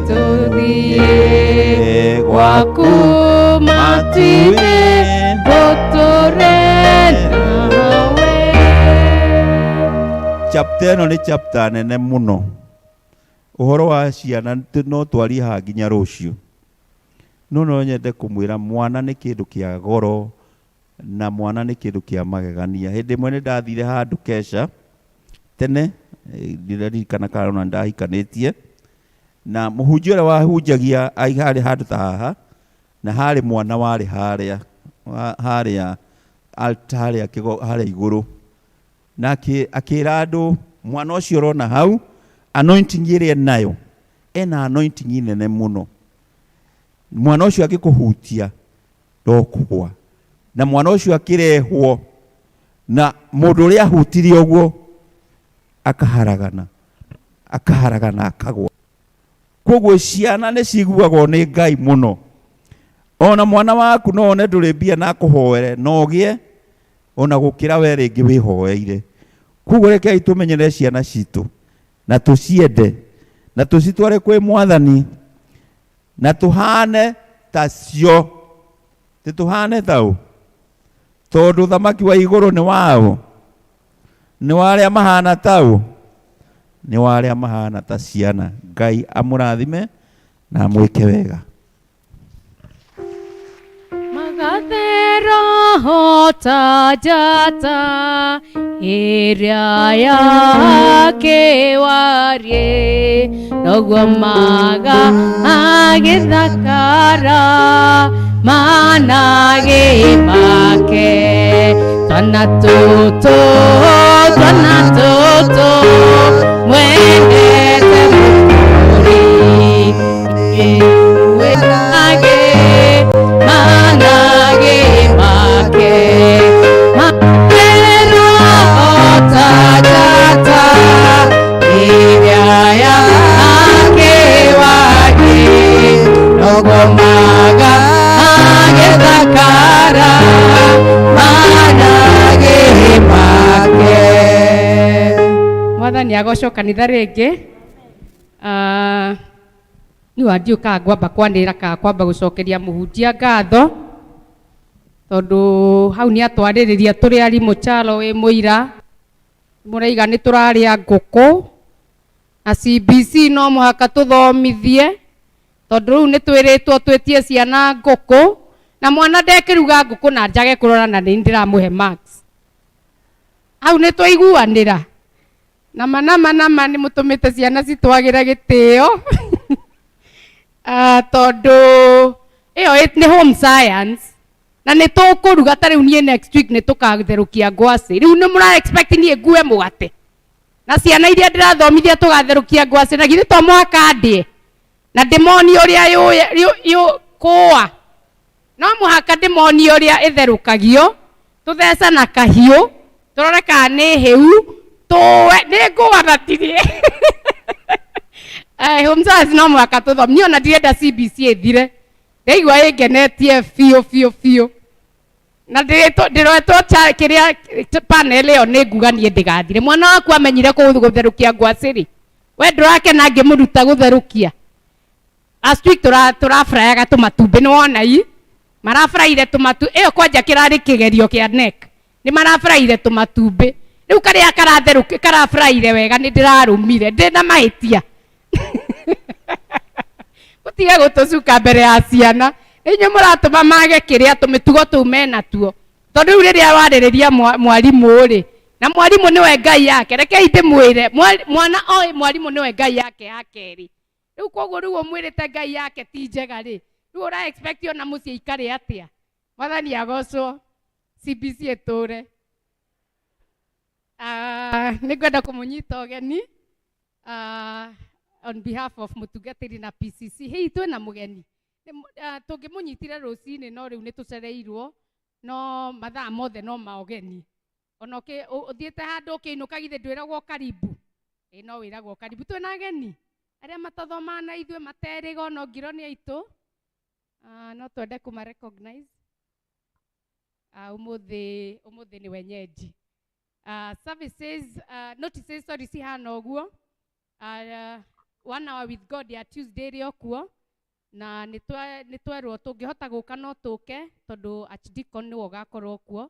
tũthiĩ gwaku matu-inĩ tũtũre nawe. Chapter ĩno nĩ chapter nene mũno ũhoro wa ciana no twarie haha nginya rũciũ no no nyende kũmwĩra mwana nĩ kĩndũ kĩa goro na mwana nĩ kĩndũ kĩa magegania hĩndĩ ĩmwe nĩ ndathire handũ kesha tene ndiririkana kana ona ndahikanĩtie na mũhunjia ũrĩa wahunjagia harĩ handũ ta haha na harĩ mwana warĩ harĩa harĩa altar harĩa harĩa igũrũ na akĩra andũ mwana ũcio ũrona hau anointing ĩrĩa enayo ena anointing nene mũno mwana ũcio angĩkũhutia ndokũgwa na mwana ũcio akĩrehwo na mũndũ ũrĩa ahutirie ũguo akaharagana akaharagana akagwa koguo ciana nĩ ciguagwo nĩ Ngai mũno ona mwana waku no one ndũrĩ mbia na akũhoere no ũgĩe ona gũkĩra we rĩngĩ wĩhoeire koguo rekei tũmenyerere ciana citũ na tũciende na tũcitware kwĩ mwathani na tũhane ta cio ti tũhane tau tondũ thamaki wa igũrũ nĩ wao nĩ wa arĩa mahana tau nĩ wa arĩa mahana ta ciana Ngai amũrathime na amwĩke wega. Magathe roho ta njata ĩrĩa ya kĩwarie noguo maga agĩthakara managĩ make twana tũtũ twana tũtũ mwendete mũkũri wĩage managĩ make matero ta njata ĩrĩa ya kĩwarie noguo maga agĩthakara managĩ make. Mwathani agocwo kanitha rĩngĩ. Niĩ wandiũ kana ngwamba kwanĩrĩra kana kwamba gũcokeria mũhunjia ngatho tondũ hau nĩ atwarĩrĩria tũrĩ arimũ Chalo wĩ mũira mũraiga nĩ tũrarĩa ngũkũ na CBC no mũhaka tũthomithie tondũ rĩu nĩ twĩrĩtwo twĩtie ciana ngũkũ na mwana ndekĩruga ngũkũ na njage kũrora na nĩ ndĩramũhe marks hau nĩ twaiguanĩra nama nama nama nĩ mũtũmĩte ciana citwagĩre gĩtĩo tondũ ĩyo nĩ home science na nĩ tũkũruga ta rĩu niĩ next week nĩ tũkatherũkia ngwacĩ rĩu nĩ mũra expect niĩ ngue mũgate na ciana iria ndĩrathomithia tũgatherũkia ngwacĩ na githĩ to mũhaka ndĩe na ndĩmonie ũrĩa kũa no mũhaka ndĩmonie ũrĩa ĩtherũkagio tũthece na kahiũ tũrore kana nĩ hĩu tũe nĩ ngũa na tirĩ home science no mũhaka tũthome niĩ ona ndirenda CBC ĩthire ndaigua ĩngenetie biũ biũ biũ. Na ndĩroetwo kĩrĩa panel ĩyo nĩ nguga niĩ ndĩgathire. Mwana waku amenyire gũtherũkia ngwacĩ rĩ, we ndũrakena ngĩmũruta gũtherũkia. Last week tũrafryaga tũmatumbĩ, nĩ wona i marafraire tũmatu ĩyo kwanja kĩrarĩ kĩgerio kĩa NEC, nĩ marafraire tũmatumbĩ. Rĩu karĩa karatherũki karafraire wega nĩ ndĩrarũmire ndĩ na mahĩtia. Gũtige gũtũcuka mbere ya ciana, inyuĩ mũratũma mage kĩrĩa tũmĩtugo tũu menatuo, tondũ rĩu rĩrĩa warĩrĩria mwarimũ rĩ, na mwarimũ nĩwe ngai yake. Rekei ndĩmwĩre, mwana oĩ mwarimũ nĩwe ngai yake ya kerĩ. Rĩu koguo rĩu ũmwĩrĩte ngai yake ti njega rĩ, rĩu ũra expect ona mũciĩ ikare atĩa? Mwathani agocwo, CBC ĩtũre. Nĩ ngwenda kũmũnyita ũgeni on behalf of mũtungatĩri na PCC. Hihi twĩna mũgeni? Tũngĩmũnyitire rũcinĩ, no rĩu nĩ tũcereirwo, no mathaa mothe no ma ũgeni. Ona ũthiĩte handũ ũkĩinũka, githĩ ndwĩragwo karibu? Ĩ, no wĩragwo karibu. Twĩna ageni arĩa matathomaga na ithuĩ, materĩga ona ngiro nĩ aitũ. No twende kũma recognize. Ũmũthĩ ũmũthĩ nĩ wenyeji. Services, notices, sorry, cihana ũguo. One Hour with God ya Tuesday ĩrĩ o kuo, na nĩ twerwo tũngĩhota gũka no tũke, tondũ Archdeacon nĩwe ũgakorwo kuo.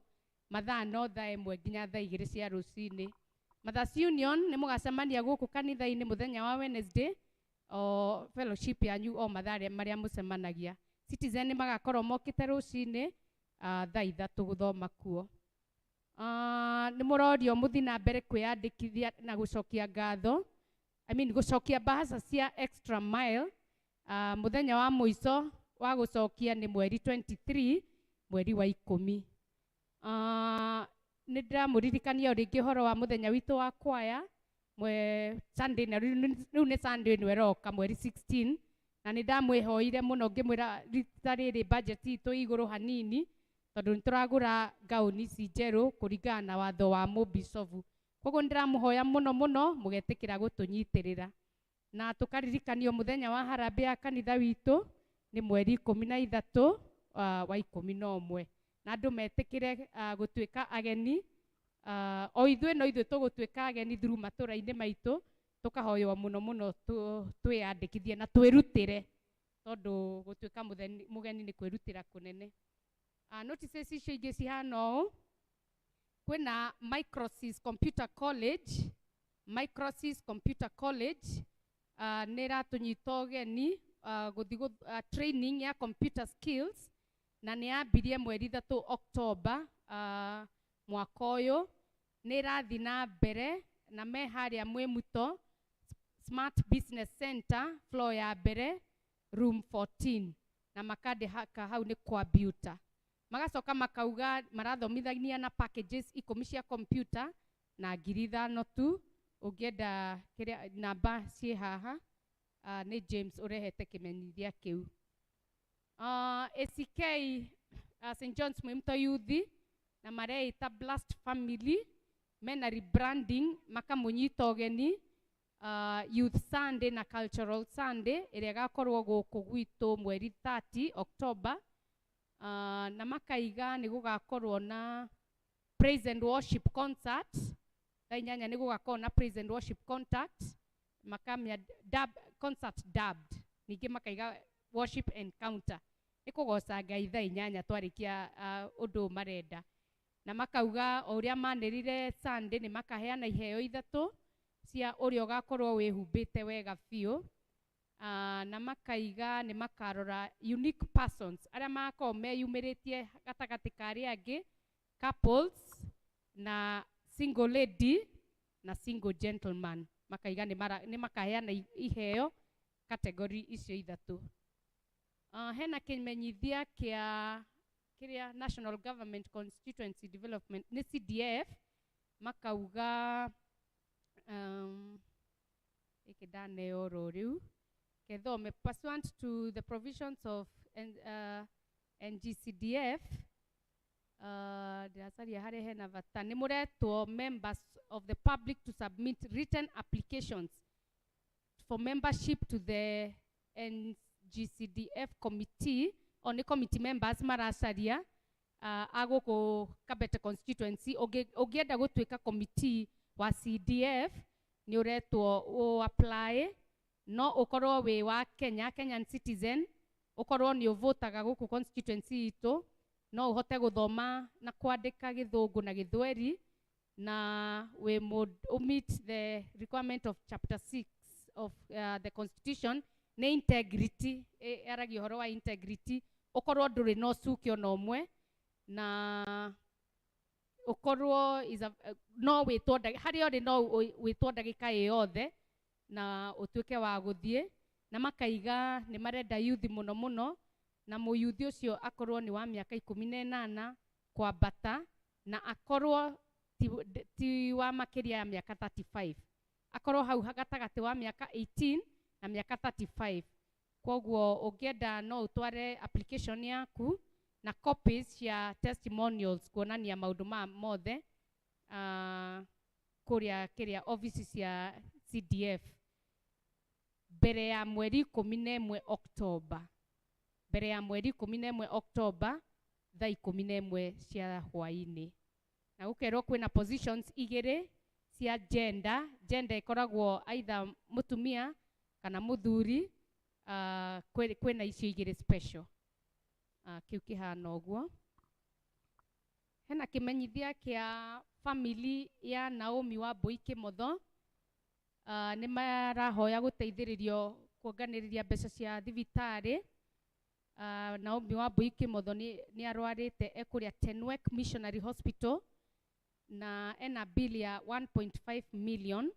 Mathaa no thaa 1 nginya thaa 2 cia rũcinĩ. Mothers Union nĩ mũgacemania gũkũ kanitha-inĩ mũthenya wa Wednesday, o fellowship yanyu, o mathaa marĩa mũcemanagia. Citizen nĩ magakorwo mokĩte rũcinĩ thaa 3 gũthoma kuo. Nĩ mũrorio mũthiĩ na mbere kwĩyandĩkithia na gũcokia ngatho, I mean gũcokia bahasha cia Extra Mile. Mũthenya wa mũico wa gũcokia nĩ mweri 23 mweri wa 10. Nĩ ndĩramũririkania o rĩngĩ ũhoro wa mũthenya witũ wa kwaya mwe Sunday, na rĩu nĩ Sunday ĩno ĩroka, mweri 16, na nĩ ndamwĩhoire mũno ngĩmwĩra rita rĩrĩ budget itũ ĩ igũrũ hanini, tondũ nĩ tũragũra ngaũni ici njerũ kũringana na watho wa mũbicobu. Koguo nĩ ndĩramũhoya mũno mũno mũgetĩkĩra gũtũnyitĩrĩra. Na tũkaririkanio mũthenya wa harambee ya kanitha witũ nĩ mweri 13 wa 11, na andũ metĩkĩre gũtuĩka ageni. O ithuĩ no ithuĩ tũgũtuĩka ageni through matũra-inĩ maitũ, tũkahoywo mũno mũno twĩyandĩkithie na twĩrutĩre, tondũ gũtuĩka mũgeni nĩ kwĩrutĩra kũnene. Notices icio ingĩ cihana ũũ. Kwĩna Microsys Computer College. Microsys Computer College nĩ ĩratũnyita ũgeni gũthiĩ training ya computer skills, na nĩ yambirie mweri 3 October mwaka ũyũ, nĩ ĩrathiĩ na mbere, na me harĩa Mwĩmuto Smart Business Center, floor ya mbere, room 14, na makandĩka hau nĩ computer. Magacoka makauga marathomithania na packages 10 cia computer na 5,000 tu. Ũngĩenda kĩrĩa, namba ciĩ haha. Nĩ James ũrehete kĩmenyithia kĩu. ACK St John's Mwĩmto Youth na mareita Blast Family, mena rebranding, makamũnyita ũgeni Youth Sunday na Cultural Sunday ĩrĩa ĩgakorwo gũkũ gwitũ mweri 30 October, na makaiga nĩ gũgakorwo na praise and worship concert thaa 8. Nĩ gũgakorwo na praise and worship concert, makamĩa dub, concert dubbed, ningĩ makaiga worship encounter, nĩ kũgoca Ngai thaa 8 twarĩkia ũndũ ũyũ marenda. Na makauga o ũrĩa manĩrire Sunday, nĩ makaheana iheo ithatũ cia ũrĩa ũgakorwo wĩhumbĩte wega biũ. Na makaiga nĩ makarora unique persons arĩa magakorwo meyumĩrĩtie gatagatĩ ka arĩa angĩ, couples na single lady na single gentleman. Makaiga nĩ makaheana iheo category icio ithatũ. Hena kĩmenyithia kĩa kĩrĩa National Government Constituency Development, nĩ CDF, makauga gĩkĩ ndaneo oro rĩu kethome: pursuant to the provisions of NGCDF, ndĩracaria harĩa hena bata, nĩ mũretwo members of the public to submit written applications for membership to the NGCDF committee, o nĩ committee members maracaria. a gũkũ Kabete constituency ũngĩenda gũtuĩka committee wa CDF nĩ ũretwo ũ apply no ũkorwo wĩ wa Kenya, Kenyan citizen, ũkorwo nĩ ũvotaga gũkũ constituency itũ, no ũhote gũthoma na kwandĩka Gĩthũngũ na Gĩthweri, na wĩ meet the requirement of chapter 6 of the constitution nĩ integrity, yaragia ũhoro wa integrity, ũkorwo ndũrĩ na ũcuke ona ũmwe, na ũkorwo no wĩtwo harĩa ũrĩ no wĩtwo ndagĩka ĩ yothe na ũtuĩke wa gũthiĩ. Na makaiga nĩ marenda youth mũno mũno, na mũyuthi ũcio akorwo nĩ wa mĩaka 18 kwambata, na akorwo ti wa makĩria ya mĩaka 35, akorwo hau gatagatĩ wa mĩaka 18 na mĩaka 35. Koguo ũngĩenda no ũtware application yaku na copies cia testimonials kuonania maũndũ ma mothe kũrĩa kĩrĩa office cia CDF mbere ya mweri 11 Oktoba, mbere ya mweri 11 Oktoba thaa 11 cia hwaĩ-inĩ. Na gũkerwo kwĩna positions igĩrĩ cia gender. Gender ĩkoragwo either mũtumia kana mũthuri, kwĩna icio igĩrĩ special. Kĩu kĩhana ũguo. Hena kĩmenyithia kĩa family ya Naomi wa Mbui Kĩmotho. Nĩ marahoya gũteithĩrĩrio kuonganĩrĩria mbeca cia thibitarĩ. Naomi wa Mbui Kĩmotho nĩ arwarĩte ekũrĩa Tenwek Missionary Hospital, na ena bill ya 1.5 million,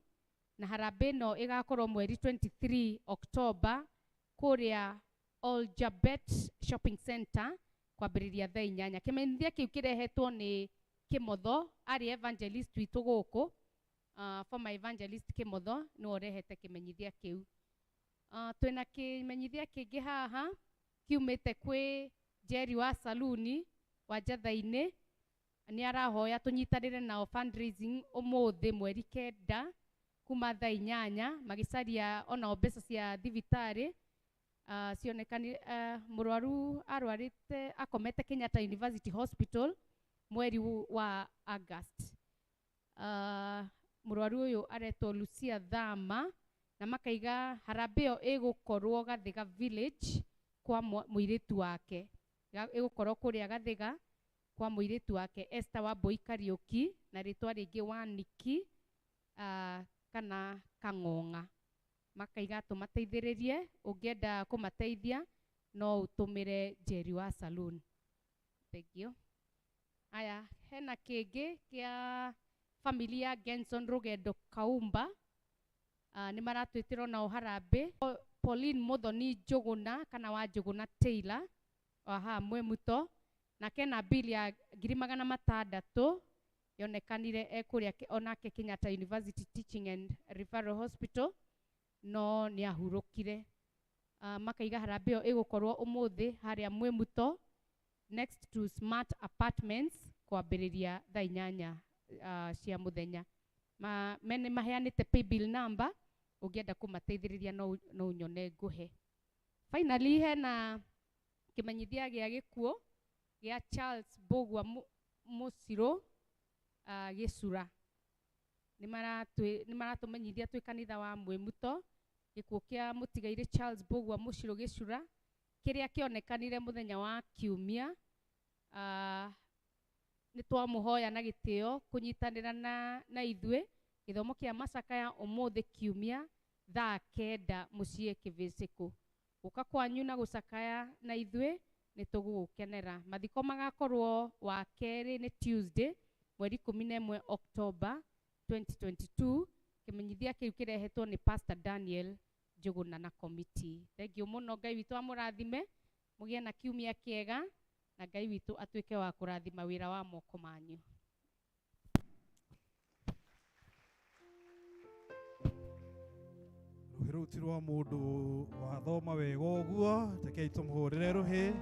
na harambee ĩno ĩgakorwo mweri 23 October kũrĩa Oljabet Shopping Center kwambĩrĩria thaa 8. Kĩmenyithia kĩu kĩrehetwo nĩ Kĩmotho, arĩ evangelist witũ gũkũ, former evangelist Kĩmotho nĩwe ũrehete kĩmenyithia kĩu. Twĩna kĩmenyithia kĩngĩ haha kiumĩte kwĩ Jerry wa Saluni wa Njatha-inĩ, nĩ arahoya tũnyitanĩre nao fundraising ũmũthĩ mweri 9 kuma thaa 8, magĩcaria onao mbeca cia thibitarĩ. Cionekani mũrwaru arwarĩte akomete Kenyatta University Hospital mweri wa August. Mũrwaru ũyũ aretwo Lucia Thama, na makaiga harambee ĩyo ĩgũkorwo Gathiga Village kwa mũirĩtu wake, ĩgũkorwo kũrĩa Gathiga kwa mũirĩtu wake Esther wa Mbui Kariũki, na rĩtwa rĩngĩ wa Niki kana Kang'ong'a. Makaiga tũmateithĩrĩrie, ũngĩenda kũmateithia no ũtũmĩre Jerry wa Saloon. Thank you. Aya, hena kĩngĩ kĩa family ya Genson Rugendo Kaumba. Nĩ maratwĩtĩra onao harambee. Pauline Muthoni Njũgũna kana wa Njũgũna Taylor wa haha Mwemuto, na kena bill ya 600,000 yonekanire ekũrĩa onake Kenyatta University Teaching and Referral Hospital, no nĩ ahurũkire. Makaiga harambee ĩyo ĩgũkorwo ũmũthĩ harĩa Mwemuto next to Smart Apartments kwambĩrĩria thaa 8 cia mũthenya. Mene maheanĩte paybill number, ũngĩenda kũmateithĩrĩria no ũnyone ngũhe. Finally hena kĩmenyithia gĩa gĩkuũ gĩa Charles Mbũgua Mũcirũ Gĩcura. Nĩ maratũmenyithia twĩ kanitha wa Mwĩmuto gĩkuũ kĩa mũtigairĩ Charles Mbũgua Mũcirũ Gĩcura kĩrĩa kĩonekanire mũthenya wa kiumia. Nĩ twamũhoya na gĩtĩo kũnyitanĩra na ithuĩ gĩthomo kĩa macakaya ũmũthĩ kiumia thaa 9 mũciĩ Kĩvĩcĩkũ. Gũka kwanyu na gũcakaya na ithuĩ nĩ tũgũgũkenera. Mathiko magakorwo wa kerĩ nĩ Tuesday mweri 11 October 2022. Kĩmenyithia kĩu kĩrehetwo nĩ Pastor Daniel Njũgũna na committee. Thank you mũno, Ngai witũ amũrathime, mũgĩe na kiumia kĩega, na Ngai witũ atuĩke wa kũrathima wĩra wa moko manyu. Rũhĩ rũu ti rwa mũndũ wathoma wega ũguo, rekei tũmũhũrĩre rũhĩ.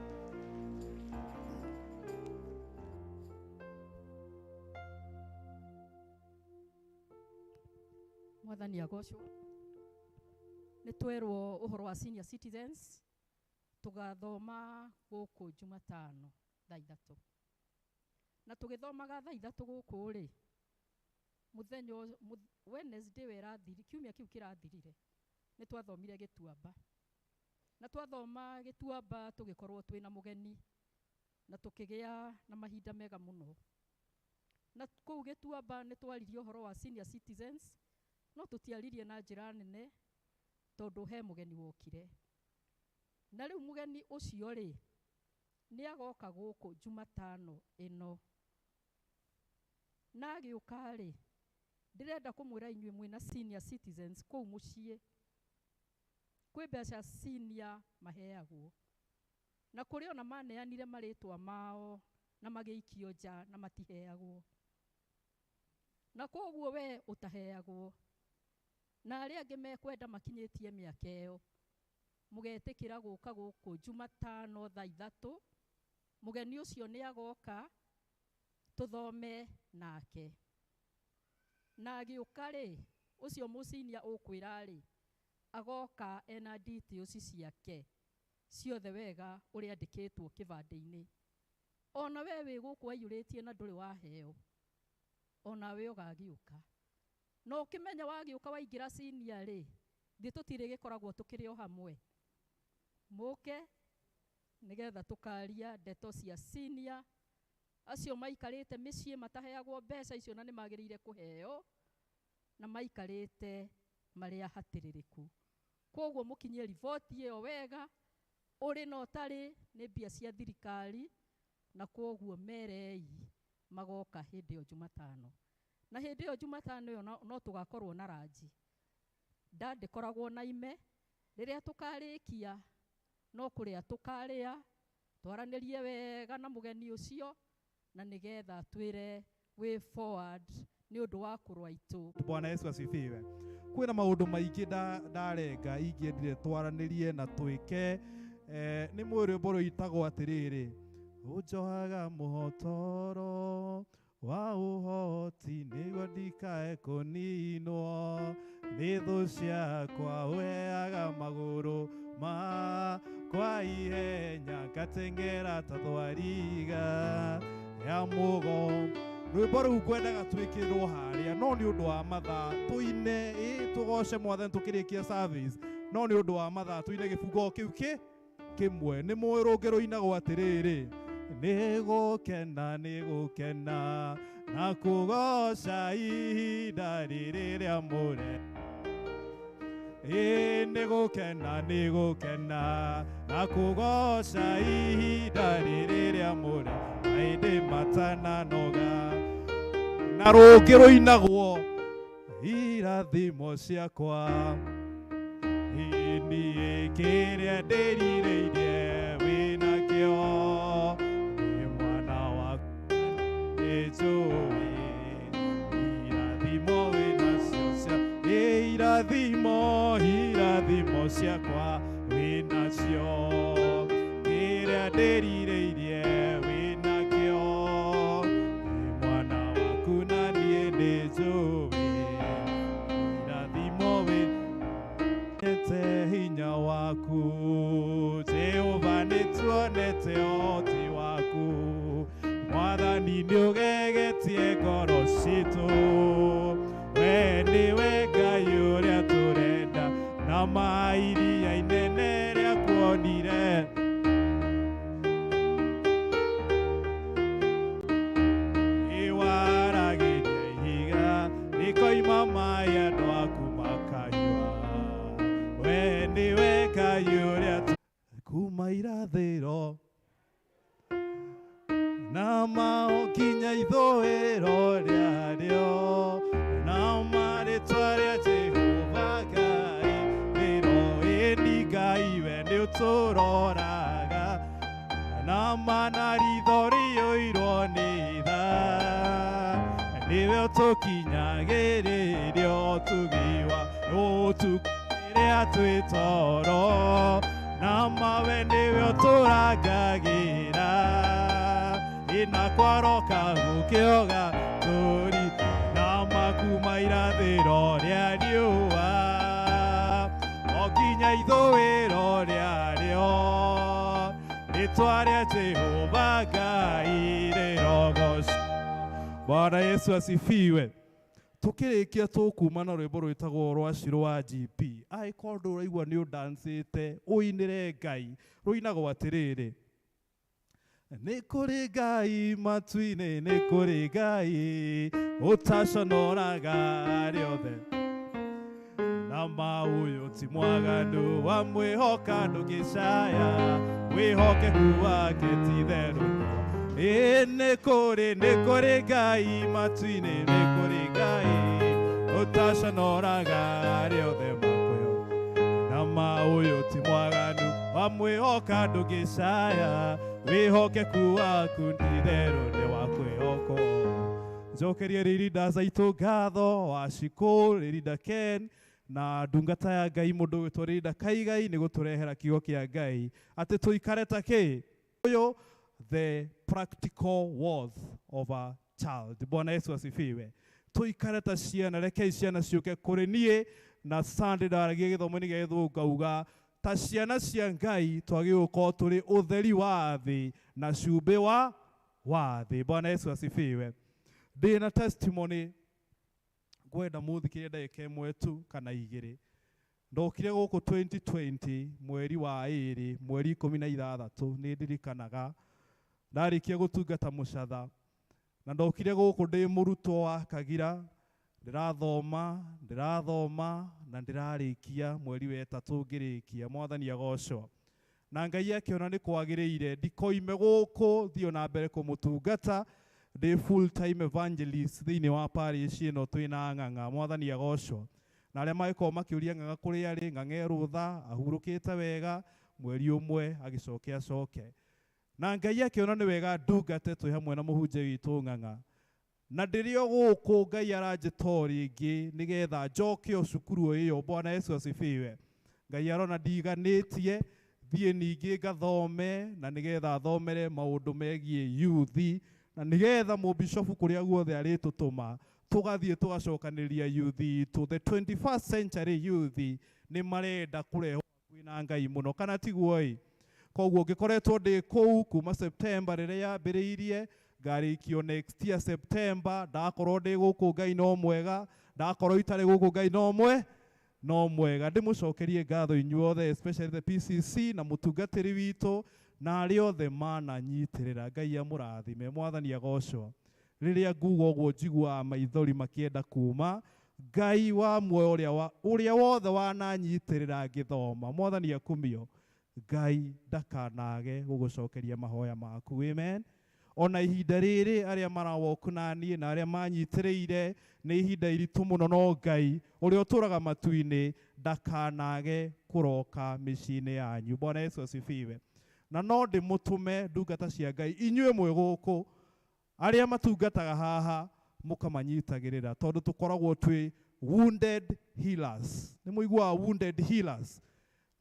Mwathani agocwo. Nĩ twerwo ũhoro wa senior citizens, tũgathoma gũkũ Jumatano thaa 3. Na tũgĩthomaga thaa ithatũ gũkũ rĩ, mũthenya Wednesday ĩyo ĩrathiri, kiumia kĩu kĩrathirire, nĩ twathomire gĩtuamba. Na twathoma gĩtuamba tũgĩkorwo twĩna mũgeni na tũkĩgĩa na mahinda mega mũno. Na kũu gĩtuamba nĩ twaririe ũhoro wa senior citizens, no tũtiaririe na njĩra nene tondũ he mũgeni wokire. Na rĩu mũgeni ũcio rĩ, nĩ agoka gũkũ Jumatano ĩno. Na agĩũka rĩ, ndĩrenda kũmwĩra inyuĩ mwĩna senior citizens kũu mũciĩ, kwĩ mbeca senior maheagwo. Na kũrĩ ona maneanire marĩtwa mao na magĩikio nja na matiheagwo. Na koguo we ũtaheagwo na arĩa angĩ mekwenda makinyĩtie mĩaka ĩyo, mũgetĩkĩra gũka gũkũ Jumatano thaa ithatũ, mũgeni ũcio nĩ agoka tũthome nake. Na agĩũka rĩ, ũcio mũcinia ũkwĩra rĩ, agoka ena details ciake ciothe wega ũrĩa andĩkĩtwo kĩbandĩ-inĩ. Ona we wĩ gũkũ waiyũrĩtie na ndũrĩ waheo, onawe ũgagĩũka. Na ũkĩmenya wagĩũka waingĩra senior rĩ, ithuĩ tũtirĩ gĩkoragwo tũkĩrĩ o hamwe. Mũke nĩgetha tũkaria ndeto cia senior, acio maikarĩte mĩciĩ mataheagwo mbeca icio na nĩ magĩrĩire kũheo, na maikarĩte marĩ ahatĩrĩrĩku. Koguo mũkinyie riboti ĩyo wega, ũrĩ na ũtarĩ nĩ mbia cia thirikari, na koguo merei magoka hĩndĩ ĩyo Jumatano. Na hĩndĩ ĩyo Jumatano ĩyo no tũgakorwo na ranji. Nda ndĩkoragwo na ime, rĩrĩa tũkarĩkia no kũrĩa tũkarĩa, twaranĩrie wega na mũgeni ũcio, na nĩgetha twĩre way forward nĩ ũndũ wa kũrũa itũ. Bwana Yesu asifiwe. Kwĩna maũndũ maingĩ ndarenga ingĩendire twaranĩrie na twĩke. Nĩ mwĩ rwĩmbo rũitagwo atĩrĩrĩ, ũnjohaga mũhotoro wa ũhoti nĩguo ndikae kũninwo nĩ thũ ciakwa, ũheaga magũrũ makwa ihenya ngateng'era ta thwariga ya mũgo. Rwĩmbo rũu ngwendaga twĩkĩrwo harĩa, no nĩ ũndũ wa mathaa tũine, tũgoce Mwathani tũkĩrĩkia service, no nĩ ũndũ wa mathaa tũine gĩbungo kĩu kĩmwe. Nĩ mũĩ rũngĩ rũinagwo atĩrĩrĩ, nĩ gũkena, nĩ gũkena na kũgoca ihinda rĩrĩ rĩamũre. Nĩ gũkena, nĩ gũkena na kũgoca ihinda rĩrĩ rĩamũre, maĩndĩ matananoga. Na rũngĩ rũinagwo, irathimo ciakwa niĩ kĩrĩa ndĩrirĩirie wĩnakĩo, nĩ mwana waku nĩnjũĩ, irathimo wĩnacio cia, irathimo, irathimo ciakwa wĩnacio, kĩrĩa ndĩrirĩirie wĩnakĩo, nĩ mwana waku na niĩ nĩnjũĩ, irathimo wĩnete hinya waku, Jehova nĩtuonete ũhoti waku, Mwathani nĩũgegetie ngoro citũ, we nĩwe Ngai ũrĩa tũrenda, na mairia inene rĩakuonire. Nĩwaragĩria ihiga rĩkoima maĩ andũ aku makanyua, we nĩwe Ngai ũrĩa kuma irathĩro na mao nginya ithũĩro rĩarĩo, na marĩtwa rĩa Jehova Ngai rĩro, ĩni Ngai we nĩũtũroraga, na mana ritho rĩiyũirwo nĩ tha, nĩwe ũtũkinyagĩrĩria ũtugi wa ũtukũ rĩrĩa twĩ toro, na mawe nĩwe ũtũrangagĩra, ĩna kwaroka gũkĩoga tũri, na makuma irathĩro rĩa riũa o nginya ithũĩro rĩarĩo, nĩ Rĩtwa rĩa Jehova Ngai rĩrogocwo. Bwana Yesu asifiwe. Tukĩrĩkia tũkuma na rwĩmbo rwĩtagwo rwa Shiro wa GP. Angĩkorwo ndũraigua nĩ ũndancĩte, ũinĩre Ngai. Rũinagwo atĩrĩrĩ. Nĩ kũrĩ Ngai matu-inĩ, nĩ kũrĩ Ngai ũtaconoraga rĩothe. Na maũyũ ti mwaganu, wamwĩhoka ndũngĩcaya, wĩhokeku wake ti itherũ. Ĩ nĩ kũrĩ, nĩ kũrĩ Ngai matu-inĩ, nĩ kũrĩ Ngai ũtaconoraga rĩothe makwĩho. Na maũyũ ti mwaganu, wamwĩhoka ndũngĩcaya, wĩhokeku waku ti itherũ nĩ wa kwĩhokwo. Njokerie rĩrinda zaitũ ngatho wa Shiko, rĩrinda Ken na ndungata ya Ngai mũndũ ũgwĩtwo rĩrinda Kaigai nĩ gũtũrehera kiugo kĩa Ngai atĩ tũikare ta kĩ ũyũ, the practical worth of a child. Bwana Yesu asifiwe. Tũikare ta ciana, rekei ciana ciũke kũrĩ niĩ. Na Sunday ndaragia gĩthomo-inĩ gĩa gĩthũngũ ngauga ta ciana cia Ngai twagĩrĩirwo gũkorwo tũrĩ ũtheri wa thĩ na cumbĩ wa thĩ. Bwana Yesu asifiwe. Ndĩna testimony ngwenda mũthikĩrie ndagĩka ĩmwe tu kana igĩrĩ. Ndokire gũkũ 2020 mweri wa ĩrĩ, mweri 16, nĩ ndirikanaga ndarĩkia gũtungata mũcatha, na ndokire gũkũ ndĩ mũrutwo wa Kagira, ndĩrathoma ndĩrathoma na ndĩrarĩkia mweri wa ĩtatũ ngĩrĩkia. Mwathani agocwo. Na Ngai akĩona nĩ kwagĩrĩire ndikoime gũkũ thiĩ na mbere kũmũtungata ndĩ full time evangelist thĩinĩ wa parish ĩno twĩna Ng'ang'a. Mwathani agocwo. Na arĩa magĩkorwo makĩũria Ng'ang'a kũrĩa arĩ, Ng'ang'a e rũtha ahurũkĩte wega, mweri ũmwe agĩcoke acoke. Na Ngai akĩona nĩ wega ndungate twĩ hamwe na mũhunjia witũ Ng'ang'a. Na ndĩrĩ o gũkũ Ngai aranjĩta o rĩngĩ nĩgetha njoke o cukuru o ĩyo. Bwana Yesu asifiwe. Ngai arona ndiganĩtie thiĩ ningĩ ngathome, na nĩgetha thomere maũndũ megiĩ youth, na nĩgetha mũbishofu kũrĩa guothe arĩtũtũma tũgathiĩ tũgacokanĩrĩria youth itũ. The 21st century youth nĩ marenda kũrehwo hakuhĩ na Ngai mũno, kana tiguo ĩ? Koguo ngĩkoretwo ndĩ kũu kuma September rĩrĩa yambĩrĩirie, ngarĩkio next year September. Ndakorwo ndĩ gũkũ Ngai no mwega, ndakorwo itarĩ gũkũ Ngai no mwe no mwega. Ndĩmũcokerie ngatho inyuothe, especially the PCC na mũtungatĩri witũ na arĩa othe mananyitĩrĩra. Ngai amũrathime. Mwathani agocwo. Rĩrĩa nguga ũguo njiguaga maithori makĩenda kuma. Ngai wa muoyo ũrĩa wothe wananyitĩrĩra ngĩthoma, Mwathani akumio. Ngai ndakanage gũgũcokeria mahoya maku. Amen. Ona ihinda rĩrĩ arĩa marawoku na niĩ na arĩa manyitĩrĩire nĩ ihinda iritũ mũno, no Ngai ũrĩa ũtũraga matu-inĩ ndakanage kũroka mĩciĩ-inĩ yanyu. Bwana Yesu asifiwe. Na no ndĩmũtũme ndungata cia Ngai inyuĩ mwĩ gũkũ arĩa matungataga haha mũkamanyitagĩrĩra, tondũ tũkoragwo twĩ wounded healers. Nĩ mũiguaga wounded healers?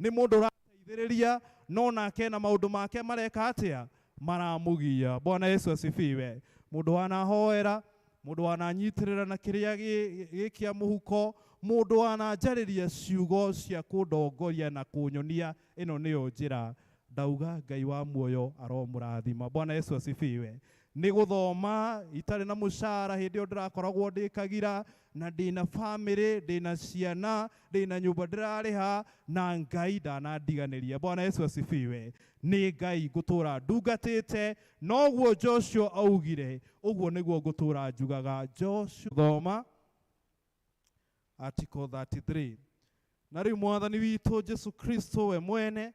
Nĩ mũndũ ũrateithĩrĩria no nake na maũndũ make mareka atĩa? Maramũgia. Bwana Yesu asifiwe. Mũndũ wanahoera, mũndũ wananyitĩrĩra na kĩrĩa gĩ kĩa mũhuko, mũndũ wananjarĩria ciugo cia kũndongoria na kũnyonia ĩno nĩyo njĩra. Ndauga Ngai wa muoyo aromũrathima. Bwana Yesu asifiwe. Nĩ gũthoma itarĩ na mũcara hĩndĩ ĩyo ndĩrakoragwo ndĩ Kagira, na ndĩna famĩlĩ, ndĩna ciana, ndĩna nyũmba ndĩrarĩha, na Ngai ndanandiganĩria. Bwana Yesu asifiwe. Nĩ Ngai ngũtũra ndungatĩte, noguo Joshua augire, ũguo nĩguo ngũtũra njugaga. Joshua thoma article 33. Na rĩu Mwathani witũ Jesu Kristo we mwene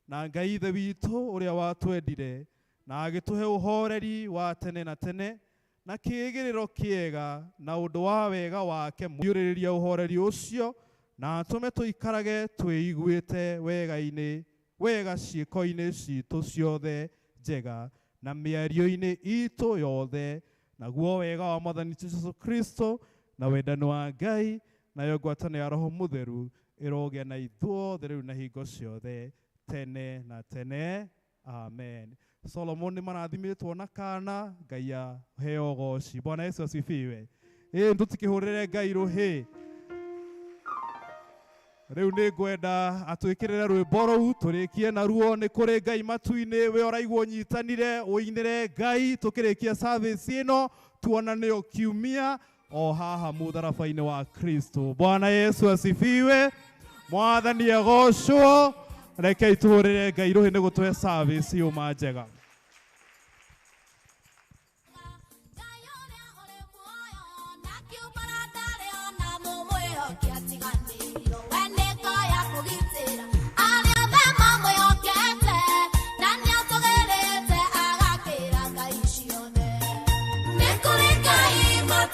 na Ngai Ithe witũ ũrĩa watwendire na agĩtũhe ũhoreri wa tene na tene na kĩĩgĩrĩro kĩega na ũndũ wa wega wake, mũiyũrĩrĩria ũhoreri ũcio na atũme tũikarage twĩiguĩte wega-inĩ wega ciĩko-inĩ citũ ciothe njega na mĩario-inĩ itũ yothe, naguo wega wa Mwathani Jesu Kristo na wendani wa Ngai nayo ngwatanĩro ya Roho Mũtheru ĩrogĩa na ithuothe rĩu na hingo ciothe tene na tene. Amen. Solomon nĩ marathimĩtwo na kana, Ngai aheo goci. Bwana Yesu asifiwe. Ĩ tũtikĩhũrĩre Ngai rũhĩ. Rĩu nĩ ngwenda atwĩkĩrĩre rwĩmbo rũu tũrĩkie naruo. Nĩ kũrĩ Ngai matu-inĩ, we ũraigua ũnyitanire ũinĩre Ngai. Tũkĩrĩkia service ĩno tuonane o kiumia o haha mũtharaba-inĩ wa Kristo. Bwana Yesu asifiwe. Mwathani agocwo. Rekei tũhũrĩre Ngai rũhĩ nĩ gũtũhe service yũma njega. Nĩ kũrĩ Ngai.